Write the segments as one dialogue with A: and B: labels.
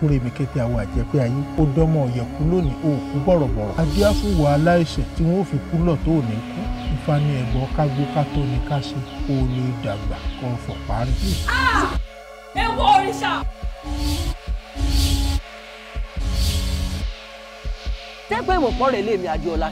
A: Kúrèmí kété àwọn àjẹpẹ́ ayé ó dánmọ̀ ọ̀yẹ̀kú lónìí òkú bọ̀rọ̀bọ̀rọ̀ adíáfúnwò aláìṣẹ̀ tí wọ́n fi kú lọ̀ tó ò ní kú ifá ní ẹ̀bọ kágbó kátó ní ká ṣe kó o lè dàgbà kó o fọ̀ parí.
B: Ewu òrìṣà.
C: Tẹ́gbẹ́ ìmọ̀pọ̀ rẹ̀ lé mi Adéọlá.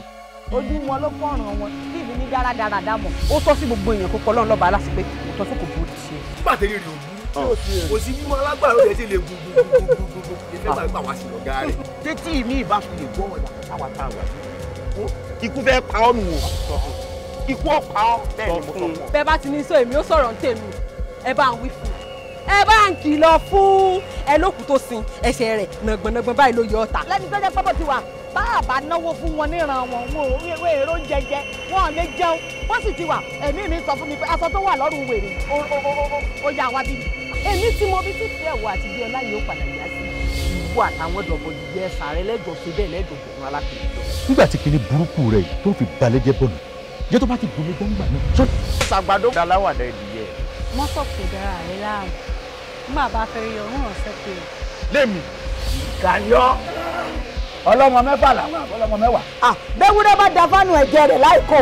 D: Ojú wọn ló fọ́ràn wọn bí ìbí ní dáradára dámọ̀.
C: Ó tọ́ sí gbogbo èèyàn kó pọ̀ lọ́nà lọ́ba aláṣẹ pé kò tọ́ sí kò burú ṣe.
E: Pàtẹ́lẹ̀ rẹ̀ ò burú kò sí mímọ́ alágbára ó lè ṣe lè gbogbogbogbogbò ìfẹ́ máa gbà wá sí lọ́gá rẹ̀.
F: Tètè mi ìbá fi lè gbọ́ ọ̀yà táwa tá a wà yìí. Ikú fẹ́ pa ọ́ nù o. Ikú ọ̀pá ọ́ bẹ́ẹ̀ ni mo sọ fún ọ.
B: Bẹ́ẹ̀ bá ti ní sọ èmi ó sọ̀rọ̀ ń tèmi ẹ bá ń wí fún un. Ẹ bá ń kìlọ̀ fún ẹ lókùú tó sin ẹsẹ̀ rẹ̀ nàgbọ̀nàgbọ̀n báyìí ló yọ ọ́ ta.
D: Lẹ́ni tó jẹ́ pọ́pọ́ ti wà bá a bá náwó fún wọn níran wọn wọn ò èrò jẹjẹ wọn ò lè jẹun wọ́n sì ti wà ẹ̀mí mi sọ fún mi pé aṣọ tó wà lọ́rùn wèrè ó yà wá bí mi.
C: Èmi tí mo bí títí ẹ̀wọ̀ àti bí ọlá yìí ó padà yá sí ìwọ àtàwọn dọ̀bọ̀ jíjẹ sàrẹ́ lẹ́jọ́ ṣe bẹ́ẹ̀ lẹ́jọ́ bọ̀rún alákìlẹ̀ jọ.
G: Nígbà tí kinní burúkú rẹ̀ tó fi balẹ̀ jẹ́ bọ́ọ̀lù jẹ́ tó bá ti gbomi gbọ́ngbà náà.
F: Ṣàgbàdo daláwàdà ìdíyẹ.
H: Mọ́tò kò dára rẹ láàmú nígbà bá fẹ́ rí ọ̀run ọ̀sẹ̀ pé.
F: Lémi ìkànnìọ́ ọlọ́mọ mẹ́fà làwọn àbọ̀lọ́mọ mẹ́wàá.
D: Bẹ́wúrẹ́ bá da fánù ẹ̀jẹ̀ rẹ̀ láìkó.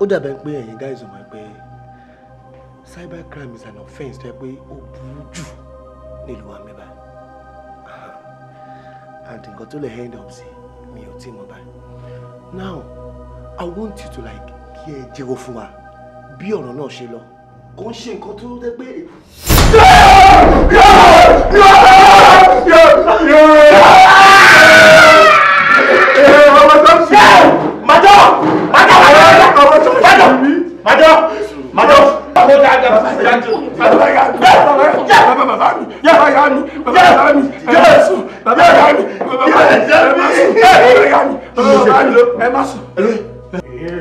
E: Ó dàbẹ̀ pé ẹ̀yin guys mọ̀ pé cybercrime is an offence tó yẹ pé ó burú jù nílùú wa mi báyìí and nǹkan tó lè end up sí mi ò tí mọ̀ báyìí. Now I want you to like kí ẹ jẹ́wọ́ fún wa bí ọ̀rọ̀ náà ṣe lọ kò ń ṣe nǹkan tó dẹ́ pé.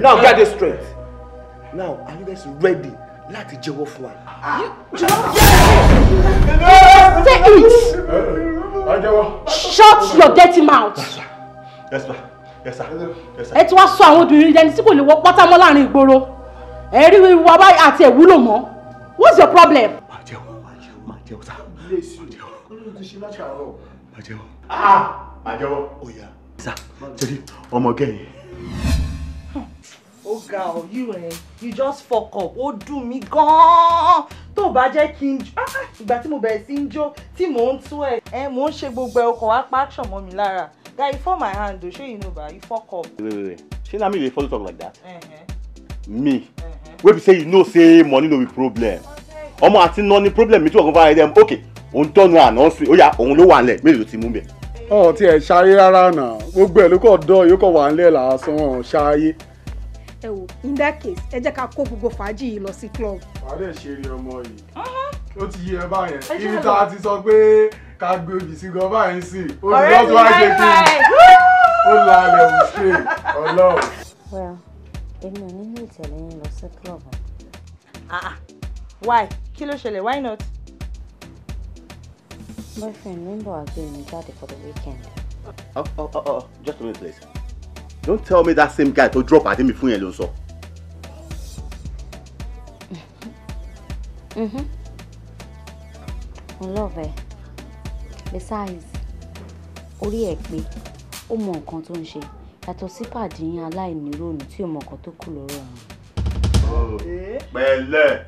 E: Now get this straight. Now, are you guys ready láti jẹ́wọ́ fún wa?
B: Say it! Shut your dirty mouth!
F: Yes ma. Yes sir. Yes sir.
B: Ẹ ti wá sọ àwọn obìnrin dẹni tí kò lè wọ pátá mọ́ láàrin ìgboro. Ẹ rí wa báyìí àti ẹ̀ wúlò mọ́. What's your problem?
F: Máa jẹ́wọ́, máa jẹ́wọ́ sá. Máa jẹ́wọ́. Máa jẹ́wọ́. Ó yá. Sá, ṣe ọmọ gẹ̀yìn.
D: Ó ga ọ, you you just fuck up. Ó dùn mí gan-an. Tó bá jẹ́ kí n ìgbà tí mo bẹ̀rẹ̀ sí ń jó, tí mò ń tú ẹ̀, mò ń ṣe gbogbo ẹ̀, ọkọ̀ wá pa action mọ́ mi lára. Guy, you fall my hand o, ṣé you know ba, you fuck up.
F: Wait, wait, wait. Ṣé na me dey follow talk like that? Me? Wey be say you know say money no be problem. Ọmọ àti ná ni problem mi tí wọ́n kàn fara ẹ̀ okay, òun tọ́nu àná sí, ó yá òun ló wà nílẹ̀, mélòó ti mú bẹ̀.
I: Ọ̀ tí ẹ̀ ṣayé rárá náà, gbogbo ẹ̀ ló kọ̀ dán, yóò kọ̀ wà nílẹ̀ lásán, ọ̀ ṣayé.
H: Ẹ wò, in that case, ẹ jẹ́ ká kó gbogbo fàájì yìí lọ sí club.
I: Wàá dẹ̀ ṣe eré ọmọ yìí. Ó ti yé ẹ báyẹn. Ibi tá a ti sọ pé ká gbé obì sí gan báyìí sí. Ó ti lọ́ tó wá ṣe kí ó la ilẹ̀ wù straight ọlọ́run.
J: Well, èmi ò ní ní ìtẹ̀lé yín lọ sí club.
D: Ah, why? Kí ló ṣẹlẹ̀? Why not?
J: Boyfriend mi ń bọ̀ wá gbé mi jáde for the weekend.
F: Oh, just a minute please. Don't tell me that same guy to drop àdé mi fún yẹn ló ń sọ.
J: Mo love ẹ. Besides, orí ẹ̀ pé ó mọ nǹkan tó ń ṣe yàtọ̀ sí pàdé aláìníròònù tí ò mọ nǹkan tó kù lọ́rọ̀ òun.
F: Pẹ̀lẹ́,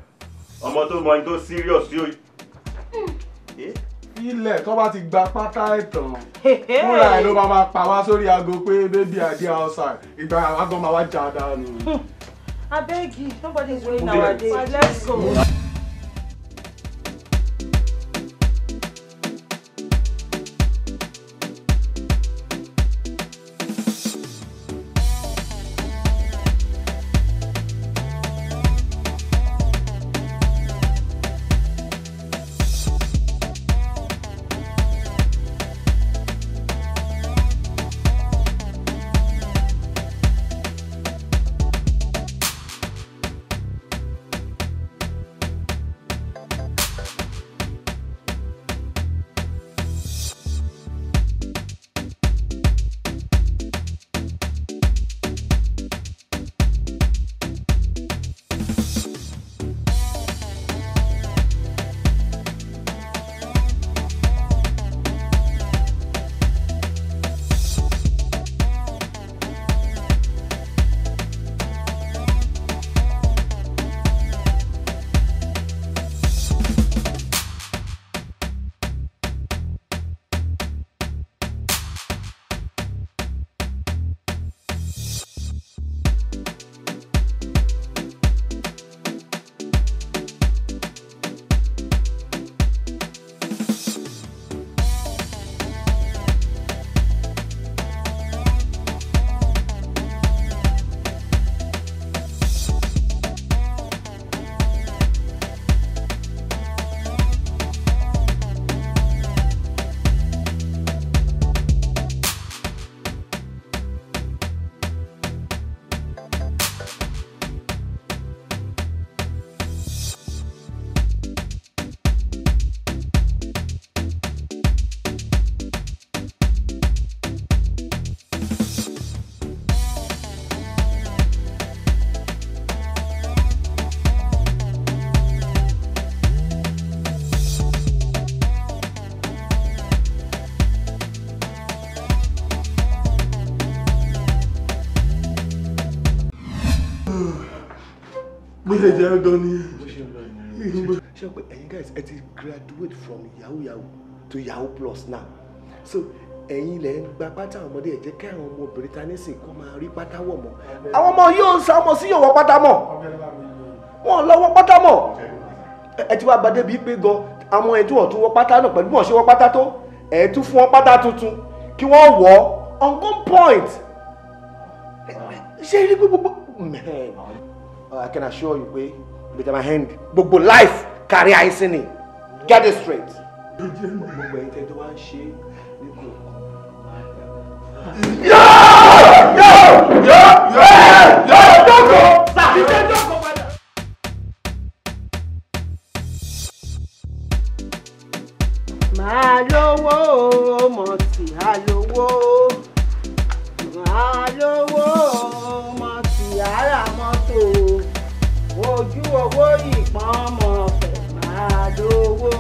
F: ọmọ tó mọ ẹni tó serious sí òye.
I: Ilẹ̀ tó bá ti gba pátá ẹ̀tàn fúnra ẹ̀ ló máa pa wá sórí aago pé baby I dey outside ìgbà àwọn agan máa wá já dànù.
D: Abeg, nobody is going nowadays. Let's go.
I: Bó ṣe jẹ́ gan ni.
E: Ṣé o pé ẹ̀yin guys ẹ ti graduate from yahoo yahoo to yahoo plus now, so ẹ̀yin lẹ ń gba pátá àwọn ọmọdé ẹ̀ jẹ́ kí àwọn ọmọbìnrin ta nísìn kó máa rí pátá wọ̀ mọ́. Àwọn ọmọ yóò sá ọmọ sí yóò wọ pátá mọ́, wọn lọ wọ pátá mọ́. Ẹ ti wá bá débi pé gan àwọn ẹ̀ tí wọ́n tún wọ pátá náà pẹ̀lú bí wọ́n ṣe wọ pátá tó ẹ̀ tún fún wọn pátá tuntun kí wọ́n wọ̀ on gun point. Ṣé rí gbogbo I can assure you pé with my hand gbogbo life kárí àìsàn ni, get it straight. Gbogbo ẹ̀yin tẹ́ tó wá ń ṣe ní kò kàn.
C: Máa lówó mọ̀ tí a lówó.
D: owó ìpọ́n mọ̀ fẹ̀ máa dówó.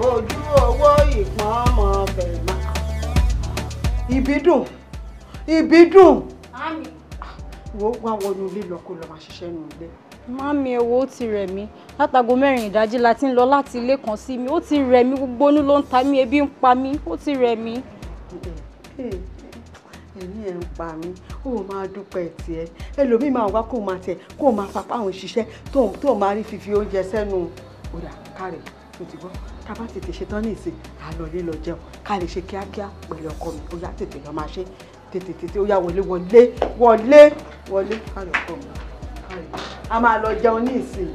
D: Ojú owó ìpọ́n mọ̀ fẹ̀ máa. Ìbídùn, Ìbídùn.
J: Mami.
D: Wo wá wọnú ilé lọ kó lọ máa ṣiṣẹ́ nù ilé.
J: Mami, ẹ wo, ó ti rẹ̀ mí. Látago 4 ìdájí la ti ń lọ láti ilé kan sí mi. Ó ti rẹ̀ mí, gbogbo inú ló ń ta mí, ebi ń pa mí, ó ti rẹ̀ mí.
D: Ẹ̀rín ẹ̀ ń pa mí, ó máa dúpẹ́ tiẹ̀. Ẹlòmíì máa wá kó máa tiẹ̀, kó máa fapá òun ṣiṣẹ́ tó máa rí fífi oúnjẹ sẹ́nu. Ó dà kárẹ̀ tó ti gbọ́. Ká bá tètè ṣe tán ní ìsìn, à lọ ilé lọ jẹun. Ká lè ṣe kíákíá pẹ̀lú ọkọ mi. Ó yá tètè lọ máa ṣe. Tètè tètè ó yá wọlé wọlé wọlé wọlé kárẹ̀ ọkọ mi. A máa lọ jẹun ní ìsìn.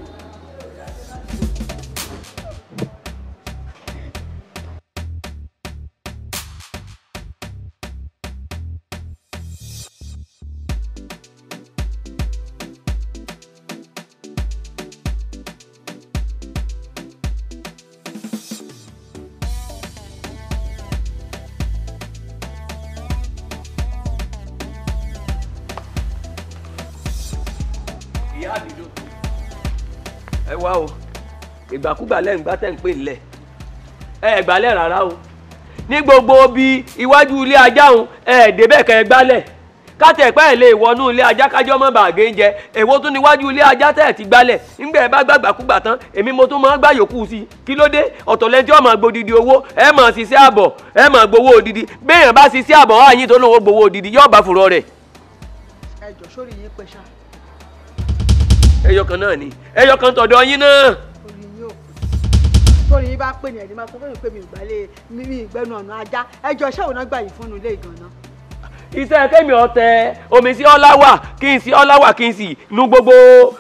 K: Ẹ wá o, ìgbàkúgbà lẹ́yìn gbá tẹ̀ ń pè nílẹ̀ ẹ gbálẹ̀ rárá o. Ní gbogbo bí iwájú ilé ajá òun ẹ débẹ̀ kẹ́ ẹ gbálẹ̀ kátẹ̀pẹ́ ẹ̀ lè wọnú ilé ajá kájọ́ mọ́ bàgé ń jẹ. Èwo tún níwájú ilé ajá tẹ̀ ti gbálẹ̀ ńgbẹ́ ẹ bá gbàgbàkúgbà tán èmi mo tún máa ń gbà yòókù sí i. Kí ló dé? Ọ̀tọ̀ lẹ́ni tí ó máa gbódidi owó, ẹ máa ṣiṣẹ́ àbọ̀, ẹ máa gbowó odidi. Béèyàn bá ṣiṣẹ́ àbọ̀ wá yín tó lóun ó gbowó odidi yóò bá fùrọ̀ rẹ̀.
D: Ẹ jọ sórí yín pé ṣá.
K: Ẹyọ kan náà ni, ẹyọ kan tọ̀dọ̀ yín náà.
D: Orí yín ò pé sórí yín bá pè ní ẹni máa sọ fún mi pé mi ìgbàlẹ̀ mi ìgbẹ́nu ọ̀nà ajá. Ẹjọ́ iṣẹ́ òun náà gbà yìí fún un ilé ìgànná.
K: Iṣẹ́ kémi ọ̀tẹ̀ omi sí ọláwà kí n sí ọláwà kí n sì nu gbogbo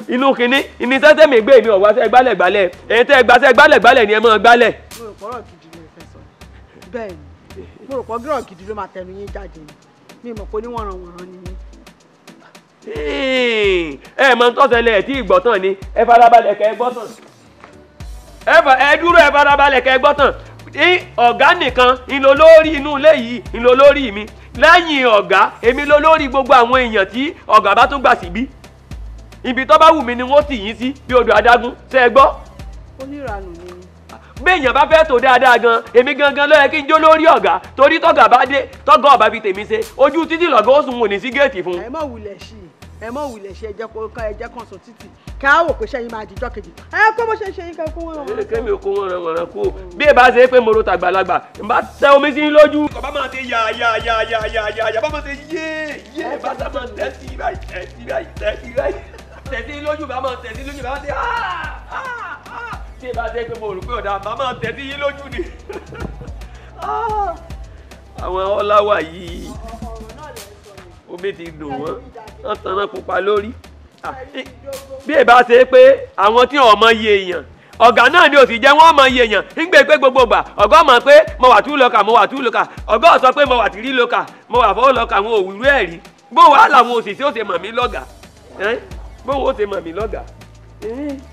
K: inú kínní ìníṣẹ́ tẹ̀mí gbé mi ọ̀wá sẹ́ gbálẹ̀gbálẹ̀ èyí tẹ́ gbàṣẹ́ gbálẹ̀gbálẹ̀ ni ẹ máa gbálẹ̀.
D: Mo rò pọ̀rọ̀ gidi ló fẹ́ sọ bẹ́ẹ̀ ni, mo rò pọ̀ gidi ló máa tẹnu yín jáde ni, mi mọ̀ pé oníwọ̀nranwọ̀nran ni yín.
K: Ẹ mọ tó ṣẹlẹ̀ tí ìgbọ́tàn ni, ẹ farabalẹ̀ kẹ́ ẹ gbọ́tàn, ẹ dúró ẹ farabalẹ̀ kẹ́ ẹ gbọ́tàn. Ọ̀gá nìkan ìlò lórí inú ilé yìí, ìlò lórí mi. Lẹ́yìn ọ̀gá èmi ló lórí gbogbo àwọn èèyàn tí ọ̀gá bá tún gbà síbí. Ibi tó bá wù mí ni wọ́n tì yín sí bí odò adágún. Ṣé ẹ gbọ́?
D: Oníranù ni.
K: Béèyàn bá fẹ́ tó dáadáa gan, èmi gangan ló yẹ kí n jó lórí ọ̀gá, torí tọ́gà bá dé tọ́gà ọ̀bá fi tèmi ṣe ojú títì lọ́gà ó sùn wò ní sí géètì fún.
D: Ẹ mọ̀ wulẹ̀ sí i, ẹ mọ̀ wulẹ̀ sí i, ẹ jẹ́ kó ẹ jẹ́ kàn sùn títì ká wò pé sẹ́yìn máa dijọ́ kejì. Ẹ kó bó ṣe ń ṣe yín ká kó wọ́n rán.
K: Kémi ò kó wọ́n rán wọ́n rán kú o. Bí ẹ bá ṣe é pé mo ro tàgbàlagbà, n bá tẹ omi sí lójú. Bàbá máa ṣe yà yà yà yà yà yà yà, bàbá máa ṣe yé yé, bàbá máa tẹ̀ sí báyìí tẹ̀ sí báyìí tẹ̀ sí báyìí tẹ̀ sí lójú, bàbá máa tẹ̀ sí lójú, bàbá máa ṣe áá áá. Tí ẹ bá ṣe pé mo rò pé ọ̀dà bàbá máa tẹ̀ sí yín lójú ni. Àwọn ọláwà yìí omi ti dùn wọ́n, wọ́n tanná pupa lórí. Bí ẹ bá ṣe pé àwọn tí wọn mọ iye èèyàn, ọ̀gá náà ni ò sì jẹ́ wọ́n mọ iye èèyàn. Ń gbé pé gbogbo gbà ọ̀gá mọ̀ pé mo wà 2 lọ́kà, mo wà 2 lọ́kà, ọ̀gá sọ pé mo wà 3 lọ́kà, mo wà 4 lọ́kà, àwọn òwúrú ẹ̀ rí. Bó wàá làwọn òṣìṣẹ́ ó ṣe mọ̀ mí lọ́gà, bó wọ́n ó ṣe mọ̀ mí lọ́gà.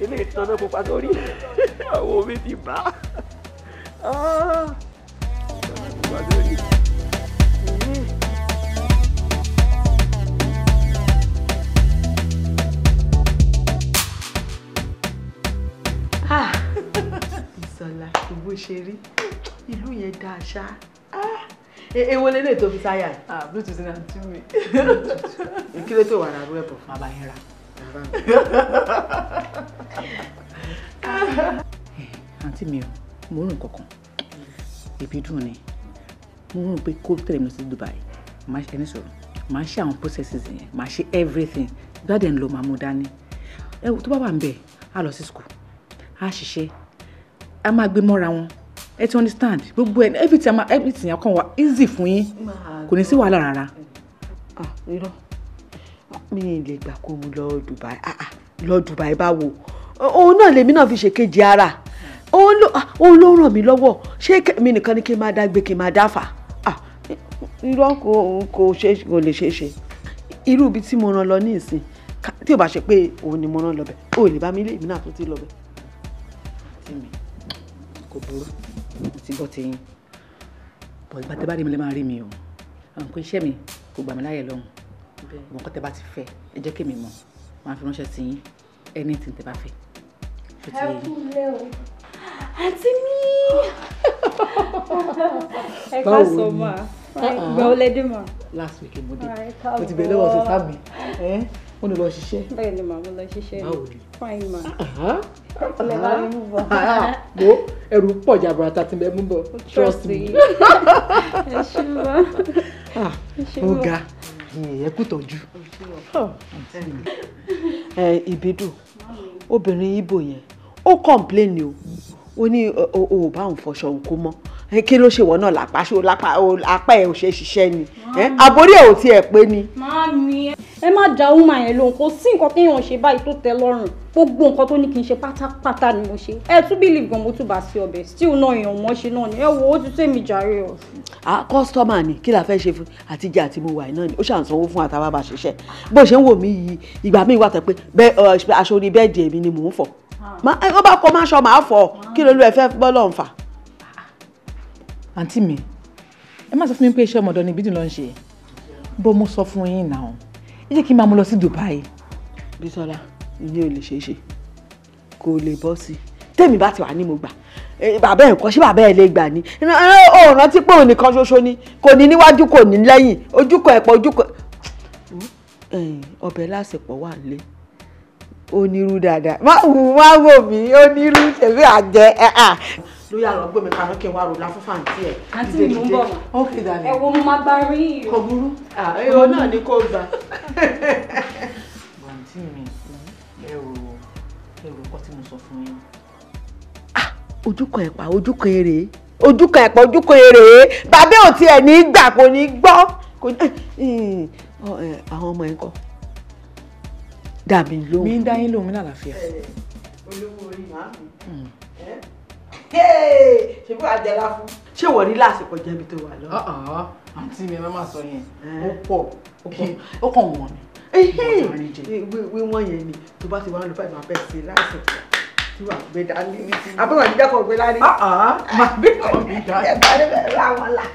K: Eléyìí tanná pupa sórí, àwọn omi ti bá. Tanná pupa sórí.
D: Ìsọ̀lá, bó ṣe rí ìlú yẹn dáa ṣá. Èwo lélẹ̀ tó fi sáyà yìí?
L: Bluetooth ní àǹtí mi.
D: Kí ló tó wà rárú ẹ̀bùn?
L: Bàbá yẹn rà. Àǹtí mi o, mo rún kankan. Ìbídùn ni. Mo rún pé kó tẹ̀lé mi lọ sí Dubai. Màá ṣe ẹni sọ̀rọ̀. Màá ṣe àwọn processes yẹn. Màá ṣe everything. Gbádùn ń lọ màá mú dání. Ẹ tó bá wà ń bẹ̀, á lọ sí school. Á ṣiṣẹ́. A máa gbé mọ́ra wọn. Ẹ ti understand. Gbogbo ẹ everything everything yẹn kàn wá easy fún yín. Kò ní sí wàhálà rárá.
D: Irọ́. Mi lè gbà kó mu lọ Dubai. Lọ Dubai báwo? Òun náà lèmi náà fi ṣe kejì ara. Òun ló ràn mí lọ́wọ́. Ṣé mi nìkan ni kí n máa dá gbé kí n máa dá fà? Irọ́ kò lè ṣeé ṣe. Irú ibi tí mo rán lọ ní ìsìn, tí ò bá ṣe pé òun ni mo rán lọ bẹ̀, ó lè bá mi lé èmi náà tó ti lọ bẹ̀.
L: Àǹtí mi, kò burú, mo ti gbọ́ tiyín. Bọ̀ ìgbà tẹ́ bá rí mi lè máa rí mi o. Àwọn nǹkan iṣẹ́ mi kò gbà mí láyè lọ́hùn. Ìwọ̀n kan tẹ́ bá ti fẹ́, ẹ jẹ́ kí mi mọ̀. Màá fi ránṣẹ́ sí yín anything tẹ́ bá fẹ́.
J: Ẹ kúlẹ̀ o. Àǹtí mi.
H: Ẹ káàsán mà. Ìgbà wo lẹ dé mà?
L: Last week mo dé. Mo ti bẹ̀rẹ̀ lọ́wọ́ sísá mi. Ó ní lọ ṣiṣẹ́.
H: Bẹ́ẹ̀ ni màá mo lọ ṣiṣẹ́.
L: Báwo ni?
H: Fine ma. Ọlẹ́ bá mi mú bọ̀.
L: Wo ẹrù pọ̀ jaburata tí mo mú bọ̀. Trust me.
H: Ẹ ṣé ma.
L: Ó ga. Ẹ kú tọ́jú.
C: Ìbídùn, obìnrin Ìgbò yẹn, ó kọ̀ǹpléènì o, ó ní o ò bá òun fọṣọ òun kó mọ́. Kí ló ṣe wọ́n náà lápá? Ṣé apá ẹ̀ ò ṣe ṣiṣẹ́ ni? Àbórí ẹ̀ ò tiẹ̀ pé ni.
H: Màámi, ẹ má da woman yẹn lóhùn, kò sí nǹkan téèyàn ṣe báyìí tó tẹ́ lọ́rùn. Gbogbo nǹkan tó ní kí n ṣe pátápátá ni mo ṣe. Ẹ tún believe gan mo tún bá sí ọbẹ̀. Still náà èèyàn mọ́ ṣe náà ni. Ẹ wo ó ti tẹ́ mi jàre o.
C: Kọ́sítọ́mà ni kí la fẹ́ ṣe fún àtijọ́ àti mo wà náà ni ó ṣàǹsanwó fún àtàwọn bá ṣiṣẹ́. Bó ṣe ń wò mí yìí, ìgbà míì wà tẹ́ pé aṣọ orí bẹ́ẹ̀dì èmi ni mò ń fọ̀. Ó bá kọ́ máṣọ màá fọ̀, kí lolú ẹ fẹ́ bọ́lọ̀ ń fà.
L: Àǹtí mi, ẹ má sọ fún mi pé iṣẹ́ ọmọdé ni Ìbídùn ló ń ṣe. Bó mo sọ fún yín náà, ẹ jẹ́ kí n máa mú lọ sí Dubai.
C: Bísọ́lá, ìyẹn ò lè ṣeé ṣe, kò lè bọ́ sí i. Tèmi bá ti wà ní mo gbà, bàbá ẹ̀ kọ́ ṣé bàbá ẹ̀ lè gbà ní. Ó rántí pé òun nìkan ṣoṣo ni, kò ní níwájú kò ní lẹ́yìn, ojúkọ ẹ̀pọ̀ ojúkọ. Ọbẹ̀ lásìpọ̀ wà nílé, onírú dáadáa, má wù má wò mí, onírú ṣèbí àjẹ ẹ̀ ló yàrá gbé mi kaná kí n wá rò láfún fàǹtí ẹ.
H: Àǹtí mi mò ń bọ̀.
L: Ok darling.
H: Ẹ wo mo máa gba rí i.
C: Kò burú. Èrò náà ni kò gbà.
L: Àǹtí mi, ẹ rò nǹkan tí mo sọ fún yín.
C: Ojúkan ẹ̀pà ojúkan èrè, ojúkan ẹ̀pà ojúkan èrè, bàbá ò tiẹ̀ ní gbà kò ní gbọ́. Àwọn ọmọ ẹ̀ ń kọ́ dàbí lóhùn.
L: Mi ń dá yín lóhùn mi lálàáfíà.
C: Olówó orí màá mi ṣe bí wàá jẹlá fún. Ṣé wọ́n rí lásìkò jẹ́bi tó wà lọ.
L: Àǹtí mi ẹ má má sọ yẹn, ó pọ̀ ó kàn wọ̀n ni.
C: Wíwọ́n yẹn ni tó bá ti wá lọ báyìí máa bẹ̀ sí lásìkò tí wàá gbé dání. Àbúrò àdìjẹ́ kò gbé dání.
L: Màá gbé kàn mí dání.
C: Ẹ bá rí bẹ́ẹ̀ láwọn là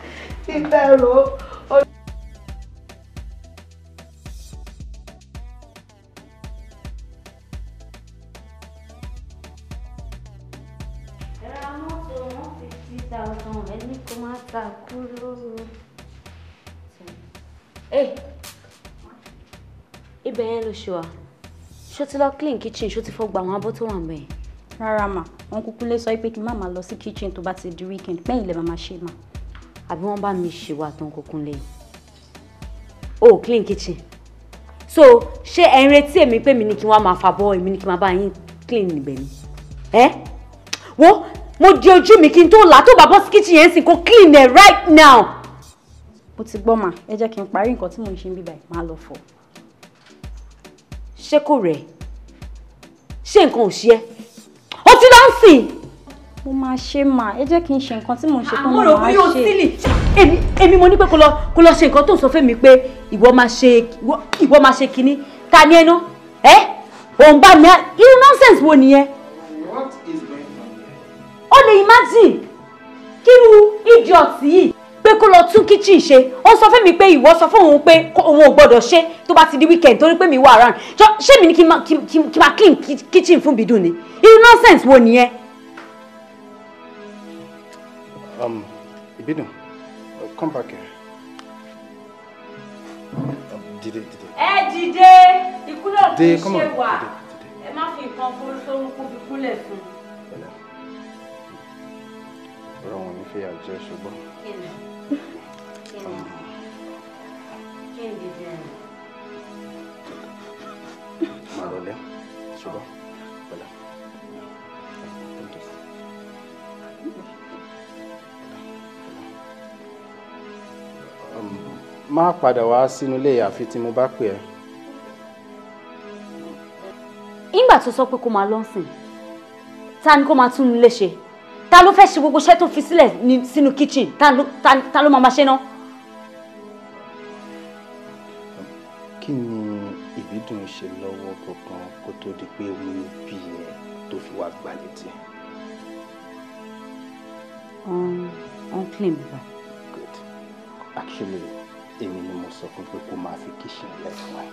C: ìfẹ́ ro.
J: Ibẹ̀ yẹn ló ṣe wá. Ṣó ti lọ clean kitchen, ṣó ti fọ gba àwọn abọ́ tó wà ń bẹ̀ yẹn?
H: Rárá mà, wọn kúkú lè sọ pé kí n má máa lọ sí kitchen tó bá ti di weekend, pẹ́yìn lè máa ṣe mà.
J: Àbí wọ́n bá mi ṣe wà tán kúkú lẹ́yìn. O clean kitchen. So ṣé ẹ ń retí èmi pé mi ni kí n wá máa fàbọ̀, èmi ni kí n máa bá yín clean níbẹ̀ ni? Ẹ́ wo mo di ojú mi kí n tó là tó bá bọ́ sí kitchen yẹn sìn kó clean ẹ̀ right now.
H: Mo ti gbọ́ mà, ẹ jẹ́ kí n parí nǹkan tí mò ń ṣe níbí báyìí, máa lọ fọ̀.
J: Ṣé kò rẹ̀? Ṣé nǹkan ò ṣe ẹ́? Ó ti lọ ń sìn.
H: Mo máa ṣe mà, ẹ jẹ́ kí n ṣe nǹkan tí mò ń ṣe tán
J: mo
H: máa ṣe.
J: rò pé yóò sílì. Èmi mo ní pé kó lọ ṣe nǹkan tó ń sọ fún mi pé ìwọ máa ṣe kinní. Ta ni ẹ ná? Ẹ́ òun bá mi irú nonsense wo nìyẹn?
I: What is going on here?
J: Ó lè imagine kírú idiot yìí pé kó lọ tún kitchen ṣe. Ó sọ fún mi pé ìwọ sọ fún òun pé òun ò gbọdọ̀ ṣe tó bá ti di weekend torí pé mi wà around. Ṣé mi ní kí n máa clean kitchen fún Bídùn ni? Irú nonsense wo nìyẹn?
I: Ìbídùn, come back here. Dìde, dìde.
J: Ẹ dìde, ìkúlọ̀ kì í ṣe wà. Ẹ má fi nǹkan forúkú fi kúnlẹ̀ fún.
I: Ọ̀rọ̀ wọn ní fi àjẹ́ ṣùgbọ́n.
J: Kí ni? Kí ni dìde rẹ̀?
I: Màá lọlé ṣùgbọ́n pẹ̀lẹ́. Má padà wá sínú ilé àfi tí mo bá pè ẹ́.
J: Ìgbà tó sọ pé kó máa lọ sìn, ta ni kó máa tún ilé ṣe? Ta ló fẹ́ ṣe gbogbo iṣẹ́ tó fi sílẹ̀ sínú kitchen? Ta ló máa ṣe náà?
I: Kí ni Ìbídùn ṣe lọ́wọ́ gangan kó tó di pé oyún bí ẹ tó fi wá gbà létí?
J: On clean bíbá.
I: Good. Actually, èmi ni mo sọ fún pé kó máa fi kitchen lẹ̀ fún ẹ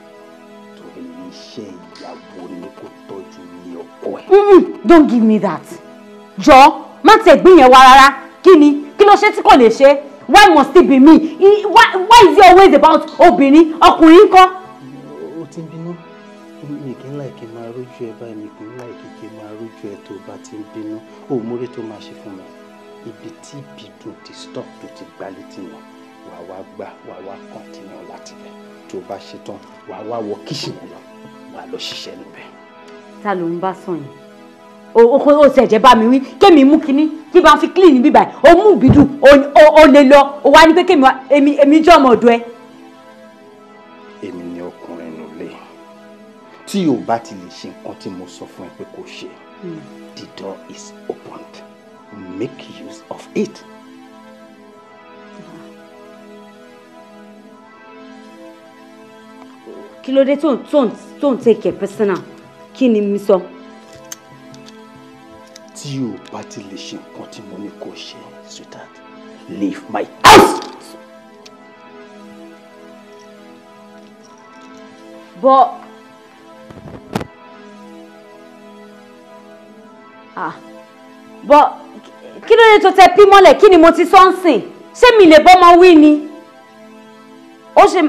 I: tó
M: Iṣẹ́ ìyàwó ni kó tọ́jú ilé ọkọ ẹ̀.
J: Don't give me that. Jọ, má tiẹ̀ gbé yẹn wá rárá. Kí ni? Kí ló ṣe tí kò lè ṣe? Why must it be me? Why is it always about obìnrin? Ọkùnrin ńkọ́?
M: Ó ti ń bínú. Mi kì í láìkí máa rójú ẹ báyìí, mi kì í láìkí kí máa rójú ẹ tó bá ti ń bínú. Ó múre tó máa ṣe fún mi. Ibi tí ìbídùn ti stop tó ti gbá létí yẹn, wàá wá gbà, wàá wá continue láti bẹ̀. Tó bá ṣe tán, wàá wá wọ kíṣìnì lọ, wàá lọ ṣiṣẹ́ níbẹ̀.
J: Ta ló ń bá sàn yìí? O ṣẹ̀jẹ̀ bá mi wí, kémi mú kinní, kí bá ń fi clean bíbà ẹ̀, o mú ìbídùn, o lè lọ, o wá ní pé kémi wá, èmi jẹ́ ọmọ ọ̀dọ̀ ẹ.
M: Èmi ni ọkùnrin nulẹ̀. Tí o bá ti lè ṣe nǹkan tí mo sọ fún ẹ pé kò ṣe, the door is opened. Make use of it.
J: Kí ló dé tó ń take it personal? Kí ni mi sọ?
M: Tí o bá ti lè ṣe nǹkan tí mo ní kó ṣe, sweetheart, leave my house.
J: But but kí ló dé tó tẹ pí mọ́lẹ̀? Kí ni mo ti sọ ń sìn? Ṣé mi lè bọ́mọ wí ni? Ó ṣe.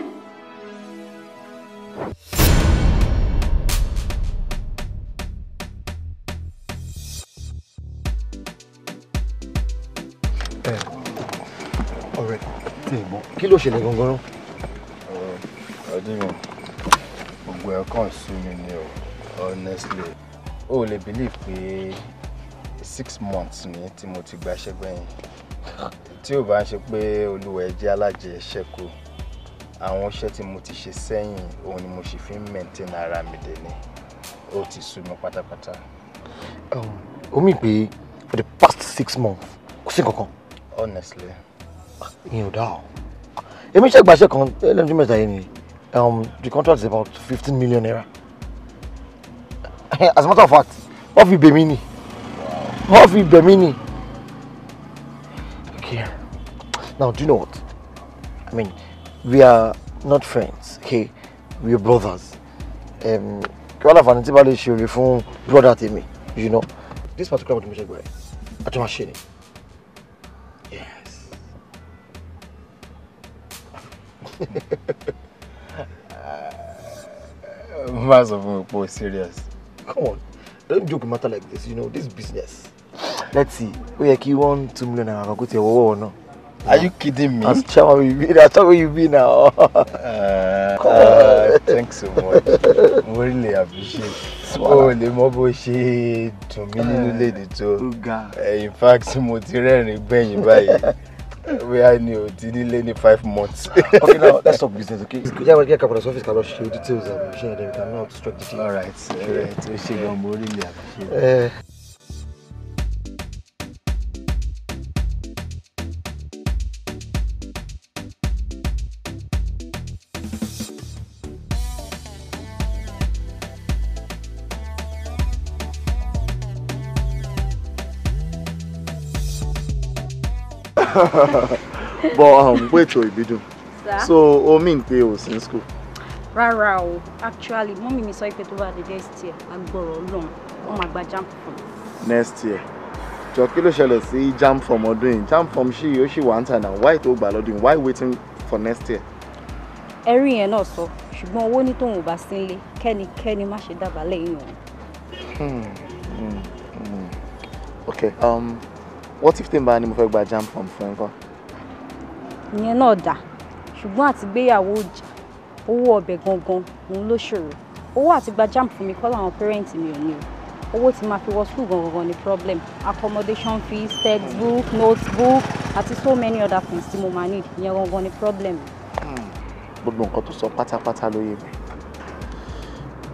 G: Ọ̀rẹ́ tí ẹ gbọ́, kí ló ṣẹlẹ̀ gangan náà?
I: Ọdún mi, gbogbo ẹ̀ kàn sú mi ni o, honestly. O lè believe pé 6 months ni tí mo ti gbaṣẹ́ gbẹ̀yìn. Tí ò bá ń ṣe pé Olúwa ẹ jẹ́ alájẹṣẹ́kù, àwọn iṣẹ́ tí mo ti ṣe sẹ́yìn òun ni mo sì fi ń maintain ara mi dé ni. Ó ti sú mi pátápátá.
G: Ó mì pé for the past 6 months kò sí nǹkan kan.
I: Honestly.
G: Ìyẹn ò dáa o. Èmi ṣe gbàṣẹ kan lẹ́nu mẹ́ta yìí ni the contract is about 15 million naira. As a matter of fact, wọ́n fi bẹ̀ mí ni. Wọ́n fi bẹ̀ mí ni. Okay. Now, do you know what? I mean, we are not friends, okay? We are brothers. Kí wọ́n láǹfààní tí bá lè ṣe oore fún brother tèmi, you know? This particular one tí mo ṣe gbà ẹ́, àjọ máa ṣe ni. Yes.
I: Má sọ fún mi pé o serious.
G: Come on, don't joke matter like this, you know, this business. Let's see, ó yẹ kí 1-2 million naira kan kó tiẹ̀ wọ́wọ́ náà.
I: Are you kidding me?
G: That's how you be, that's how you be now. Come on.
I: Thanks so much. Mo really appreciate. O lè mọ bó ṣe dùn mí nínú léde tó. In fact, mo ti rẹ́rìn gbẹ̀yìn báyìí. Bóyá ni o ti nílé ní 5 months.
G: Okay, now let's talk business, okay? Yeah, we'll get a couple of office, can show details. Share them, we can now strike the deal.
I: All right, all right. O ṣe gan, mo really appreciate.
N: But wait o, Ìbídùn. So o mean pé o sí school?
H: Rárá o, actually mọ́mí mi sọ pé tó bá di next year, agbọ̀rọ̀ Ọlọ́run, wọ́n máa gba JAMB form.
N: Next year? Jọ, kí ló ṣẹlẹ̀ sí JAMB form ọdún yìí? JAMB form ṣì ó ṣì wà ń tà náà. Why tó gbà lọ́dún yìí? Why waiting for next year?
H: Ẹ̀rí yẹn náà sọ, ṣùgbọ́n owó ní tóun ò bá sí nílé, kẹ́nikẹ́ni má ṣe dábàá lẹ́yìn òun.
N: Okay, what if tí n bá ní mo fẹ́ gba JAMB form fún ẹ ńkọ́?
H: Ìyẹn náà dà, ṣùgbọ́n àti gbéyàwó ọjà, owó ọbẹ̀ gangan òun ló ṣòro. Owó àti gba JAMB fún mi kọ́ làwọn parents mi ò ní o. Owó tí máa fi wọ school gangan ni problem. Accommodation fees, textbook, notebook àti so many other things tí mo máa need, ìyẹn gangan ni problem.
N: Gbogbo nǹkan tó sọ pátápátá ló yé mi.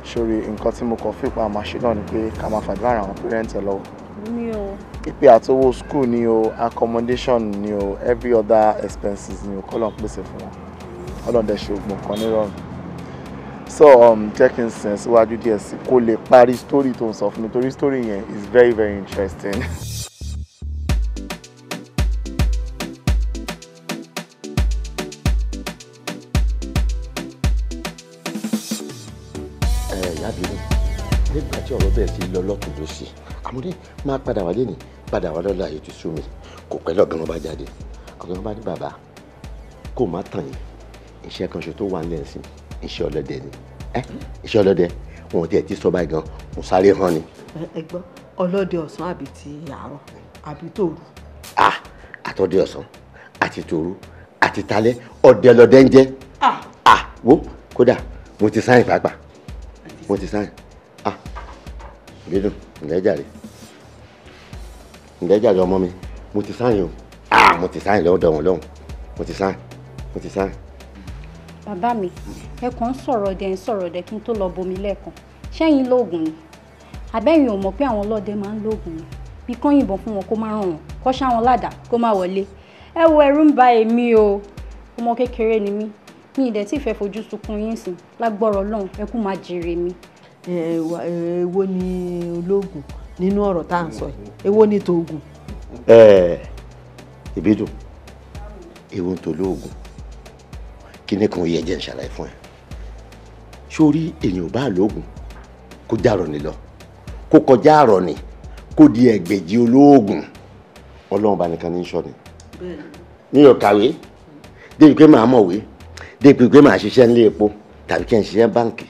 N: Ṣòrí nǹkan tí mo kàn fi pa máa ṣe náà ni pé ká máa fàdúrà àwọn parents ẹ lọ́wọ́.
H: Mi ò.
N: Ìpè àtowó school ni o, accommodation ni o, every other expenses ni o, kọ́ ló ń pèsè fún wọn. Ọlọ́run dẹ̀ ṣe oògùn kan nírọ̀rùn. So jẹ́ kí n sìn síwájú díẹ̀ sí kó lè parí story tó ń sọ fún mi torí story yẹn is very very interesting.
F: Ìyá bínú nígbà tí ọ̀rọ̀ bẹ̀rẹ̀ sí lọ lọ́tún lọ́sì, àmúdé máa padà wálé ní padà wá lọ́la, ètò sú mi. Kò pẹ́ lọ́gán wọn bá jáde, ọ̀gá wọn bá ní bàbá kó má tàn yín, iṣẹ́ kan ṣe tó wà nílẹ̀ sí iṣẹ́ ọlọ́dẹ ni. Iṣẹ́ ọlọ́dẹ wọn ò tiẹ̀ ti sọ báyìí gan, mo sáré hàn ni.
C: Ẹ gbọ́, ọlọ́dẹ ọ̀sán àbí ti àárọ̀ àbí tòru?
F: Ah, àtọ̀dẹ ọ̀sán àti tòru àti talẹ́, ọdẹ lọdẹ ń jẹ́. Ah, wo kódà mo ti sáyìn pàápàá, mo ti sáyìn. Ah, bídùn, ǹlẹ́ jàre, ǹlẹ́ jàre ọmọ mi, mo ti sáyìn o. Ah, mo ti sáyìn lọ́dọ̀ wọn lọ́hùn, mo ti sáyìn, mo ti sáyìn.
H: Bàbá mi, ẹ kàn ń sọ̀rọ̀ ọdẹ, ń sọ̀rọ̀ ọdẹ kí n tó lọ bomi lẹ́ẹ̀kan. Ṣẹ́yìn lóògùn ni? Àbẹ́yìn ò mọ̀ pé àwọn ọlọ́dẹ máa ń lóògùn ni? Bí kán yìnbọn fún wọn kó má ràn wọ́n, kó ṣá wọn ládàá kó má wọlé. Ẹ wo, ẹ̀rù ń ba èmi o, ọmọ kékeré ni mí, mi ìdẹ̀ tí ìfẹ́ fojú sunkún yín sìn. Lágbọ́rọ̀ Ọlọ́run, ẹ kú máa jèrè mi.
C: Èwo ni olóògùn nínú ọ̀rọ̀ tá à ń sọ yìí? Èwo ni tòògùn?
F: Ìbídùn, èwo ń tòlóògùn? Kíní kan yẹ jẹ́ ń ṣàlàyé fún ẹ. Sórí èèyàn ò bá lóògùn kó jàrọ̀ ní lọ, kó kọjá àrọ̀ ní, kó di ẹgbẹ̀jì olóògùn, Ọlọ́run bá nìkan ní í sọ ni. Mi ò kàwé débi pé màá mọ̀wé, débi pé màá ṣiṣẹ́ nílé epo tàbí kí n ṣiṣẹ́ báǹkì.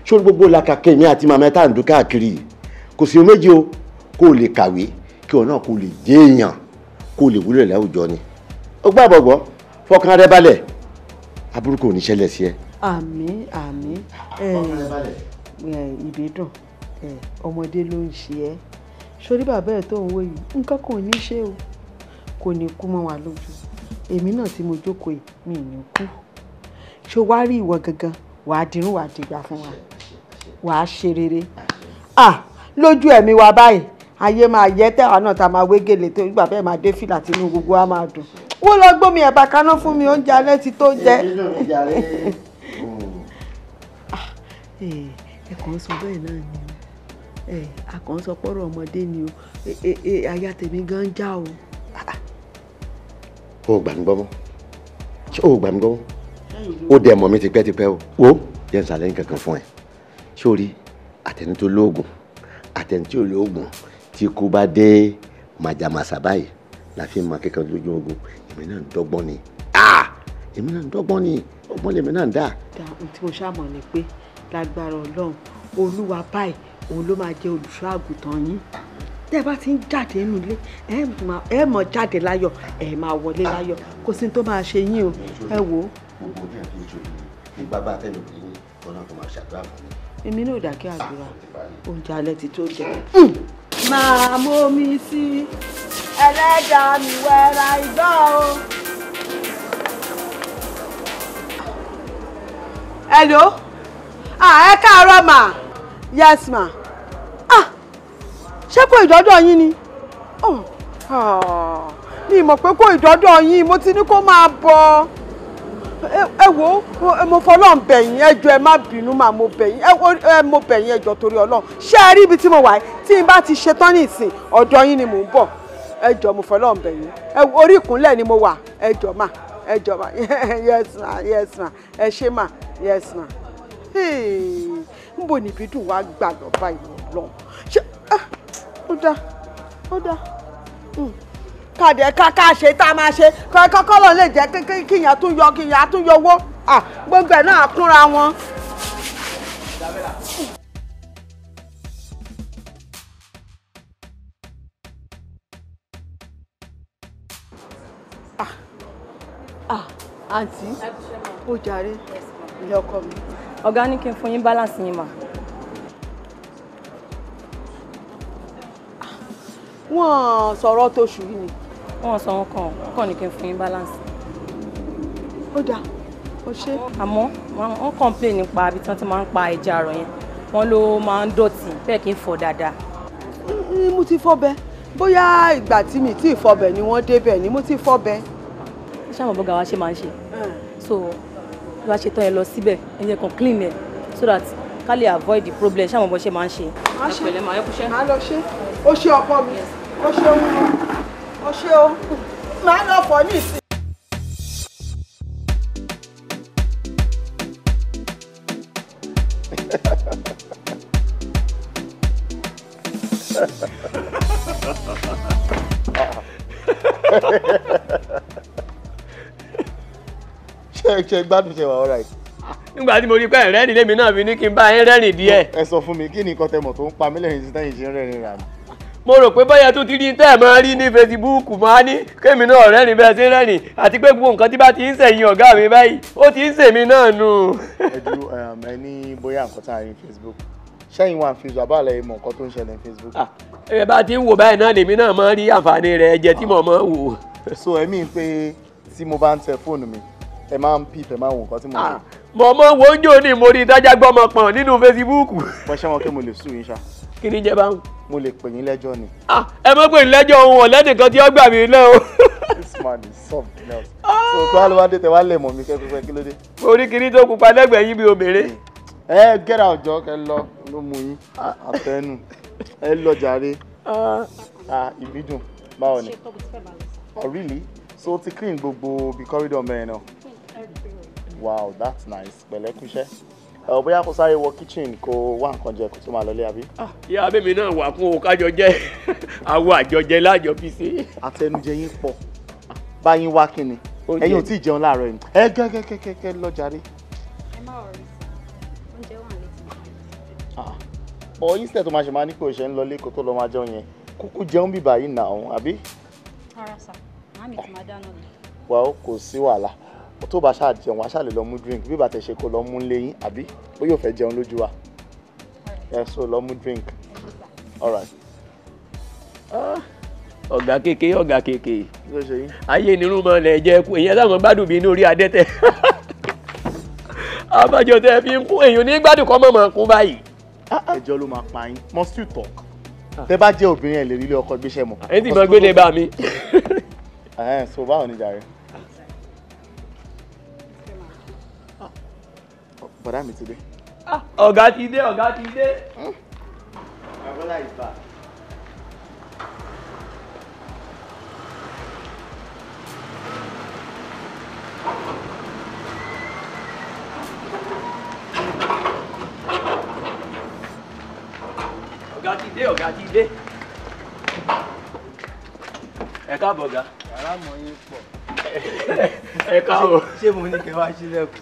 F: Sórí gbogbo làkàkẹ́ mi àti màmá tá à ń dún káàkiri yìí, kò sí méjì o, kó o lè kàwé kí o náà kó o lè jẹ́ èèyàn, kó o lè wúlò láwùjọ ni. Ó gbàgbọ́ gbọ́, fọkàn rẹ balẹ̀, aburú kò ní ṣẹlẹ̀ sí ẹ.
C: Àmín, àmín. Ìbídùn, ọmọdé ló ń ṣe ẹ́. Sórí bàbá ẹ̀ tó ń wò yìí, nǹkan kò ní ṣe o, kò ní kú mọ́ wa lójú. Èmi náà tí mo jókòó yìí, mi ò ní kú. Ṣé wàá rí ìwọ gangan, wàá dirun, wàá dìgbà fún wa, wàá ṣe rere. Ah, lójú ẹ̀mí wa báyìí, ayé máa yẹ tẹ́wà náà tá a máa wé gèlè tó bàbá ẹ̀ máa dé fìlà tínú gbogbo wa máa dùn. Wọ́n lọ gbómi ẹ̀bà kaná fún mi, oúnjẹ alẹ́ ti tó jẹ. Ẹ kàn ń sọ bẹ́ẹ̀ náà ni o, a kàn ń sọ pọ́rọ̀ ọmọdé ni o, aya tèmi gan já o.
F: O gbà mí gbọ́ mọ́, ṣé o gbà mí gbọ́ mọ́? Ó dẹ̀ mọ̀ mi tipẹ́tipẹ́ o. Wo jẹ́ n ṣàlàyé nǹkan kan fún ẹ. Sórí àtẹni tó lóògùn àtẹni tí ò lóògùn, tí kú bá dé màjàmásà báyìí la fi mọ akẹ́kọ̀ọ́ lójú ogun. Èmi náà ń dọ́gbọ́n ni, èmi náà ń dọ́gbọ́n ni, ọgbọ́n lèmi náà ń dà.
C: Ohun tí mo ṣàmọ̀ ni pé lágbára Ọlọ́run, Olúwa báyìí òun ló máa jẹ́ olùṣọ́ àgùntàn yín. Tẹ́ ẹ bá ti ń jáde nínú ilé, ẹ mọ̀ jáde láyọ̀, ẹ máa wọlé láyọ̀, kò sí ní tó máa ṣe yín o. Ẹ wò ó.
F: Gbogbo ojú àti ìṣòro ní bàbá àtẹnu kì í ọ̀nà tó máa ṣàdúrà fún mi.
C: Èmi náà dákẹ́ àdúrà, oúnjẹ alẹ́ ti tó jẹ. Máa mómi sí ẹlẹ́dàá mi wẹ́ra igbá o. Hello, ah, ẹ káàárọ̀ mà. Yes ma. Ah, ṣé kò ìdọ́dọ̀ yín ni? Mi mọ̀ pé kò ìdọ́dọ̀ yín, mo ti ní kó máa bọ̀. Ẹ wo, mo fọlọ́n bẹ̀ yín, ẹ jọ̀ọ́ ẹ má bínú mà, mo bẹ̀ yín, ẹ mo bẹ̀ yín, ẹ jọ̀ọ́ torí Ọlọ́run. Ṣé ẹ rí ibi tí mo wà yìí? Tí n bá ti ṣetán ní ìsìn, ọ̀dọ̀ yín ni mò ń bọ̀. Ẹ jọ̀ọ́ mo fọlọ́n bẹ̀ yín. Orí ìkúnlẹ̀ ni mo wà. Ẹ jọ̀ọ́ mà, ẹ jọ̀ọ́ mà. Yes ma, yes ma, ẹ ṣé mà, yes ma. Nbo ni Ìbídùn wá gbà lọ báyìí lọ? Ṣé ó dáa, ó dáa. Kàdé ká ṣe tá a máa ṣe kọ́kọ́ lọ́n lè jẹ́ kíyàn tún yọ, kíyàn tún yọ owó, gbogbo ẹ̀ náà kúnra wọn. Àǹtí, ó jàre, ilé ọkọ mi.
B: Ọ̀gá ní kí n fún yín balance yín mà.
C: Wọ́n sọ̀rọ̀ tóṣù yìí ni.
B: Wọ́n sọ wọn kàn ní kí n fún yín balance.
C: Ó dáa, ó ṣe.
B: Àmọ́ wọ́n complain nípa ibi tí wọ́n ti máa ń pa ẹja àrọ̀ yẹn, wọ́n ló máa ń dọ̀tí bẹ́ẹ̀ kí n fọ̀ dáadáa.
C: Mo ti fọbẹ̀, bóyá ìgbà tí mi ti fọbẹ̀ ni wọ́n débẹ̀ ni mo ti fọbẹ̀.
B: Ṣé àwọn bọ́gà wa ṣe máa ń ṣe? So bí wàá ṣe tán ẹ lọ síbẹ̀, ẹ jẹ́ kàn clean ẹ so that ká lè avoid the problem. Ṣé àwọn bọ́ ṣe máa ń ṣe? Ẹ pẹ̀lẹ́ màá, ẹ kúṣẹ́.
C: Màá lọ ṣe. Ó ṣe ọkọ mi, ó ṣe ohun, ó ṣe o, màá lọ fọ ní ìsìn.
N: Ṣé gbádùn ṣe wà all right.
K: Nígbà tí mo rí pé ẹ̀rẹ́rìn lèmi náà fi ní kí n bá yín rẹ́rìn díẹ̀.
N: Ẹ sọ fún mi kí ni nǹkan tẹ́ mọ̀ tó ń pa mí lẹ́yìn tí tẹ́yìn ṣe ń rẹ́rìn rà mí.
K: Mo rò pé bóyá tó ti rí tẹ́ ẹ̀ máa rí ní Facebook máa ní kémi náà rẹ́rìn bẹ́ẹ̀ ṣe rẹ́rìn àti pé gbogbo nǹkan tí bá ti ń sẹ̀yìn ọ̀gá mi báyìí ó ti ń sèmi náà nù.
N: Ẹ dúró, ẹ ní bóyá nǹkan tá a rí ní Facebook, ṣẹ́yìn wà ní Facebook àbá àlẹ́ mọ̀ nǹkan tó ń ṣẹlẹ̀ ní Facebook.
K: Ẹ bá ti ń wò báyìí náà lèmi náà máa ń rí àǹfààní rẹ̀ jẹ tí mo máa ń wò.
N: So ẹ mí pé tí mo bá ń tẹ fóònù mi ẹ máa ń píp, ẹ máa ń wo nǹkan tí mo ń wò.
K: Mo mọ wo ń jò ní mo rí dájá gbọ́mọ pọ̀n nínú Facebook.
N: Wọ́n ṣé wọn kí mo lè sùn yín ṣá.
K: Kí ni jẹ́ báwọn.
N: Mo lè pè yín lẹ́jọ́ ni.
K: Ẹ mọ̀ pé lẹ́jọ́ òun ọ̀lẹ́nìkan tí ó gbà mí lẹ́ o.
N: This man is something else. So kí wàá ló wá dé tẹ wá lẹ̀ mọ̀ mi kẹ́kẹ́kẹ́ kí ló dé.
K: Mo rí kinní tó pupa lẹ́gbẹ̀ẹ́ yín bí obìnrin.
N: Ẹ get out jọ kẹ lọ ló mú yín àtẹnu ẹ lọ jàre. Ìbídùn báwo ni? Oh really? So ti clean gbogbo bí corridor mẹ́rin náà. Wow, that's nice. Pẹ̀lẹ́ kúṣẹ́. Ẹ bóyá kó sáré wọ kitchen kó wá nǹkan jẹ kó tó máa lọlé àbí.
K: Ìyá abẹ́mi náà wà fún òkájọ jẹ́ àwọn àjọjẹ lájọ fi ṣe.
N: Àtẹnujẹ yín pọ̀. Báyín wá kí ni? Ẹ̀yin ò tí ì jẹun láàárọ̀ yìí. Ẹ gẹ́gẹ́gẹ́gẹ́ lọ jàre.
H: Ẹ má worry sir, oúnjẹ wà létí.
N: But instead tó máa ṣe máa ní pé òṣè ń lọlé kó tó lọ máa jẹun yẹn. Kúkú jẹun bíbà yìí nà ọ̀hún àbí?
H: Rárá sir, màámi ti máa dáná lọ.
N: Well, kò sí wàhálà. Tó bá ṣáà jẹun wá ṣáà lè lọ mú drink bí bàtẹ ṣe kó lọ mú léyìn àbí ó yóò fẹ́ jẹun lójú wa ẹ so lọ mú drink all right.
K: Ọ̀gá kéke ọ̀gá kéke ayé nírú mọ́ lẹ̀ jẹ́ kú èyàn táwọn gbádùn bí inú orí adẹ́tẹ̀ abájọ tẹ fi ń kún èyàn ní gbádùn kọ́ mọ̀mọ́ kún báyìí.
N: Ẹjọ́ ló máa pa yín, must you talk. Tẹ bá jẹ́ obìnrin ẹ̀ lè rí ilé ọkọ gbéṣẹ́ mọ́.
K: Èyí tí mo gbélé bá mi.
N: So báwo ni jàre. Bọ̀dá mi ti dé.
K: Ọ̀gá ti dé, ọ̀gá ti dé.
N: My brother is back.
K: Ọ̀gá ti dé, ọ̀gá ti dé. Ẹ káàbọ̀ ọ̀gá.
I: Yàrá mọ̀ yín pọ̀.
K: Ẹ káàbọ̀.
I: Ṣé mo ní kí n wá sílẹ̀kùn?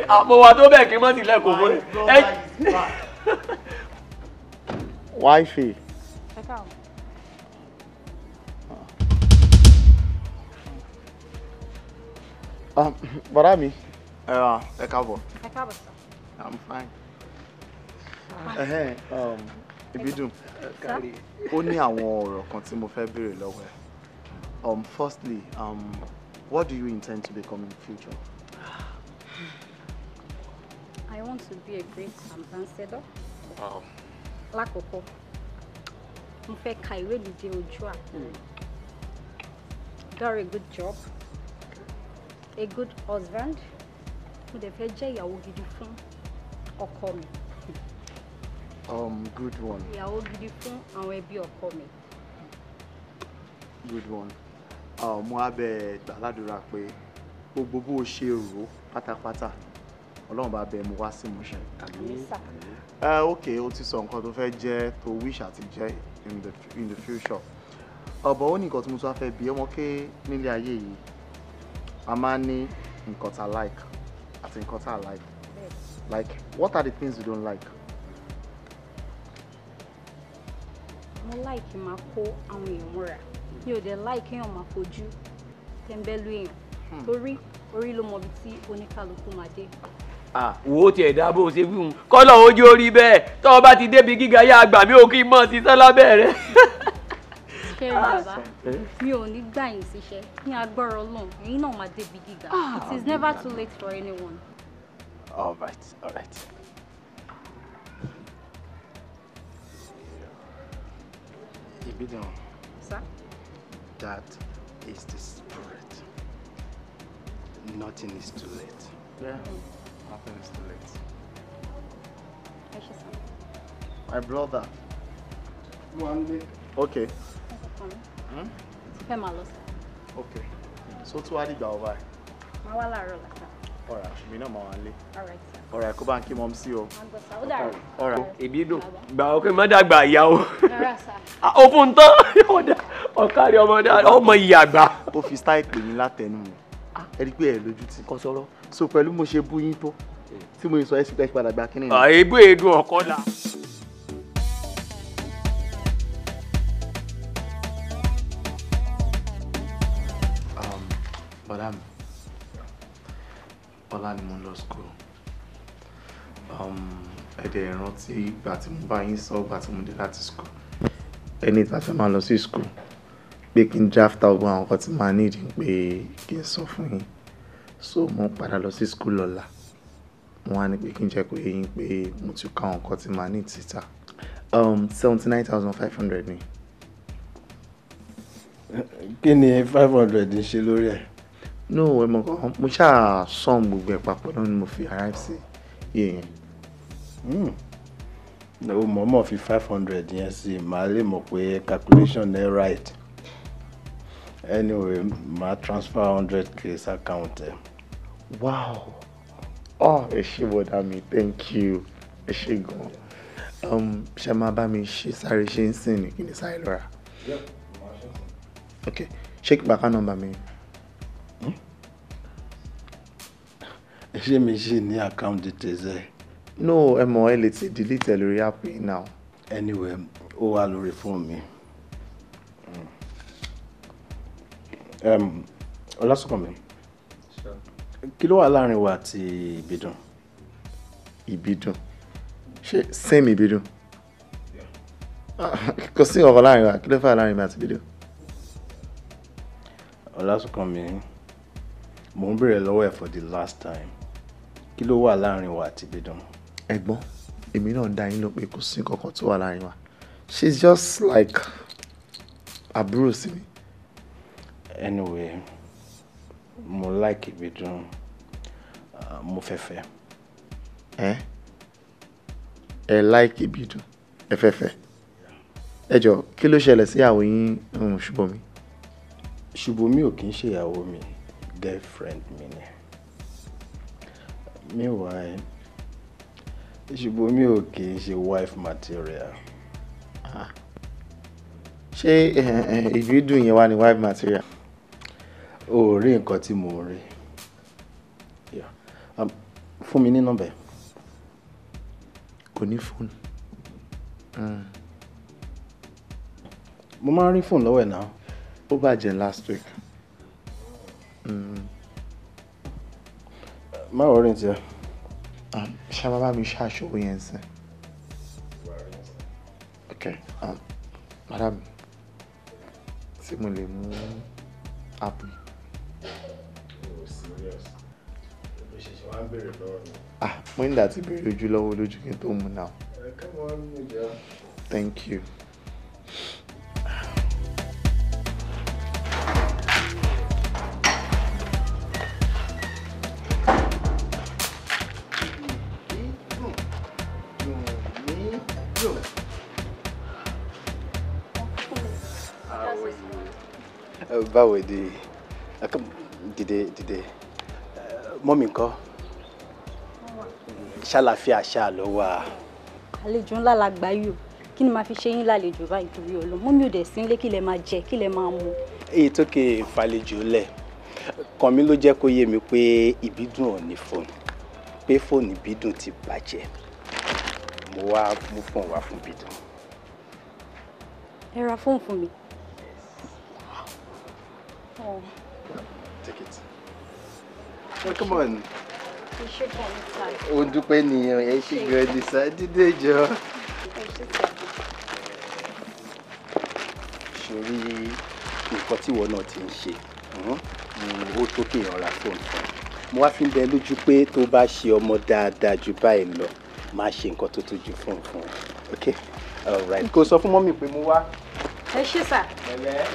K: Àmọ́ wa tó bẹ́ẹ̀ kí n má sílẹ̀kùn fún ẹ.
N: Wifey.
H: Ẹ káàbọ̀.
N: Bọ̀dá mi. Ẹ káàbọ̀.
H: Ẹ káàbọ̀ sir.
N: I'm fine. Ìbídùn, ó ní àwọn ọ̀rọ̀ kan tí mo fẹ́ béèrè lọ́wọ́ ẹ. Firstly, what do you intend to become in the future?
H: I want to be a great ambassador. Wow. Lákọ̀ọ́kọ́, mo fẹ́ ka ìwé mi dé ojú àpò. Got a good job, a good husband. Mo dẹ̀ fẹ́ jẹ́ ìyàwó gidi fún ọkọ mi.
N: Good one.
H: Ìyàwó gidi fún àwọn ẹbí ọkọ mi.
N: Good one. Mo á bẹ̀ gbàládùra pé gbogbo bó o ṣe rò ó pátápátá Ọlọ́run bá bẹ̀ mú wá sí ìmúṣẹ. Ok, o ti sọ nǹkan tó fẹ́ jẹ́ tó wish àti jẹ́ in the future. Ọ̀bọ̀ ó ní nǹkan tí mo tún wá fẹ́ bi ọmọ ké nílé ayé yìí a máa ní nǹkan tá like àti nǹkan tá like. Like, what are the things you don't like?
H: Mo like máa kó àwọn èèyàn mọ́ra. Mi ò dẹ̀ like kéèyàn máa fojú tẹ́ńbẹ́lú èèyàn torí orí ló mọ ibi tí oníkálukú máa dé.
K: Wo tiẹ̀ dá bó o ṣe wí hun kọ́lọ̀ ojú orí bẹ́ẹ̀ tọ́ ọ bá ti débi gíga yá àgbà mi ò kí n mọ̀ sí sálábẹ́ rẹ.
H: Ṣé bàbá mi ò ní gbà yín síṣẹ́ ní agbára Ọlọ́run ẹ̀yin náà máa débi gíga. It is never too late for anyone.
N: All right, all right. Ìbídùn.
H: Sir?
I: That is the spirit. Nothing is too late.
N: Yeah, nothing is too late.
H: Ẹ ṣé sir.
N: My brother. Okay.
H: Ti fẹ́ máa lọ sir.
N: Okay. So tí wàá dìgbà ọba ẹ̀.
H: Máa wá láàárọ̀ làkà.
N: Ọ̀rà mi náà máa wà nílé.
H: All right, sir.
N: Ọ̀rà kó bá ń kí mọ́ sí o.
H: Ó dàrú.
N: Ọ̀rà.
K: Ìbídùn gbà ó pé má dàgbà ìyá o.
H: Rárá, sir.
K: Ó fún un tán ọ̀kárí ọmọdé ọmọ ìyá àgbà.
N: Ó fi style pè mí látẹnu mi. Ẹ rí i pé ẹ lójú tì.
K: Kò sọ̀rọ̀.
N: So pẹ̀lú mo ṣe bú yín tó tí mo sọ ẹ sì pẹ́ padà gba kínní.
K: Àìbú èédú ọ̀kọ́ la.
N: Bọ̀dá mi, ọ̀la ni mo ń lọ school. Ẹ dẹ̀ rántí ìgbà tí mo bá yín sọ ìgbà tí mo dé láti school. Ẹni tí a fẹ́ máa lọ sí school pé kí n draft out gbogbo àwọn nǹkan tí màá need pé kí n sọ fún yín. So mo ń padà lọ sí school lọ́la. Mo wá ní pé kí n jẹ́ kó yé yín pé mo ti kọ àwọn nǹkan tí màá need síta. 79,500 ni.
I: Kí ni 500 ń ṣe lórí ẹ̀?
N: No, ẹ mọ̀ kan, mo ṣáà sum gbogbo ẹ̀ papọ̀ náà ni mo fi arrive sí iye yẹn.
I: O mọ̀ọ́mọ̀ fi 500 yẹn sí, màá lè mọ̀ pé calculation ẹ right. Anyway, màá transfer 100K sí account ẹ.
N: Wow! Oh, ẹ ṣé bọ̀dá mi, thank you. Ẹ ṣé gan. Ṣé máa bá mi ṣe sáré ṣe ń sìn ní kí ni sáré lọ rà? Ok, ṣé kí bàkà nọ́mbà mi?
I: Ṣé mi ṣì ní account details ẹ?
N: No, ẹ mọ̀ ẹ lè ti delete ẹ lórí app yìí now.
I: Anyway, ó wà lórí fóònù mi. Ọlásùnkànmí, kí ló wà láàrin wa àti Ìbídùn?
N: Ìbídùn? Ṣé same Ìbídùn? Kò sí ọ̀rọ̀ láàrin wa, kí ló fà láàrin mi àti Ìbídùn?
I: Ọlásùnkànmí, mò ń béèrè lọ́wọ́ ẹ̀ for the last time. Kí ló wà láàrin wa àti Ìbídùn?
N: Ẹ̀gbọ́n, èmi náà dá yín lọ pé kò sí nǹkan kan tó wà láàrin wa. She's just like àbúrò sí mi.
I: Anyway, mo like Ìbídùn, mo fẹ́ fẹ́.
N: Ẹ ẹ like Ìbídùn, ẹ fẹ́ fẹ́. Ẹ jọ̀ọ́, kí ló ṣẹlẹ̀ sí ìyàwó yín Ṣùbọ́mi?
I: Ṣùbọ́mi ò kì í ṣe ìyàwó mi, girlfriend mi ni. Meanwhile, Ṣùbọ́mi ò kì í ṣe wife material.
N: Ṣé Ìbídùn yẹn wá ní wife material?
I: O ò rí nǹkan tí mo rí. Fún mi ní nọ́mbà ẹ̀.
N: Kò ní fóònù.
I: Mo máa ń rí fóònù lọ́wọ́ ẹ̀ náà.
N: Ó bàjẹ́ last week.
I: Má worry ní tiẹ̀.
N: Ṣé bàbá mi ṣàṣọwó yẹn sìn? Ok, madam, tí mo lè mú app yìí.
I: Oh, serious? Ló ṣẹ̀ṣẹ̀ wá ń béèrè lọ́wọ́ mi.
N: Ah, mo ní láti béèrè ojú lọ́wọ́ lójú kí n tó mú now.
I: Come on, Nija.
N: Thank you.
I: Báwo di dìde dìde mọ́mí ńkọ́ ṣàlàfíà ṣáà ló wà.
H: Àlejò ńlá la gbà yìí o, kí ni màá fi ṣe yín lálejò báyìí torí Ọlọ́run? Mọ́mí ò dẹ̀ sí nílé, kí lẹ máa jẹ, kí lẹ máa mu.
M: Èyí tó kè falejò lẹ̀ kàn mí ló jẹ́ kó yé mi pé Ìbídùn ò ní fóònù, pé fóònù Ìbídùn ti bàjẹ́. Mo wá mú fóònù wá fún Ìbídùn.
H: Ẹ ra fóònù fún mi. Oh.
I: Take it. Oh, come on.
H: Ó
I: Ó dúpẹ́ nìyẹn, ẹ ṣe gan ni sá, dídé jọ.
M: Sórí nǹkan tí ìwọ náà ti ń ṣe, ó tó kéèyàn ra fóònù fún ẹ. Mo wá fi ń bẹ lójú pé tó bá ṣe ọmọ dáadáa ju báyìí lọ, máa ṣe nǹkan tó tójú fóònù fún ẹ. Okay? All right.
I: Kò sọ fún mọ́mì pé mo wá.
H: Ẹ ṣé sà.
I: Pẹ̀lẹ́.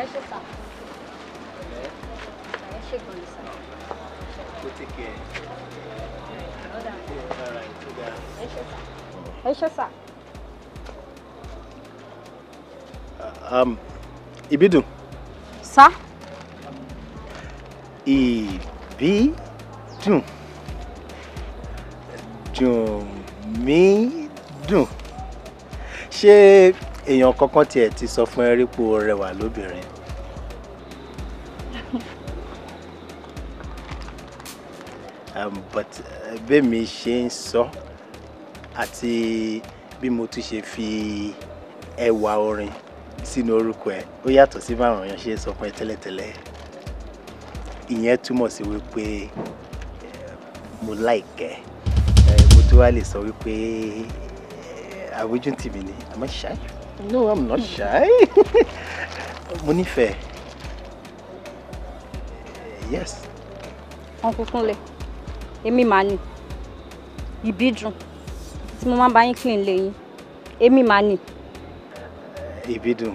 H: Ẹ ṣé sà. Ẹ ṣé gan ni sir.
M: Go take care. All right, ó dáa.
H: Ẹ ṣé sir. Ẹ ṣé sir.
M: Ìbídùn.
H: Sir.
M: Ìbídùn. Dùn mí dùn. Ṣé èèyàn kankan tiẹ̀ ti sọ fún ẹ rí pé o rẹwà lóbìnrin? But bẹ́mi ṣe ń sọ àti bí mo tún ṣe fi ẹwà orin sínú orúkọ ẹ, ó yàtọ̀ sí báwọn èèyàn ṣe ń sọ fún ẹ tẹ́lẹ̀tẹ́lẹ̀. Ìyẹn túmọ̀ sí wípé mo like ẹ. Mo tún wá lè sọ wípé àwíjù tì mí ni. Am I shy? No, I'm not shy. Mo nífẹ̀ẹ́. Yes.
H: Uncle Kúnlé, èmi màá ní. Ìbídùn tí mo máa ń bá yín clean lẹ́yìn, èmi màá ní.
M: Ìbídùn,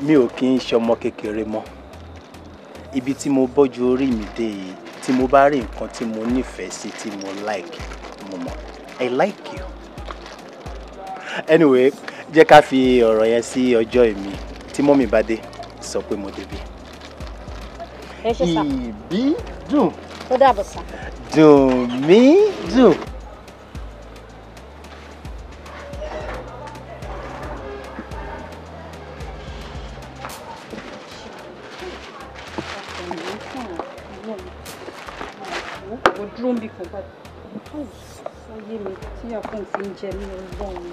M: mi ò kí ń ṣọmọ kékeré mọ́. Ibi tí mo bọ́jú orí mi dé yìí, tí mo bá rí nǹkan tí mo nífẹ̀ẹ́ sí, tí mo like, mo mọ̀. I like you. Anyway, jẹ́ ká fi ọ̀rọ̀ yẹn sí ọjọ́ èmi. Tí mọ́mì bá dé, sọ pé mo débi.
H: Ẹ ṣé sir.
M: Ìbídùn.
H: Ó dàbọ̀ sir.
M: Dùn mí dùn.
H: Mo dúró níbì kan báyìí. Ayé mi tí àkóhùn fi ń jẹ mí ọlọ́run.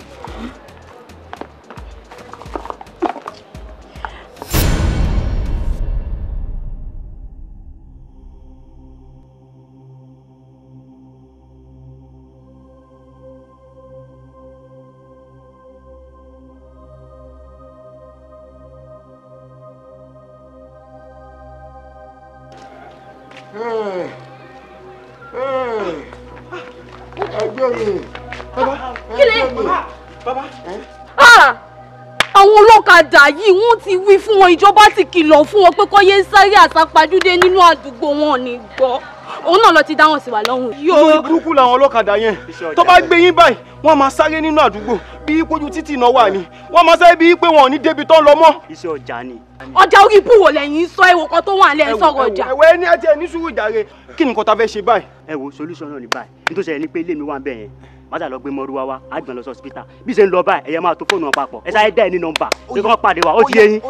E: Ẹgbẹ́ mi.
B: Kílẹ̀. Bàbá. Àwọn ọlọ́kadà yìí wọ́n ti wí fún wọn, ìjọba ti kìlọ̀ fún wọn pé kó yé sáré àsápajúdé nínú àdúgbò wọn ní gbọ́. Òun náà lọ ti dáhùn sí wa lọ́hùn.
O: Lórí burúkú làwọn ọlọ́kadà yẹn tó bá gbé yín báyìí, wọ́n máa sáré nínú àdúgbò bí pójú títì náà wà ní. Wọ́n máa sáré bíi pé wọn ò ní débi tó ń lọ mọ́.
P: Iṣẹ́ ọjà ni.
B: Ọjà orí ibú wo lẹ́yìn sọ ẹ̀wò kan tó wà lẹ́yìn sọ̀rọ̀ ọjà.
O: Ẹ̀wẹ̀ ẹni àti ẹni sùúrù jàre, kí ni nǹkan ta fẹ́ ṣe báyìí?
P: Ẹ wo solution náà ní báyìí, nítorí ṣẹlẹ̀ ni pé ilé mi wà ń bẹ̀ yẹn, mátà lọ gbé mọ́rúwá wá, á gbọ̀n lọ sí hospital. Bí ṣe ń lọ báyìí, ẹ̀yẹ máa tó fóònù wọn papọ̀, ẹ sáré dá ẹ ní nọ́mbà ṣé kí wọ́n pàdé wa, ó ti yé yín.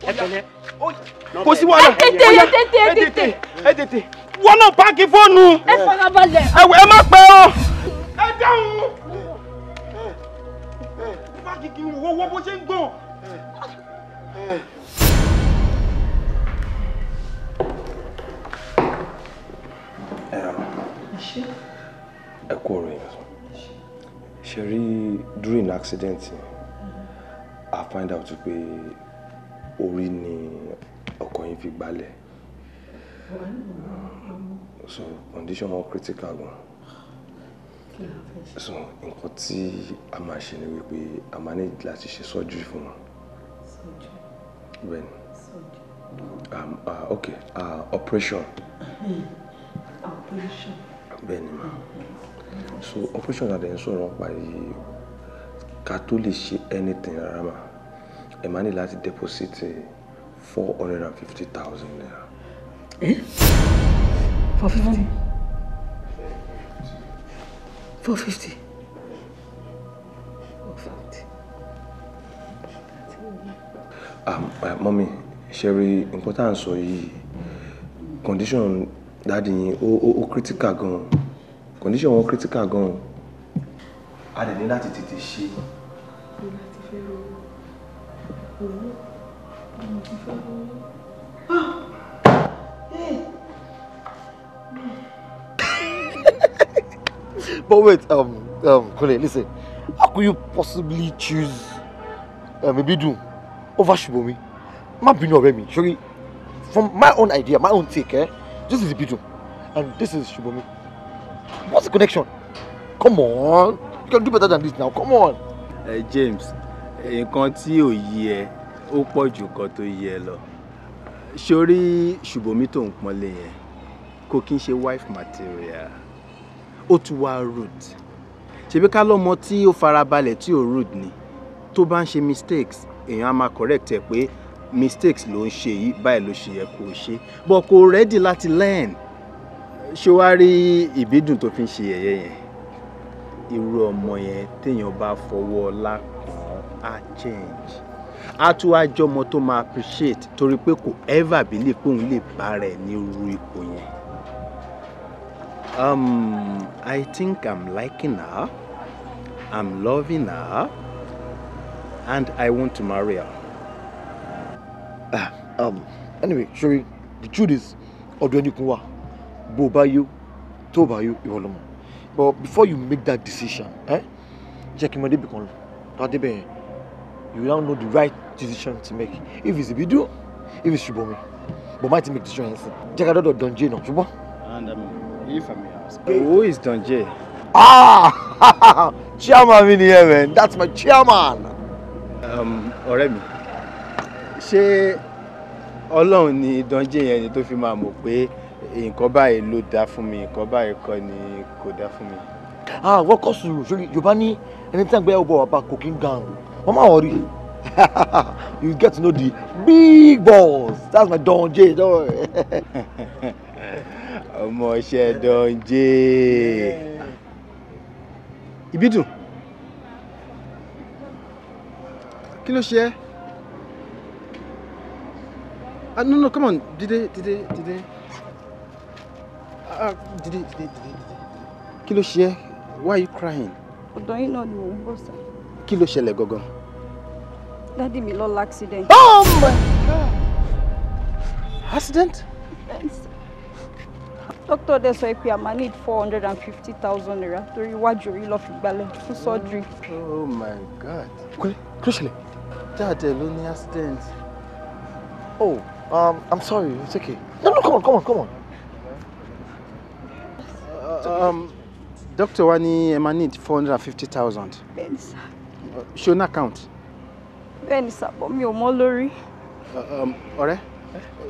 P: Ẹ pẹ̀lẹ́.
O: Kò sí wàhálà.
B: Ẹ tètè, ẹ tètè, ẹ tètè,
O: ẹ tètè. Wọ́n náà páàkì fóònù.
B: Ẹ farabalẹ̀.
O: Ẹ̀wẹ̀ ẹ má pẹ́ o. Ẹ dáhùn. Páàkì kì í wo bó ṣe ń gbọ̀n.
E: Ẹ kú ọ̀rọ̀ yẹn. Ṣe rí during accident yẹn, I find out pé orí ni ọkọ yín fi gbálẹ̀. So condition wọn critical gan. So nǹkan tí a máa ṣe ni wípé a máa ní láti ṣe surgery fún wọn. Bẹ́ẹ̀ni. Okay, operation.
C: Operation.
E: Bẹ́ẹ̀ni ma. So operation náà dẹ̀ ń sọ̀rọ̀ nípa yìí, ká tó lè ṣe anything rárá ma, ẹ máa ní láti deposit 450,000 naira.
L: 450. 450. 450.
E: Mọ́mí, ṣe rí nǹkan tá à ń sọ yìí, condition dáàdi yín ó critical gan. Condition wọn critical gan. A lè ní láti tètè ṣe.
G: But wait, Kole, listen. How could you possibly choose Ibidun over Shubomi? Má bínú ọ̀rẹ́ mi, sorry. From my own idea, my own take, eh? This is Ibidun and this is Shubomi. What's the connection? Come on, you can do better than this now. Come on.
M: James, nǹkan tí ò yí ẹ ó pọ̀ jù nǹkan tó yí ẹ lọ.
I: Sórí Ṣùbọ́mi tó ń pọ́nlé yẹn kò kí n ṣe wife material, ó tún wá rude. Ṣebí ká lọ́mọ tí ó farabalẹ̀ tí ò rude ni, tó bá ń ṣe mistakes èèyàn á máa correct ẹ pé mistakes ló ń ṣe yìí, báyìí ló ṣe yẹ kó o ṣe, but kò ready láti learn. Ṣé wàá rí ìbídùn tó fi ń ṣe yẹ̀yẹ́ yẹn? Irú ọmọ yẹn téèyàn bá fọwọ́ ọlá kàn á change, á tún wá jọmọ tó máa appreciate torí pé kò ever believe pé òun lè bá rẹ̀ ní irú ipò yẹn. I think I'm liking her, I'm loving her, and I want to marry her.
G: Anyway, sorry, the truth is, ọ̀dọ̀ ẹni kun wà, bó bá yó, tó bá yó, ìwọ ló mọ̀. But before you make that decision, jẹ́ kí n mọ débi kan lọ, tó a débẹ̀ yẹn, you now know the right decision to make. If it's Ibidu, if it's Ṣùbọ́mi, but might make decision yẹn sí. Jẹ́ ká dọ́dọ̀ Don Jay náà, ṣùgbọ́n.
I: And if I may ask, who is Don Jay?
G: Ah! Chairman mi nìyẹn, man. That's my chairman.
I: Ọ̀rẹ́ mi, ṣé Ọlọ́run ni Don Jay yẹn ni tó fi máa mọ̀ pé nǹkan báyìí ló dáa fún mi, nǹkan báyìí kọ́ ni kò dáa fún mi?
G: Ah, wọ́n kọ́ sùúrù sórí Yorùbá ní ẹni tí àgbẹ̀ ọ̀bọ̀ bàbá kò kí ń gan. Wọ́n máa wọ̀rí. You get to know the big boss. That's my Don Jay. Don't worry.
I: Ọmọọṣẹ́ Don Jay. Ìbídùn, kí ló ṣe ẹ́? Ah, no, no, come on, dìde, dìde, dìde. Ah, dìde, dìde, dìde, dìde. Kí ló ṣe ẹ́? Why are you crying?
H: Ọ̀dọ̀ yín náà ni mò ń bọ̀ sá.
I: Kí ló ṣẹlẹ̀ gangan?
H: Daddy mi lọ l'accident.
I: Oh my God! Accident?
H: Yes. Doctor dẹ̀ sọ pé a máa need 450,000 naira torí iwájú orí ló fi gbalẹ̀ fún surgery.
I: Oh my God.
G: Kí ló ṣẹlẹ̀?
I: Daddy ló ní accident.
G: Oh, I'm sorry. It's okay. No, no, come on, come on, come on.
I: Doctor wa ní ẹ máa need 450,000.
H: Bẹ́ẹ̀ni sá.
I: Ṣé o ní account?
H: Bẹ́ẹ̀ni sá, but mi ò mọ̀ lórí.
I: Ọ̀rẹ́,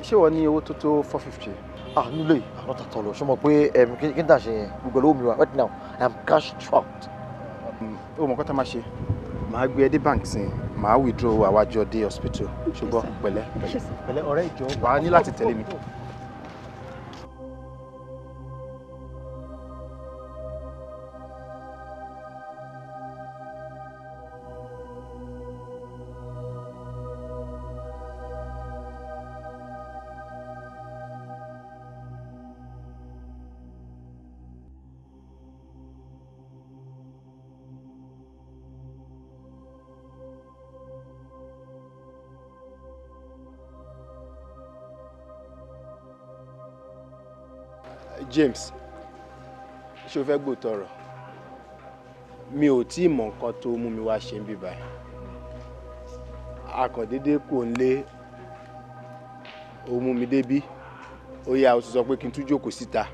I: ṣé wọ́n ní owó tó tó 450?
G: Ah, nílé yìí, àwọn tàtọ̀ lọ. Ṣé o mọ̀ pé kí n tà ṣe yẹn? Gbogbo olówó mi wà. Right now, I am cash trapped.
I: Ó mọ̀ kọ́tà máa ṣe. Màá gbé ẹ dé bank sí, màá withdraw àwájọ dé hospital. Ṣùgbọ́n pẹ̀lẹ́, pẹ̀lẹ́ ọ̀rẹ́ ìjọ, wàá ní láti tẹ̀lé mi. James, ṣé o fẹ́ gbòòtọ̀ ọ̀rọ̀? Mi ò tí ì mọ̀ nǹkan tó mú mi wá ṣe ń bí báyìí. Akọ̀dédé kò ń lé, ó mú mi débí, ó yá o sì sọ pé kí n tún jókòó síta.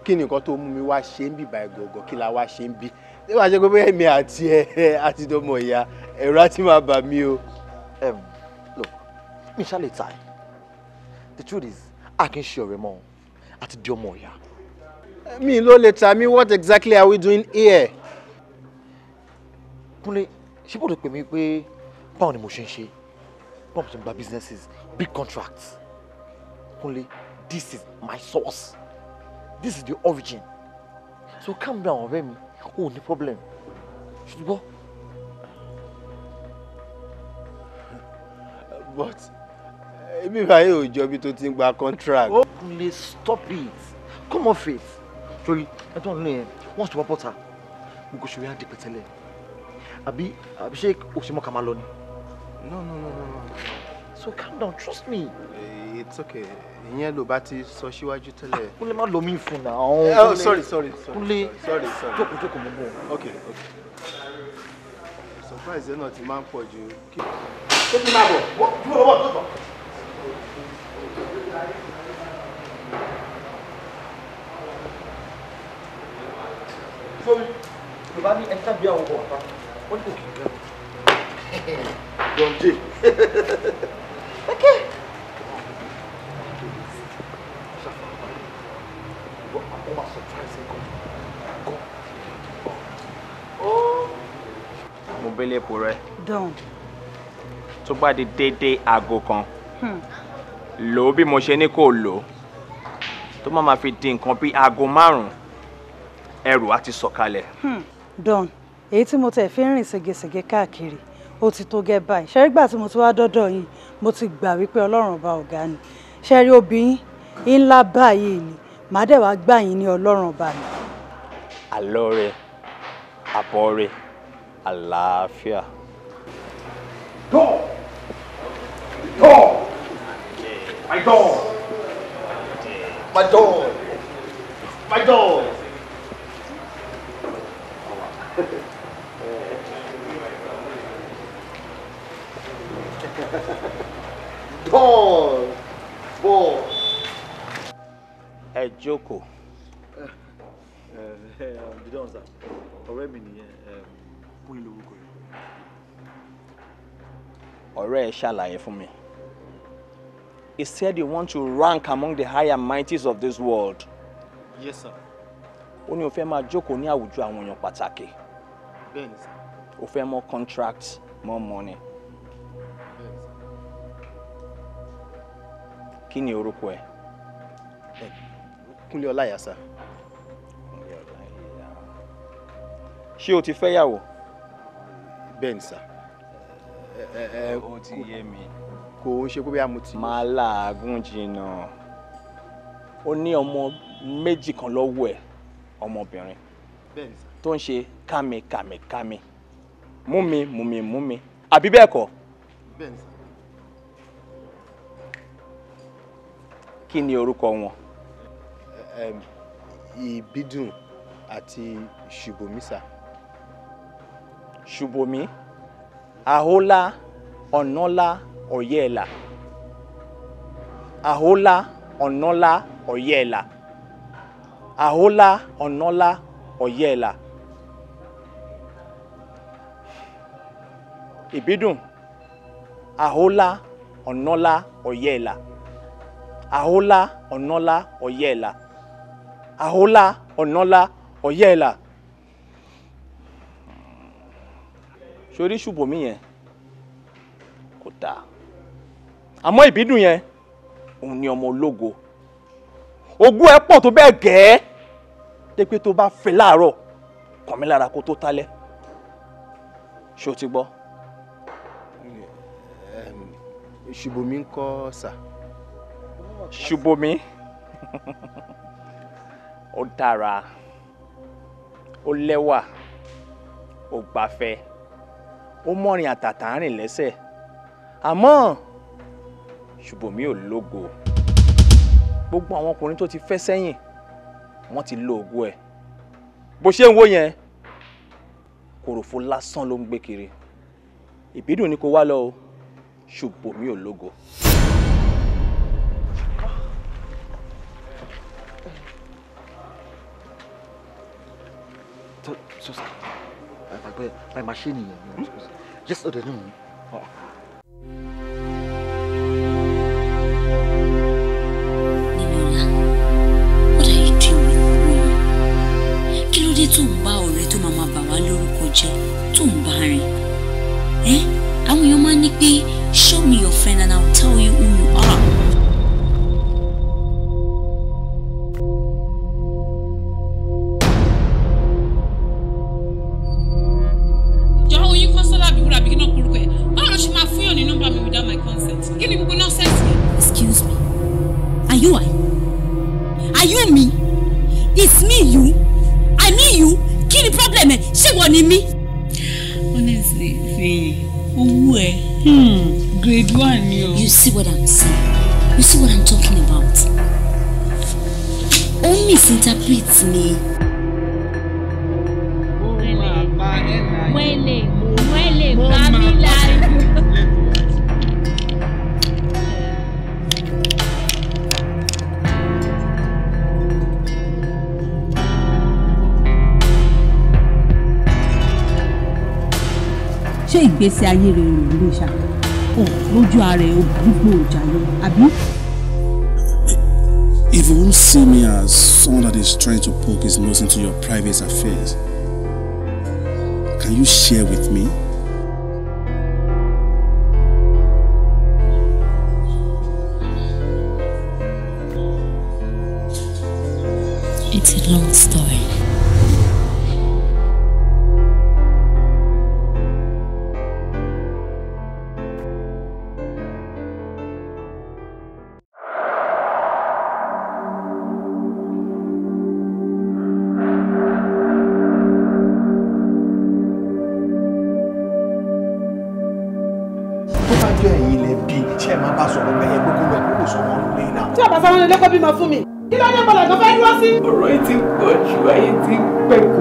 I: Kí ni nǹkan tó mú mi wá ṣe ń bí báyìí gọ̀ọ̀gọ̀? Kí la wá ṣe ń bí? Ṣé wàá ṣe pé bóyá èmi àti ẹ àti dọmọ ìyá ẹ̀rọ á ti máa bà mí o.
G: Look, mi ṣá lè ta ẹ. The truth is, a kì í ṣe ọ̀rẹ́ mọ́ àti di ọmọ ìyá.
I: Mi ló lè ta mi, what exactly are we doing here?
G: Kúnlé, ṣé bó lè pè mí pé báwo ni mo ṣe ń ṣe? Báwo mo ṣe ń gba businesses, big contracts? Kúnlé, this is my source. This is the origin. So calm down, ọ̀rẹ́ mi, o ò ní problem. Ṣùgbọ́n.
I: But èmi báyìí ò jọ bí tó ti ń gba contract.
G: Oh, Kúnlé, stop it. Come off it. Torí ẹ tó ń lé yẹn, wọ́n sì wá bọ́ta. Gbogbo ṣòro yẹn á di pẹ̀tẹ́lẹ̀. Àbí ṣé o ṣe mọ́ ká máa lọ ni?
I: No, no, no, no, no.
G: So calm down, trust me.
I: It's okay. Ìyẹn ló bá ti sọ síwájú tẹ́lẹ̀.
G: Kúnlé má lọ mí fún náà.
I: Oh, sorry, sorry, sorry.
G: Kúnlé,
I: sorry, sorry.
G: Jókòó, jókòó, mo bọ̀.
I: Okay, okay. Surprise yẹn náà ti máa ń pọ̀ ju.
G: Ṣé kí n máa bọ̀? Dúró lọ́wọ́ tó bọ̀. Sorry, Yorùbá ní ẹni tàbí àwọn ọkọ̀ wà pa, wọ́n ní kò kì í gan. Don Jay. Okay.
Q: envelope rẹ.
R: Done.
Q: Tó bá di déédéé aago kan, lò ó bí mo ṣe ní kó lò ó. Tó má máa fi di nǹkan bí aago 5, ẹrù á ti sọ̀kalẹ̀.
R: Done. Èyí tí mo tẹ̀ fi ń rìn ségesège káàkiri, ó ti tó gẹ́ báyìí. Ṣé rígbà tí mo ti wá dọ́dọ̀ yín, mo ti gbà wípé Ọlọ́run ọba ọ̀gá ni. Ṣé rí obìnrin ńlá báyìí ni, màá dẹ̀ wá gbà yín ní Ọlọ́run ọba mi.
Q: Àlọ́ rẹ̀, àbọ̀ rẹ̀, àlàáfíà.
F: Dog! Dog! My dog! My dog! My dog! Dog! Ball!
Q: Ẹ jókòó.
N: Dídán sir, ọ̀rẹ́ mi nìyẹn, Kúnlé lórúkọ rẹ̀.
Q: Ọ̀rẹ́ ẹ ṣàlàyé fún mi. He said you want to rank among the higher mighties of this world.
O: Yes, sir.
Q: Ó ní o fẹ́ máa jókòó ní àwùjọ àwọn èèyàn pàtàkì.
O: Bẹ́ẹ̀ni, sir.
Q: O fẹ́ more contracts, more money.
O: Bẹ́ẹ̀ni, sir.
Q: Kí ni orúkọ ẹ?
O: Kúnlé Ọláìyá, sir.
Q: Kúnlé Ọláìyá. Ṣé o ti fẹ́yàwó?
O: Bẹ́ẹ̀ni, sir.
Q: Ó ti yé mi.
O: Kò ń ṣe pé bí a mo ti.
Q: Máa làágùn jìnnà. Ó ní ọmọ méjì kan lọ́wọ́ ẹ̀, ọmọbìnrin.
O: Bẹ́ẹ̀ni, sir.
Q: Tó ń ṣe kámi kámi kámi. Mú mi mú mi mú mi. Àbí bẹ́ẹ̀ kọ́?
O: Bẹ́ẹ̀ni, sir.
Q: Kí ni orúkọ wọn?
O: Ìbídùn àti Ṣùbòmí, sir.
Q: Ṣùbòmí, Àhólá, Ọ̀nàlá, Ọ̀yẹ́ẹ̀là. Àhólá, Ọ̀nàlá, Ọ̀yẹ́ẹ̀là. Àhólá, Ọ̀nàlá, Ọ̀yẹ́ẹ̀là. Ìbídùn, Àhólá, Ọ̀nàlá, Ọ̀yẹ́ẹ̀là. Àhólá, Ọ̀nàlá, Ọ̀yẹ́ẹ̀là. Àhólá, Ọ̀nàlá, Ọ̀yẹ́ẹ̀là. Sórí Ṣùbòmí yẹn kò dáa, àmọ́ Ìbídùn yẹn òun ni ọmọ ológo. Ogún ẹ pọ̀ tó bẹ́ẹ̀ gẹ́ẹ́ dé pé tó bá fẹ́ láàárọ̀ kàn mí lára kó tó tálẹ̀. Ṣé o ti gbọ́?
O: Ṣùbòmí ń kọ́, sà.
Q: Ṣùbòmí ó dára, ó lẹ́wà, ó gbafẹ́, ó mọ́rin àtàtà rìn lẹ́sẹ̀, àmọ́ Ṣùbòmí ò lógo. Gbogbo àwọn ọkùnrin tó ti fẹ́ sẹ́yìn wọ́n ti lo ògo ẹ̀. Bó ṣe ń wò yẹn, kòròfo lásán ló ń gbé kiri. Ìbídùn ni kò wá lọ o, Ṣùbòmí ò lógo.
G: So, my machine. Just order no.
J: Niniola, what are you doing with me? Kí ló dé tó ń bá ọ̀rẹ́ tó máa bà wá lórúkọ jẹ́ tó ń bá rìn? Àwọn èèyàn máa ń ní pé show me your friend and I will tell you who you are. Excuse me. Are you I? Are you me? It's me, you. I mean you. Kí ni problem ẹ? Ṣé wọ́n ni mí?
L: Honestly, Fiyin, owó ẹ grade 1 ni o.
J: You see what I'm saying? You see what I'm talking about? Ó misinterpret me.
H: Wẹ́lẹ̀ wẹ́lẹ̀ bá mi láyò.
L: Ṣé ìgbésí ayé rẹ̀ rò ló ṣá ò lójú ara ẹ̀ gbogbo ìjà yọ àbí.
S: If you won't see me as someone that is trying to poke his nose into your private affairs, can you share with me?
T: It's a long story.
E: Tó bá jẹ́ ẹ̀yin lẹ bí, ṣé ẹ máa bá sọ̀rọ̀ bẹ́ẹ̀ gbogbo rẹ̀ kó sọ wọn lórí náà?
D: Tí ọba sáwọn ilé kó bímọ fún mi, kí ló dé bọ̀lọ̀ tó fẹ́ dúró sí?
K: Ọ̀rọ̀ yìí ti pọ̀ jù, ayé ti pẹ́ kó.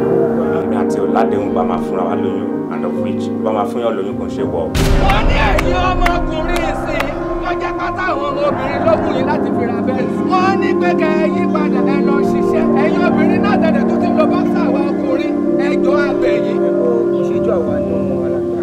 Q: Èmi àti Ọ̀làdéhùn bá máa fúnra wa lóyún, and of which bá máa fún yàn lóyún kò ń ṣe wọ̀.
K: Wọ́n ní ẹ̀yin ọmọkùnrin ìsìn tó jẹ́ pátá àwọn ọmọbìnrin lókùn yìí láti fi ra bẹ́ẹ̀sì. Wọ́n ní pé kẹ́ ẹ yí padà, ẹ lọ ṣiṣẹ́. Ẹ̀yin obìnrin náà tẹ̀lé tó ti ń lo bọ́ksà àwọn ọkùnrin, ẹjọ́ abẹ̀yìn.
U: Ìṣèjú àwa ní ọmọ alàgbà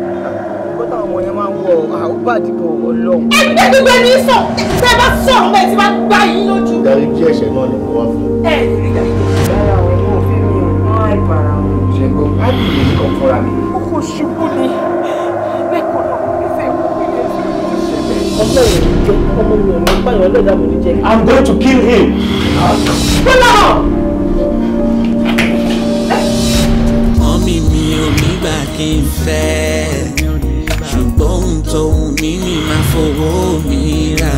U: nǹkan táwọn ọmọ yẹn máa ń wọ àwòbàdì kan Ọlọ́run.
D: Ẹgbẹ́ gbígbé ní sọ, tẹ́ bá sọ̀rọ̀ mẹ́ẹ̀ tí wàá gbá yín lójú.
E: Ìdáríjì ẹ̀ṣẹ̀ náà ni mo wá fún.
D: Ẹ rí ìdáríjì.
U: Lára àwọn ẹni ò fẹ́ mi ò wọ́n àìbára wọn. Ṣẹ́gun á lè ní kan fúnra mi.
D: Ó kò ṣubú ni lẹ́kọ̀ọ́ náà ẹsẹ̀ ìwé ẹsẹ̀ ìwé ṣẹlẹ̀.
B: Ọmọ yẹn jẹ́ ọmọ mi ò ní pààyàn ọlọ́dà mi ní jẹ́.
Q: I'm going to kill him.
D: Bọ́lá!
V: Mọ́mí mi ò ní gbà kí n fẹ́, ṣùgbọ́n ohun tó wù mí ni máa fowó mi rà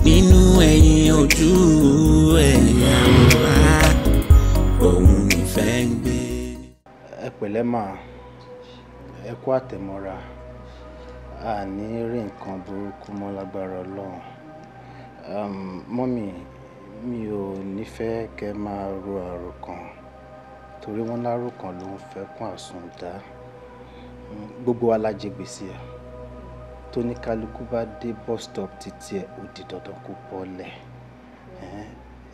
V: nínú ẹ̀yìn ojú ẹ̀yà wá òun nífẹ̀ẹ́ ń gbé.
M: Ẹ pẹ̀lẹ́ mà, ẹ kú àtẹ̀mọ́ra, a ní rí nǹkan burúkú mọ́ lágbára Ọlọ́run. Mọ́mì, mi ò nífẹ̀ẹ́ kẹ́ máa ro àròkàn, torí wọ́n láròkàn ló ń fẹ́ kún àsundá. Gbogbo wa la jẹ gbèsè ẹ̀, tó ní kálukú bá dé bus stop títí ẹ̀, ó di dandan kó bọ́lẹ̀.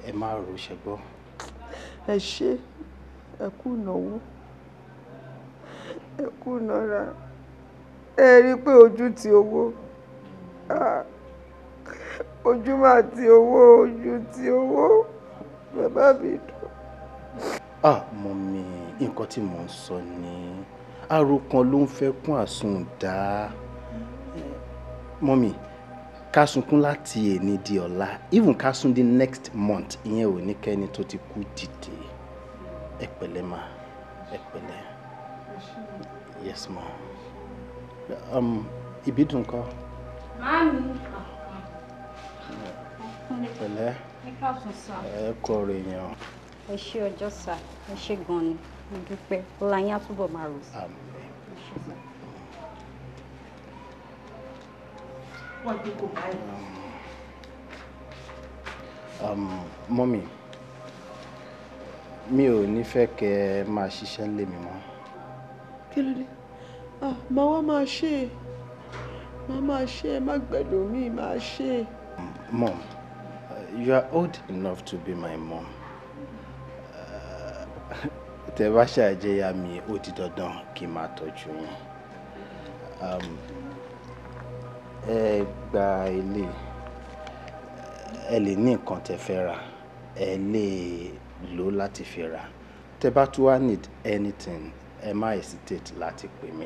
M: Ẹ má ro ṣẹgbọ́.
C: Ẹ ṣé, ẹ kú ìnáwó, ẹ kú ìnára, ẹ rí i pé ojú ti owó, ojú máa ti owó, ojú ti owó, bàbá mi dùn.
M: Ah, mọ̀mí, nǹkan tí mò ń sọ ni àròkàn ló ń fẹ́ kún àsundá. Mọ́mì, ká sunkún láti èní di ọ̀la, even ká sún di next month, ìyẹn ò ní kẹ́ni tó ti kú dìde. Ẹ pẹ̀lẹ́ ma, ẹ pẹ̀lẹ́. Yes ma. Ìbídùn kọ́.
H: Màámi.
M: Pẹ̀lẹ́.
H: Ẹ káàsán sà.
M: Ẹ kú ọ̀rọ̀ èèyàn.
H: Ẹ ṣé ọjọ́ sà, ẹ ṣé gan ni, mo dúpẹ́. Ọlá yín á túbọ̀ máa rò sí.
M: Àmín.
H: Ẹ ṣé sà.
C: Wọ́n ti kò báyìí.
M: Mọ́mì, mi ò ní fẹ́ kẹ́ ẹ máa ṣiṣẹ́ lé mi mọ́.
C: Kí ló dé? Màá wá máa ṣe é, màá máa ṣe é, má gbẹ̀dọ̀ mi, máa ṣe é.
M: Mom, you are old enough to be my mom. Tẹ́ bá ṣàjẹyà mi, ó di dandan kí n máa tọ́jú yín. Ẹ gba ilé, ẹ lè ní nǹkan tẹ́ fẹ́ rà, ẹ lè lò láti fi rà. Tẹ́ bá tún wá need anything, ẹ má hesitate láti pè mí.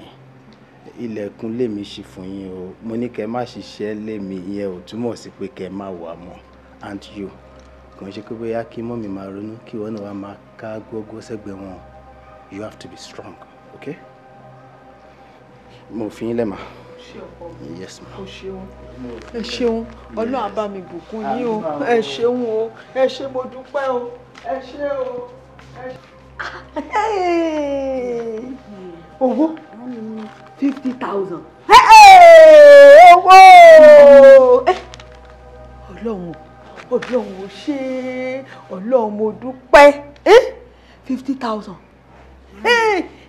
M: Ilẹ̀kùn lé mi ṣí fún yín o. Mo ní kẹ́ má ṣiṣẹ́ lé mi, ìyẹn ò túmọ̀ sí pé kẹ́ má wà mọ́. And you, kò ń ṣe pé bóyá kí mọ́mì máa ronú kí ìwọ náà wá máa ká gbogbo sẹ́gbẹ̀ẹ́ wọn. You have to be strong, okay? Mo fi yín lẹ̀ mà. Yes ma.
C: O ṣeun, ẹ ṣeun, Ọlọ́run á bá mi bùkún yín o, ẹ ṣeun o, ẹ ṣé, mo dúpẹ́ o, ẹ ṣé o. Owó 50,000. Owó! Ọlọ́run, Ọlọ́run ò ṣe é, Ọlọ́run mo dúpẹ́. 50,000